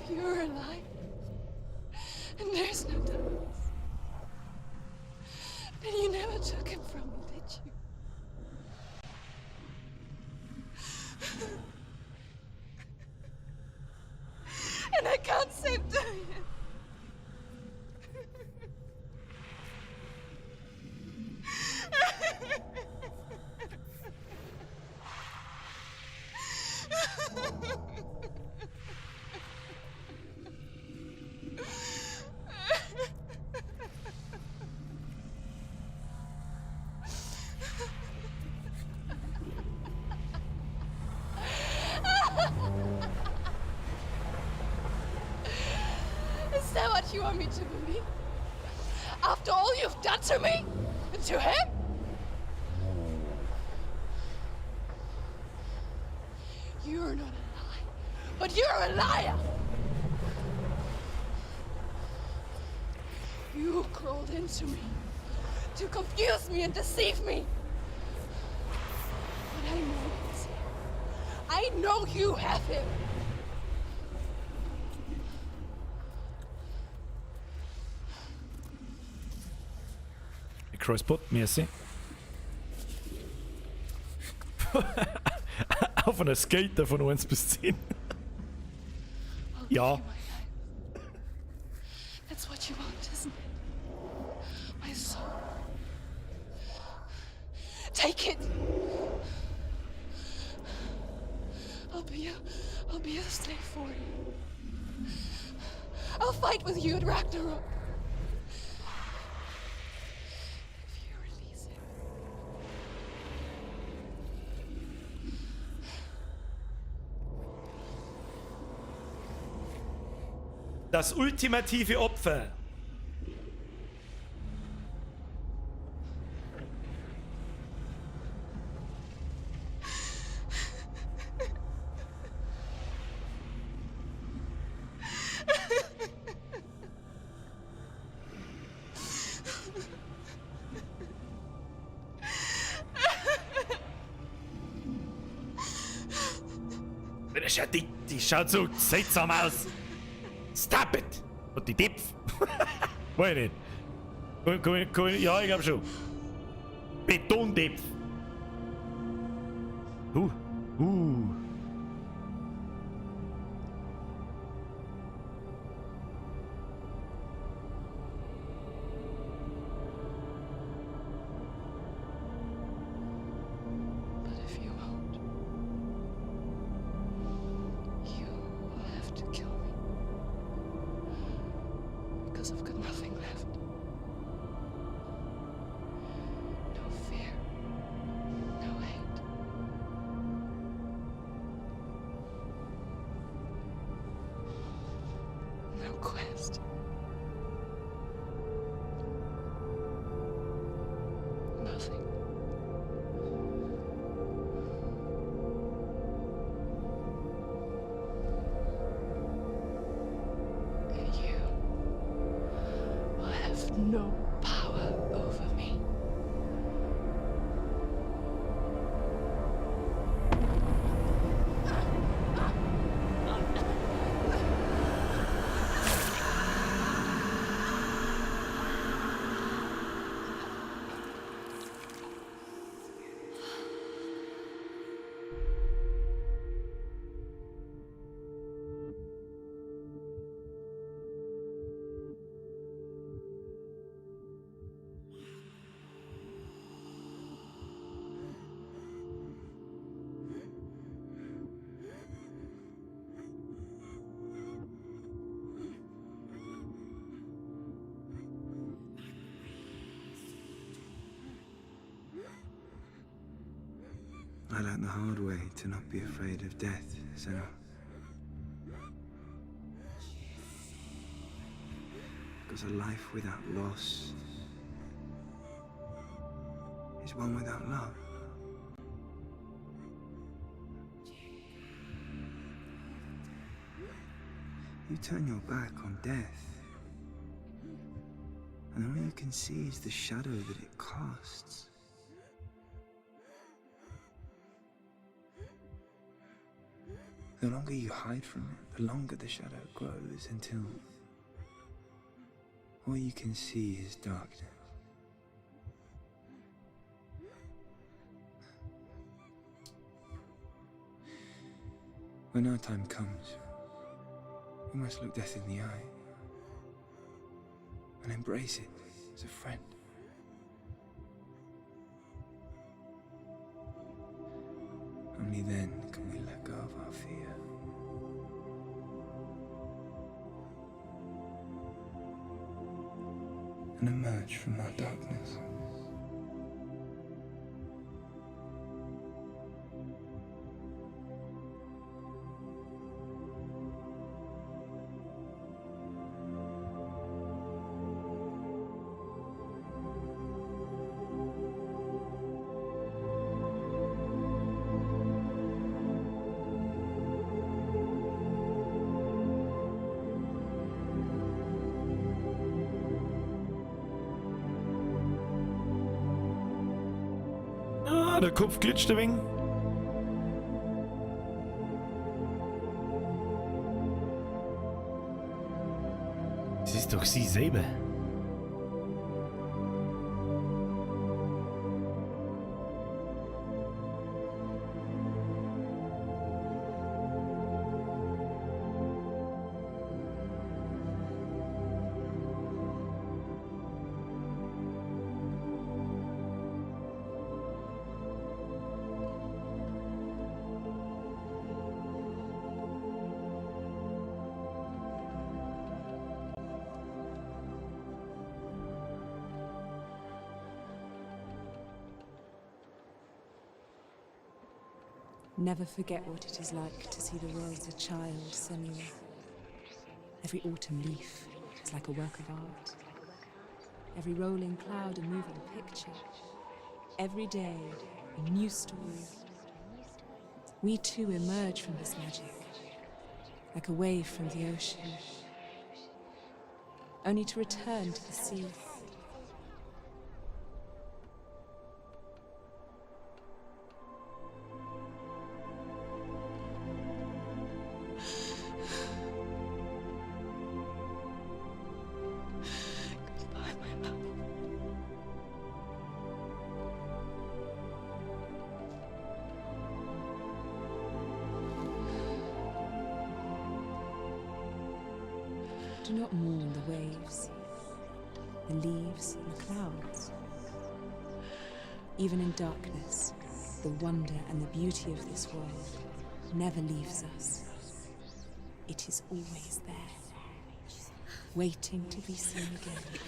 If you were alive, and there's no darkness, then you never took him from me, did you? And I can't save Dillion. Is that what you want me to believe? After all you've done to me? And to him? You're not a lie, but you're a liar! You crawled into me to confuse me and deceive me. But I know it. I know you have him. Crosspot, merci. Auf einer Skater von 1 bis 10. Ja. That's what you want, isn't it? My soul. Take it. I'll be a slave for you. I'll fight with you at Ragnarok. If you release him. Das ultimative Opfer. Die schaut so seltsam aus. Stop it! Und die Depf. Weiß ich nicht. Ja, ich glaub schon. Betondepf. But if you won't, you will have to kill me. Because I've got nothing left. No fear. No hate. No quest. Nothing. And you will have no power over me. I learned the hard way to not be afraid of death, Senua. Because a life without loss is one without love. You turn your back on death, and all you can see is the shadow that it casts. The longer you hide from it, the longer the shadow grows until all you can see is darkness. When our time comes, we must look death in the eye and embrace it as a friend. Only then can we let go of our fear. And emerge from our darkness. Der Kopf glitscht ein wenig. Das ist doch sie selber. Never forget what it is like to see the world as a child, Senua. Every autumn leaf is like a work of art. Every rolling cloud a moving picture. Every day a new story. We too emerge from this magic, like a wave from the ocean, only to return to the sea. Goodbye, my love. Do not mourn the waves, the leaves, and the clouds. Even in darkness, the wonder and the beauty of this world never leaves us. It is always there, waiting to be seen again.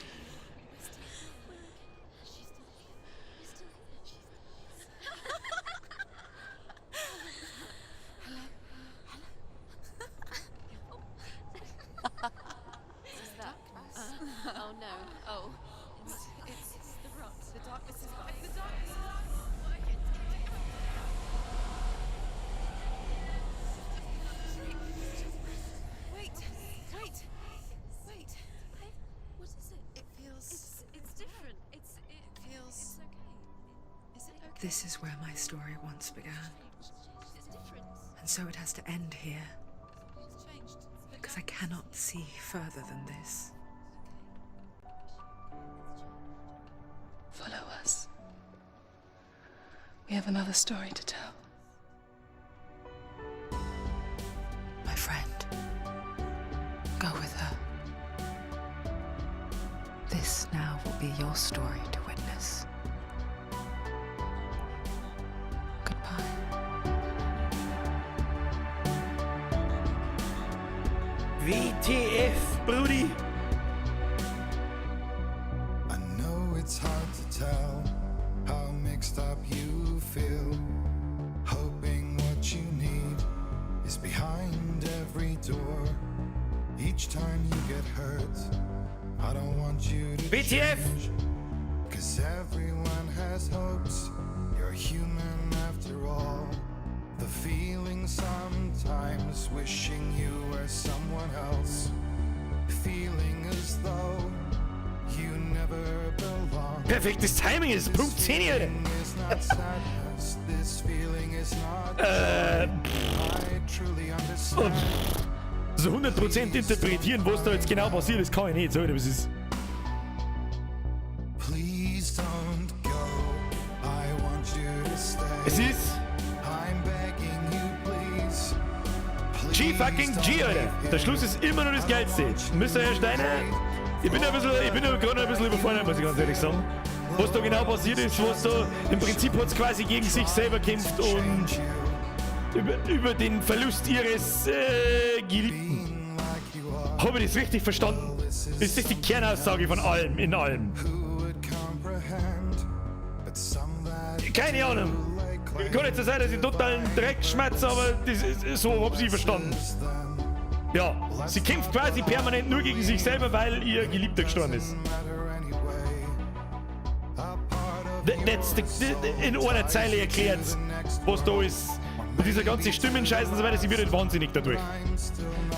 Oh no. Oh. It's, it's the rot. The darkness is the darkness is Wait, wait, wait. What is it? It feels. It's different. It's it feels. It's okay. Is it okay? This is where my story once began, It's different. and so it has to end here, It's changed. because I cannot see further than this. Follow us. We have another story to tell. My friend, go with her. This now will be your story to witness. Goodbye. WTF, Brudi? I know it's hard to tell how mixed up you feel. Hoping what you need is behind every door. Each time you get hurt, I don't want you to WTF? change. Cause everyone has hopes. You're human after all. The feeling sometimes wishing you were someone else. Feeling as though you never belong. Perfektes Timing ist Punkt 10, Alter. Is not sadness, this feeling is not Äh, joy. I truly understand. So 100% interpretieren, was da jetzt genau passiert ist, kann ich nicht. Sorry, aber es ist. Please don't go. I want you to stay. Es ist. I'm begging you, please. G fucking G, Alter. Der Schluss ist immer noch das Geilste. Mr. Herr Steiner, ich bin ein bisschen, ich bin gerade ein bisschen überfordert, muss ich ganz ehrlich sagen. Was da genau passiert ist, was da. Im Prinzip hat es quasi gegen sich selber kämpft und über den Verlust ihres Geliebten. Habe ich das richtig verstanden? Ist das die Kernaussage von allem, in allem? Keine Ahnung. Kann nicht so sein, dass ich totalen Dreck schmatze, aber das ist, so hab ich verstanden. Ja, sie kämpft quasi permanent nur gegen sich selber, weil ihr Geliebter gestorben ist. That's the, in einer Zeile erklärt, was da ist. Und dieser ganze Stimmenscheiß und so weiter, sie wird halt wahnsinnig dadurch.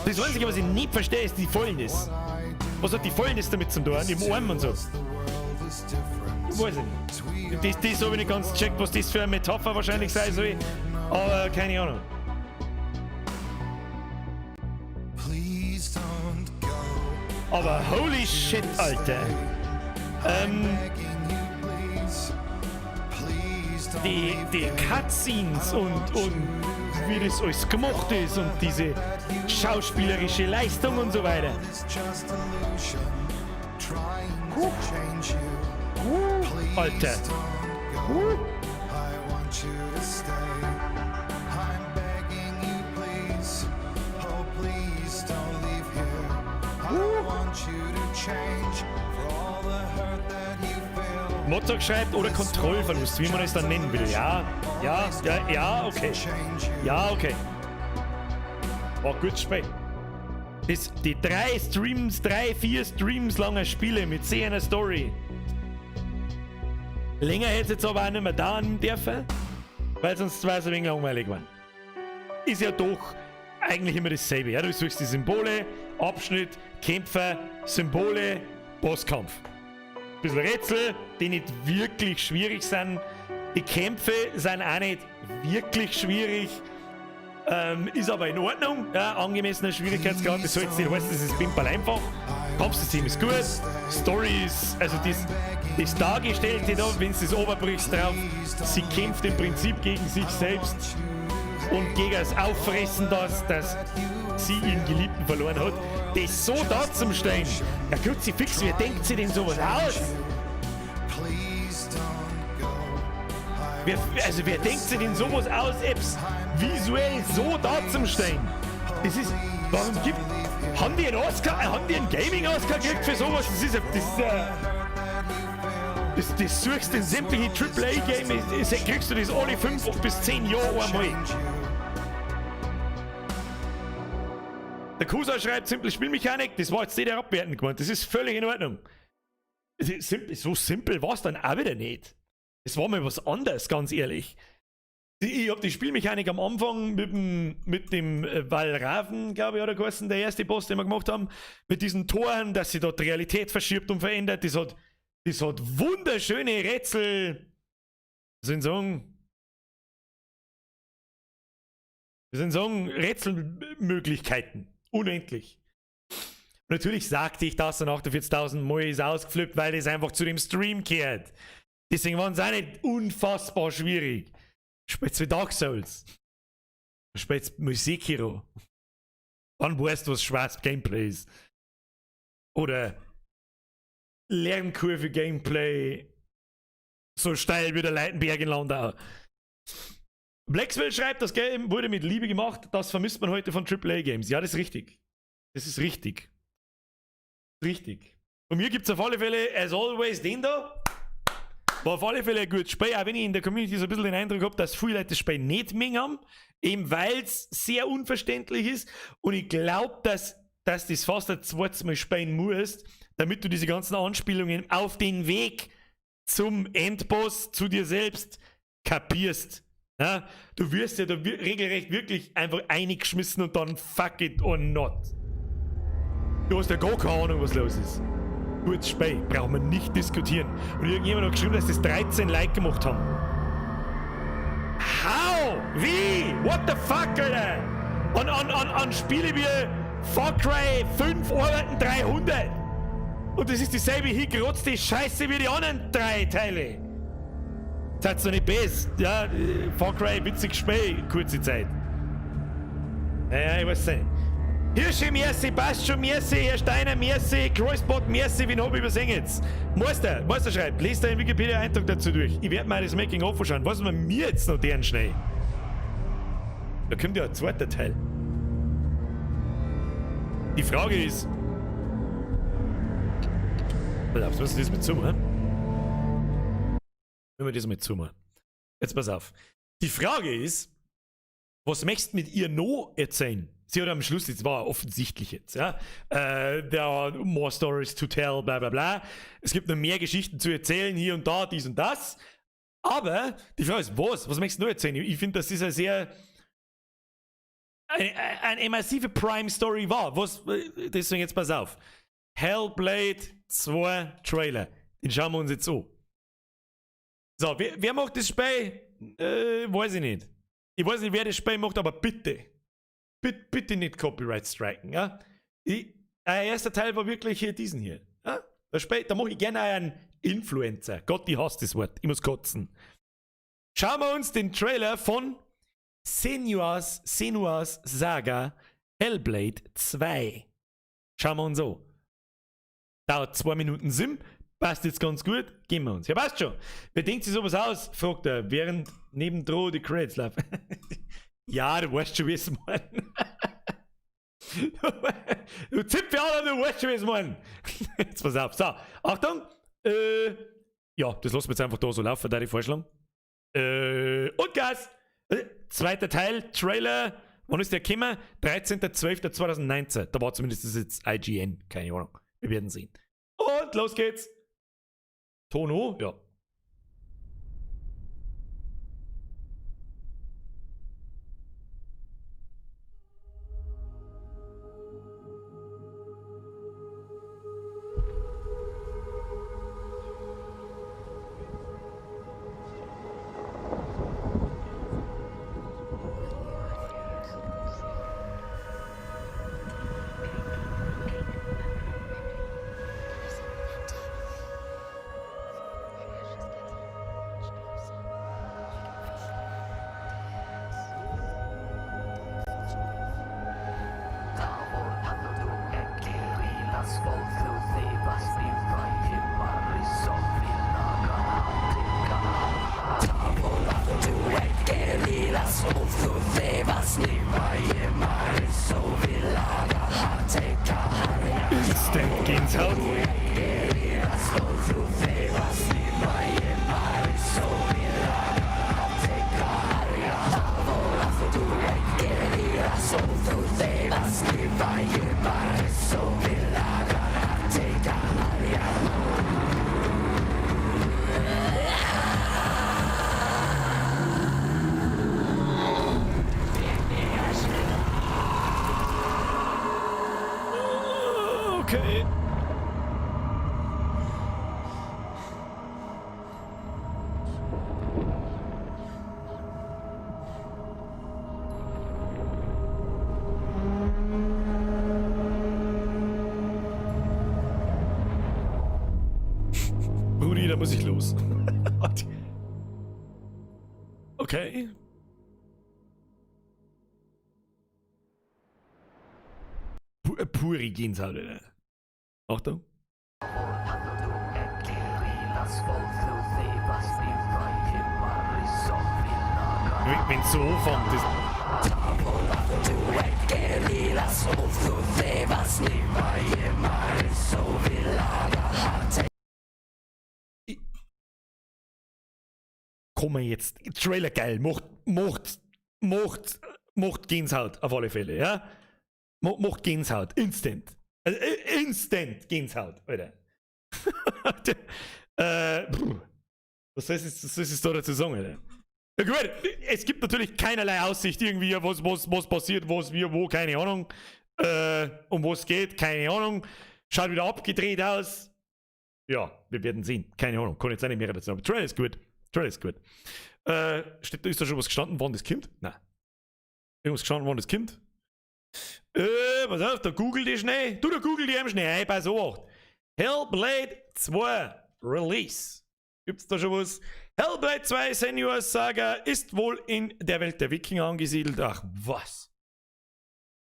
Das Einzige, was ich nicht verstehe, ist die Fäulnis. Was hat die Fäulnis damit zu tun? Im Arm und so. Ich weiß nicht. Das habe ich nicht ganz gecheckt, was das für eine Metapher wahrscheinlich sein soll. Aber keine Ahnung. Aber holy shit, Alter. Die Cutscenes und wie das alles gemacht ist und diese schauspielerische Leistung und so weiter. Huh. Huh. Alter. Huh. Mozart schreibt oder Kontrollverlust, wie man es dann nennen will. Ja, ja, ja, ja, okay. Ja, okay. War gut Spiel. Das, die drei Streams, drei, vier Streams lange Spiele mit sehr einer Story. Länger hätte es jetzt aber auch nicht mehr dauern dürfen, weil sonst wäre es ein wenig langweilig geworden. Ist ja doch eigentlich immer dasselbe. Ja, du suchst die Symbole, Abschnitt, Kämpfer, Symbole, Bosskampf. Ein bisschen Rätsel, die nicht wirklich schwierig sind. Die Kämpfe sind auch nicht wirklich schwierig. Ist aber in Ordnung, ja, angemessener Schwierigkeitsgrad. Das soll jetzt nicht heißen, das ist pimperl einfach. Kampfsystem ist gut, Story ist, also das Dargestellte da, wenn du das oberbrichst drauf, sie kämpft im Prinzip gegen sich selbst und gegen das Auffressen, dass sie ihren Geliebten verloren hat. Das so da zum Stehen. Ja, Kruzifix, wer denkt sich denn sowas aus? Wer denkt sich denn sowas aus, Apps visuell so da zum Stehen? Das ist, warum gibt, haben die einen Oscar, haben die einen Gaming-Oscar gekriegt für sowas? Das ist ja, das ist ja, das, das suchst in sämtliche Triple A Games, kriegst du das alle 5 bis 10 Jahre einmal. Der Kusa schreibt, simple Spielmechanik, das war jetzt nicht herabwertend gemeint, das ist völlig in Ordnung. So simpel war es dann auch wieder nicht. Es war mal was anderes, ganz ehrlich. Ich hab die Spielmechanik am Anfang mit dem Valraven, glaube ich, hat er geheißen, der erste Boss, den wir gemacht haben, mit diesen Toren, dass sich dort die Realität verschiebt und verändert. Das hat wunderschöne Rätsel. Wie soll ich sagen? Rätselmöglichkeiten. Unendlich. Und natürlich sagte ich das dann 48.000 Mal ist ausgeflippt, weil das einfach zu dem Stream kehrt. Deswegen waren es auch nicht unfassbar schwierig. Spielst wie Dark Souls. Spielst Sekiro. Dann weißt du, was schwarz Gameplay ist. Oder Lernkurve Gameplay. So steil wie der Leitenberg in Landau. Blackswell schreibt, das Game wurde mit Liebe gemacht. Das vermisst man heute von AAA Games. Ja, das ist richtig. Das ist richtig. Richtig. Von mir gibt es auf alle Fälle, as always, den da. War auf alle Fälle ein gutes Spiel, auch wenn ich in der Community so ein bisschen den Eindruck habe, dass viele Leute das Spiel nicht mögen haben, eben weil es sehr unverständlich ist. Und ich glaube, dass das fast ein zweites Mal spielen musst, damit du diese ganzen Anspielungen auf den Weg zum Endboss, zu dir selbst, kapierst. Ja, du wirst ja da regelrecht wirklich einfach eingeschmissen und dann fuck it or not. Du hast ja gar keine Ahnung, was los ist. Gutes Spiel, brauchen wir nicht diskutieren. Und irgendjemand hat geschrieben, dass das 13 Like gemacht haben. How? Wie? What the fuck, Alter? An Spiele wie Far Cry 5 arbeiten 300. Und das ist dieselbe hingerotzte Scheiße wie die anderen 3 Teile. Seid doch nicht best. Ja, Far Cry, witzig Spiel, kurze Zeit. Naja, ich weiß nicht. Hirschi, merci, passt schon, merci, Herr Steiner, merci, Kreuzbot, merci, wen hab ich übersehen jetzt? Meister schreibt, lest da den Wikipedia-Eintrag dazu durch. Ich werde mir das Making-of anschauen. Was wir mir jetzt noch deren schnell? Da kommt ja ein zweiter Teil. Die Frage ist... Pass auf, müssen wir das mit zumachen? Nehmen wir das mit zumachen. Jetzt pass auf. Die Frage ist, was möchtest du mit ihr noch erzählen? Sie hat am Schluss, das war offensichtlich jetzt, ja, there are more stories to tell, bla bla bla. Es gibt noch mehr Geschichten zu erzählen, hier und da, dies und das. Aber die Frage ist, was? Was möchtest du noch erzählen? Ich finde, das ist eine sehr, eine massive Prime-Story war. Was, deswegen jetzt pass auf. Hellblade 2 Trailer. Den schauen wir uns jetzt an. So, wer macht das Spiel? Weiß ich nicht. Ich weiß nicht, wer das Spiel macht, aber bitte. Bitte, bitte nicht Copyright striken, ja? Euer erster Teil war wirklich hier diesen hier. Ja? Das Spiel, da mache ich gerne einen Influencer. Gott, ich hasse das Wort. Ich muss kotzen. Schauen wir uns den Trailer von Senua's Saga Hellblade 2. Schauen wir uns an. Dauert 2 Minuten 7. Passt jetzt ganz gut. Gehen wir uns. Ja, passt schon. Wer denkt sich sowas aus? Fragt er, während nebendran die Credits laufen. Ja, du weißt schon, wie es meinen. Du Zipfelalter, du weißt schon, wie es meinen. Jetzt pass auf. So, Achtung. Ja, das lassen wir jetzt einfach da so laufen, da ich vorschlagen. Und Gas. Zweiter Teil, Trailer. Wann ist der gekommen? 13.12.2019. Da war zumindest das jetzt IGN. Keine Ahnung. Wir werden sehen. Und los geht's. Tono, ja. Instant Gänsehaut. Okay. Brudi, da muss ich los. Okay. Puri Gänsehaut, Alter. Achtung. Wenn's so anfängt, das. Komm jetzt. Trailer geil. Macht Gänsehaut auf alle Fälle, ja? Macht Gänsehaut. Instant. Also, instant Gänsehaut, Alter. Was soll ich da dazu sagen, Alter? Ja, gut, es gibt natürlich keinerlei Aussicht irgendwie, was passiert, was, wie, wo, keine Ahnung. Um was geht, keine Ahnung. Schaut wieder abgedreht aus. Ja, wir werden sehen. Keine Ahnung, kann jetzt auch nicht mehr dazu sagen. Aber Trailer ist gut. Trailer ist gut. Ist da schon was gestanden, wann das kommt? Nein. Irgendwas gestanden, wann das kommt? Pass auf, da google die schnell. Du, da google die eben schnell. Hey, pass auf. Hellblade 2 Release. Gibt's da schon was? Hellblade 2 Senua's Saga ist wohl in der Welt der Wikinger angesiedelt. Ach, was?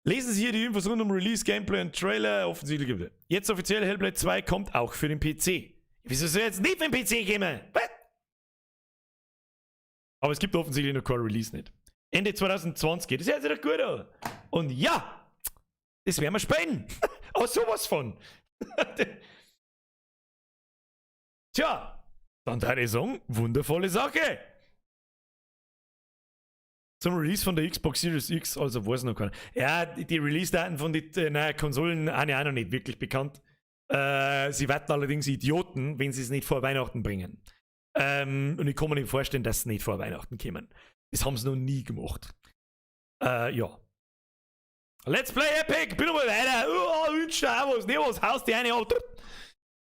Lesen Sie hier die Infos rund um Release, Gameplay und Trailer. Offensichtlich gibt es. Jetzt offiziell Hellblade 2 kommt auch für den PC. Wieso soll jetzt nicht für den PC kommen? Was? Aber es gibt offensichtlich noch kein Release nicht. Ende 2020 geht. Das hört sich doch gut an. Und ja, das werden wir spielen. Aber sowas von. Tja, dann würde ich sagen, wundervolle Sache. Zum Release von der Xbox Series X, also weiß noch keiner. Ja, die Release-Daten von den neuen Konsolen sind ja auch noch nicht wirklich bekannt. Sie werden allerdings Idioten, wenn sie es nicht vor Weihnachten bringen. Und ich kann mir nicht vorstellen, dass sie nicht vor Weihnachten kommen. Das haben sie noch nie gemacht. Ja. Let's Play Epic! Bin nochmal weiter! Oh, wünsch dir auch was! Ne, was haust die eine ab?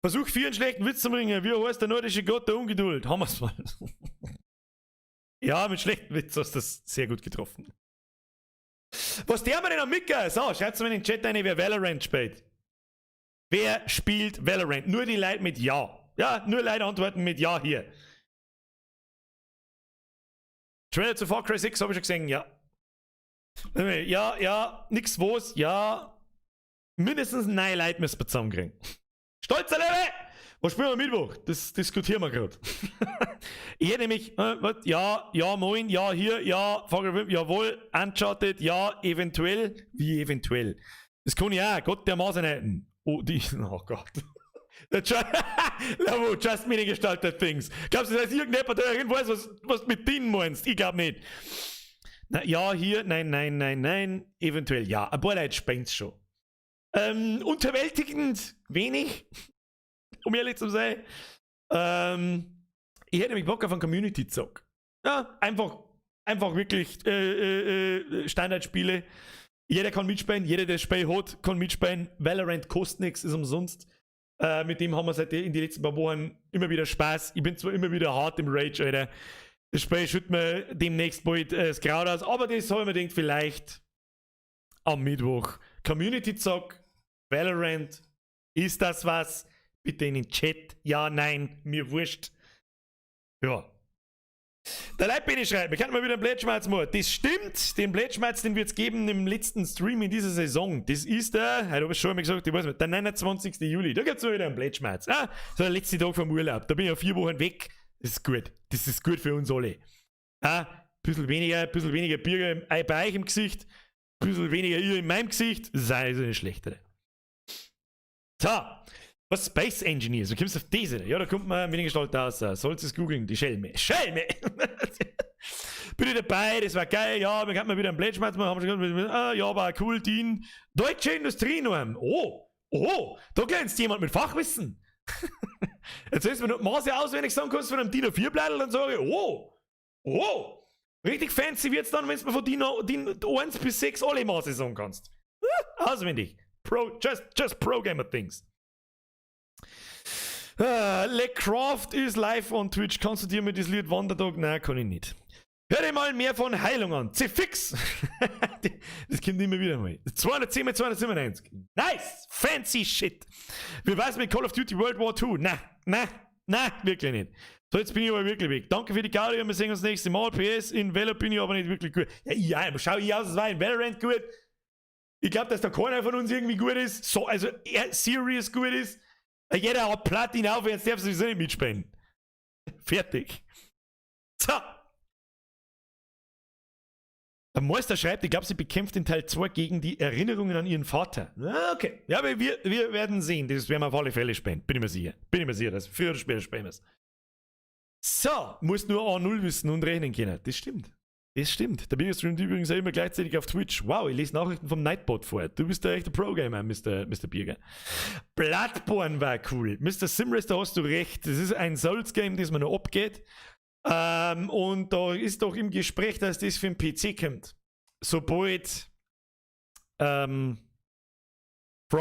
Versuch 4 einen schlechten Witz zu bringen. Wie heißt der nordische Gott der Ungeduld? Haben wir's mal. Ja, mit schlechten Witz hast du das sehr gut getroffen. Was der wir denn am Micker? So, schreibt's mal in den Chat rein, wer Valorant spielt. Wer spielt Valorant? Nur die Leute mit Ja. Ja, nur Leute antworten mit Ja hier. Trailer zu Far Cry 6 habe ich schon gesehen, ja. Ja, nix was, ja. Mindestens 9 Leute müssen wir zusammenkriegen. Stolzer Löwe! Was spielen wir am Mittwoch? Das diskutieren wir gerade. Ich hätte nämlich, was, ja, ja, moin, ja, hier, ja, Far Cry 5, jawohl, Uncharted, ja, eventuell, wie eventuell. Das kann ich auch, Gott der Maßeinheiten. Oh, die, oh Gott. Just meaning gestalted things. Glaubst du, dass irgendjemand da drin weiß, was du mit denen meinst? Ich glaub nicht. Na, ja, hier, nein, nein, nein, nein, eventuell ja. Ein paar Leute spielen's schon. Unterwältigend wenig, um ehrlich zu sein. Ich hätte nämlich Bock auf einen Community-Zock. Ja, einfach wirklich Standardspiele. Jeder kann mitspielen, jeder, der das Spiel hat, kann mitspielen. Valorant kostet nichts, ist umsonst. Mit dem haben wir seit in den letzten paar Wochen immer wieder Spaß. Ich bin zwar immer wieder hart im Rage, Alter. Das Spiel schüttet mir demnächst bald das Kraut aus, aber das habe ich mir gedacht, vielleicht am Mittwoch. Community-Zock, Valorant, ist das was? Bitte in den Chat. Ja, nein, mir wurscht. Ja. Der Leitbini schreibt, wir könnten mal wieder einen Plätschmerz machen. Das stimmt, den Plätschmerz, den wird es geben im letzten Stream in dieser Saison. Das ist der, heute habe ich schon einmal gesagt, ich weiß nicht, der 29. Juli. Da gibt es mal wieder einen Plätschmerz. Ah, so der letzte Tag vom Urlaub. Da bin ich ja 4 Wochen weg. Das ist gut. Das ist gut für uns alle. Ah, bisschen weniger Bier bei euch im Gesicht, bisschen weniger ihr in meinem Gesicht. Das ist eigentlich so eine schlechtere. So. Was Space Engineers? Wie kommst du auf diese? Ja, da kommt man weniger Gestalt aus. Sollst es googeln, die Schelme. Schelme! Bin ich dabei, das war geil. Ja, wir könnten mal wieder einen Plätschmerz machen. Haben wir schon gesagt, ah, ja, war cool, Dean. Deutsche Industrienorm. Oh, oh, da glänzt jemand mit Fachwissen. Jetzt ist mir noch Maße auswendig sagen kannst von einem DIN A4-Blattel, dann sage ich, oh, oh. Richtig fancy wird's dann, wenn du mir von DIN 1 bis 6 alle Maße sagen kannst. Ah, auswendig. Pro, just Pro-Gamer Things. Lecraft ist live on Twitch. Kannst du dir mit das Lied Wanderdog? Nein, kann ich nicht. Hör dir mal mehr von Heilung an. C-Fix! Das kommt immer wieder mal. 210 mit 297. Nice! Fancy shit! Wie war's mit Call of Duty World War 2? Na, na, na, wirklich nicht. So, jetzt bin ich aber wirklich weg. Danke für die Gaudi und wir sehen uns das nächste Mal. PS, in Velo bin ich aber nicht wirklich gut. Ja, ja, schau ich aus, es war in Valorant gut. Ich glaub, dass da keiner von uns irgendwie gut ist. So, also, er serious gut ist. Jeder hat Platin auf, jetzt darfst du sowieso nicht mitspielen. Fertig. So. Der Meister schreibt, ich glaube, sie bekämpft in Teil 2 gegen die Erinnerungen an ihren Vater. Ah, okay. Ja, aber wir werden sehen. Das werden wir auf alle Fälle spielen. Bin ich mir sicher. Bin ich mir sicher, dass früher oder später spielen wir's. So, musst nur A0 wissen und rechnen können. Das stimmt. Das stimmt. Der Birger streamt übrigens auch immer gleichzeitig auf Twitch. Wow, ich lese Nachrichten vom Nightbot vor. Du bist der echte Pro-Gamer, Mr. Birger. Bloodborne war cool. Mr. Simrest, da hast du recht. Das ist ein Souls-Game, das man noch abgeht. Und da ist doch im Gespräch, dass das für den PC kommt. Sobald From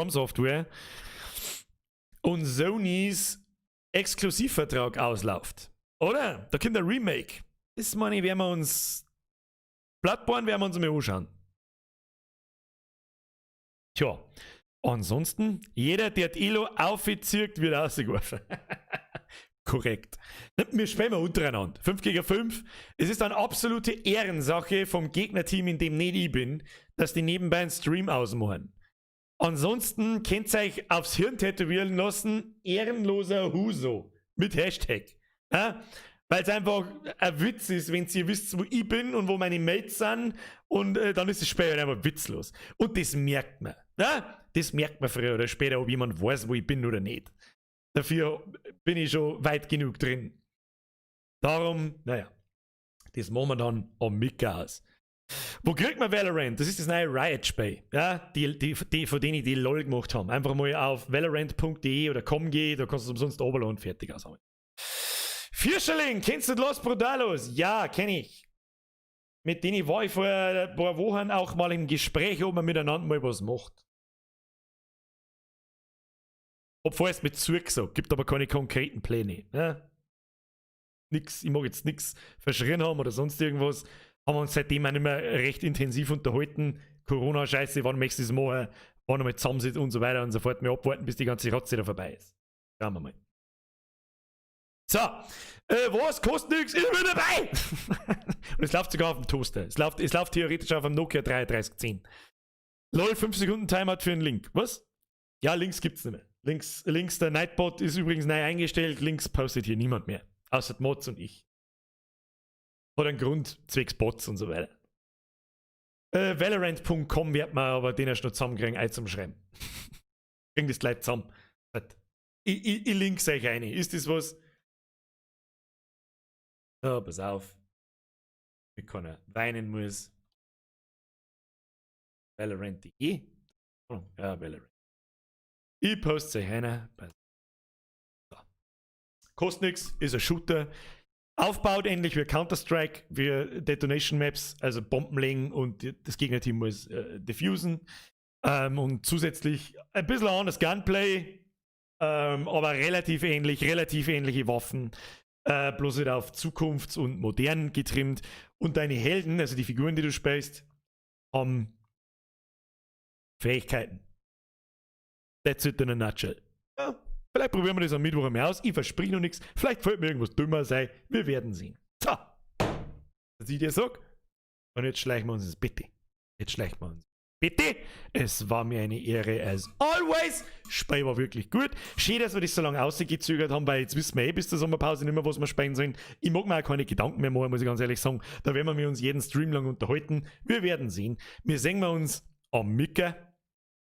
Software und Sonys Exklusivvertrag ausläuft. Oder? Da kommt ein Remake. Das meine ich, werden wir uns Bloodborne werden wir uns mal anschauen. Tja, ansonsten, jeder, der die Elo aufzieht, wird rausgeworfen. Korrekt. Wir spielen mal untereinander. 5 gegen 5. Es ist eine absolute Ehrensache vom Gegnerteam, in dem nicht ich bin, dass die nebenbei einen Stream ausmachen. Ansonsten könnt ihr euch aufs Hirn tätowieren lassen, ehrenloser Huso. Mit Hashtag. Ja? Weil es einfach ein Witz ist, wenn ihr wisst, wo ich bin und wo meine Mates sind, und dann ist das Spiel halt einfach witzlos. Und das merkt man. Ja? Das merkt man früher oder später, ob jemand weiß, wo ich bin oder nicht. Dafür bin ich schon weit genug drin. Darum, naja, das machen wir dann am Mick aus. Wo kriegt man Valorant? Das ist das neue Riot-Spiel. Ja, die, von denen die LOL gemacht haben. Einfach mal auf valorant.de oder com gehen, da kannst du es umsonst runterladen und fertig aus. Vierschilling, kennst du Los Brutalos? Ja, kenn ich. Mit denen war ich vor ein paar Wochen auch mal im Gespräch, ob man miteinander mal was macht. Hab vorerst mit zugesagt, gibt aber keine konkreten Pläne. Ne? Nix, ich mag jetzt nichts verschrien haben oder sonst irgendwas. Haben wir uns seitdem auch nicht mehr recht intensiv unterhalten. Corona-Scheiße, wann möchtest du das machen? Wann wir zusammensitzen und so weiter und so fort. Wir abwarten, bis die ganze Rotze da vorbei ist. Schauen wir mal. So, was kostet nichts? Ich bin dabei! Und es läuft sogar auf dem Toaster. Es läuft theoretisch auf dem Nokia 3310. LOL, 5 Sekunden Timeout für einen Link. Was? Ja, Links gibt's nicht mehr. Links, der Nightbot ist übrigens neu eingestellt. Links postet hier niemand mehr. Außer die Mods und ich. Hat einen Grund, zwecks Bots und so weiter. Valorant.com wird man aber den erst noch zusammenkriegen, ein zum Schreiben. Kriegen das gleich zusammen. Ich link's euch eine. Ist das was? So, pass auf. Wie keiner weinen muss. Valorant.de. Oh, ja, Valorant. Ich poste euch einer. So. Kostet nichts, ist ein Shooter. Aufbaut ähnlich wie Counter-Strike, wie Detonation Maps, also Bomben legen und das Gegnerteam muss defusen. Und zusätzlich ein bisschen anderes Gunplay, aber relativ ähnlich, relativ ähnliche Waffen. Bloß wieder auf Zukunfts- und modern getrimmt. Und deine Helden, also die Figuren, die du spielst, haben Fähigkeiten. That's it in a nutshell. Ja, vielleicht probieren wir das am Mittwoch einmal aus. Ich versprich noch nichts. Vielleicht fällt mir irgendwas dümmer sei. Wir werden sehen. So. Was ich dir sag. Und jetzt schleichen wir uns ins Bett. Jetzt schleichen wir uns. Bitte, es war mir eine Ehre as always. Spiel war wirklich gut. Schön, dass wir das so lange ausgezögert haben, weil jetzt wissen wir eh bis zur Sommerpause nicht mehr, was wir spielen sollen. Ich mag mir auch keine Gedanken mehr machen, muss ich ganz ehrlich sagen. Da werden wir uns jeden Stream lang unterhalten. Wir werden sehen. Wir sehen wir uns am Micker.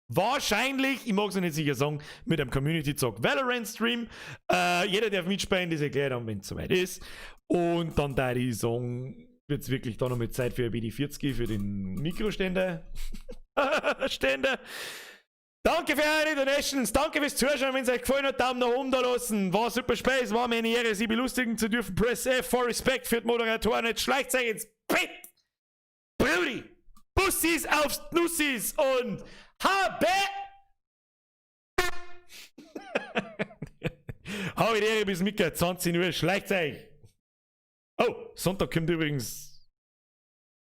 Wahrscheinlich, ich mag es noch nicht sicher sagen, mit einem Community Zock Valorant Stream. Jeder darf mitspielen, das erklärt dann, wenn es soweit ist. Und dann da ich sagen, wird es wirklich da noch mit Zeit für BD40 für den Mikroständer. Ständer. Danke für eure Donations, danke fürs Zuschauen. Wenn es euch gefallen hat, Daumen nach oben da lassen. War super Spaß, war mir eine Ehre, Sie belustigen zu dürfen. Press F for Respect für die Moderatoren. Jetzt schleicht euch ins Bett. Brudi, Bussis aufs Nussis und habe. Habe die Ehre bis Mittag, 20 Uhr. Schleicht euch. Oh, Sonntag kommt übrigens.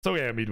Sag ich ja Mittwoch.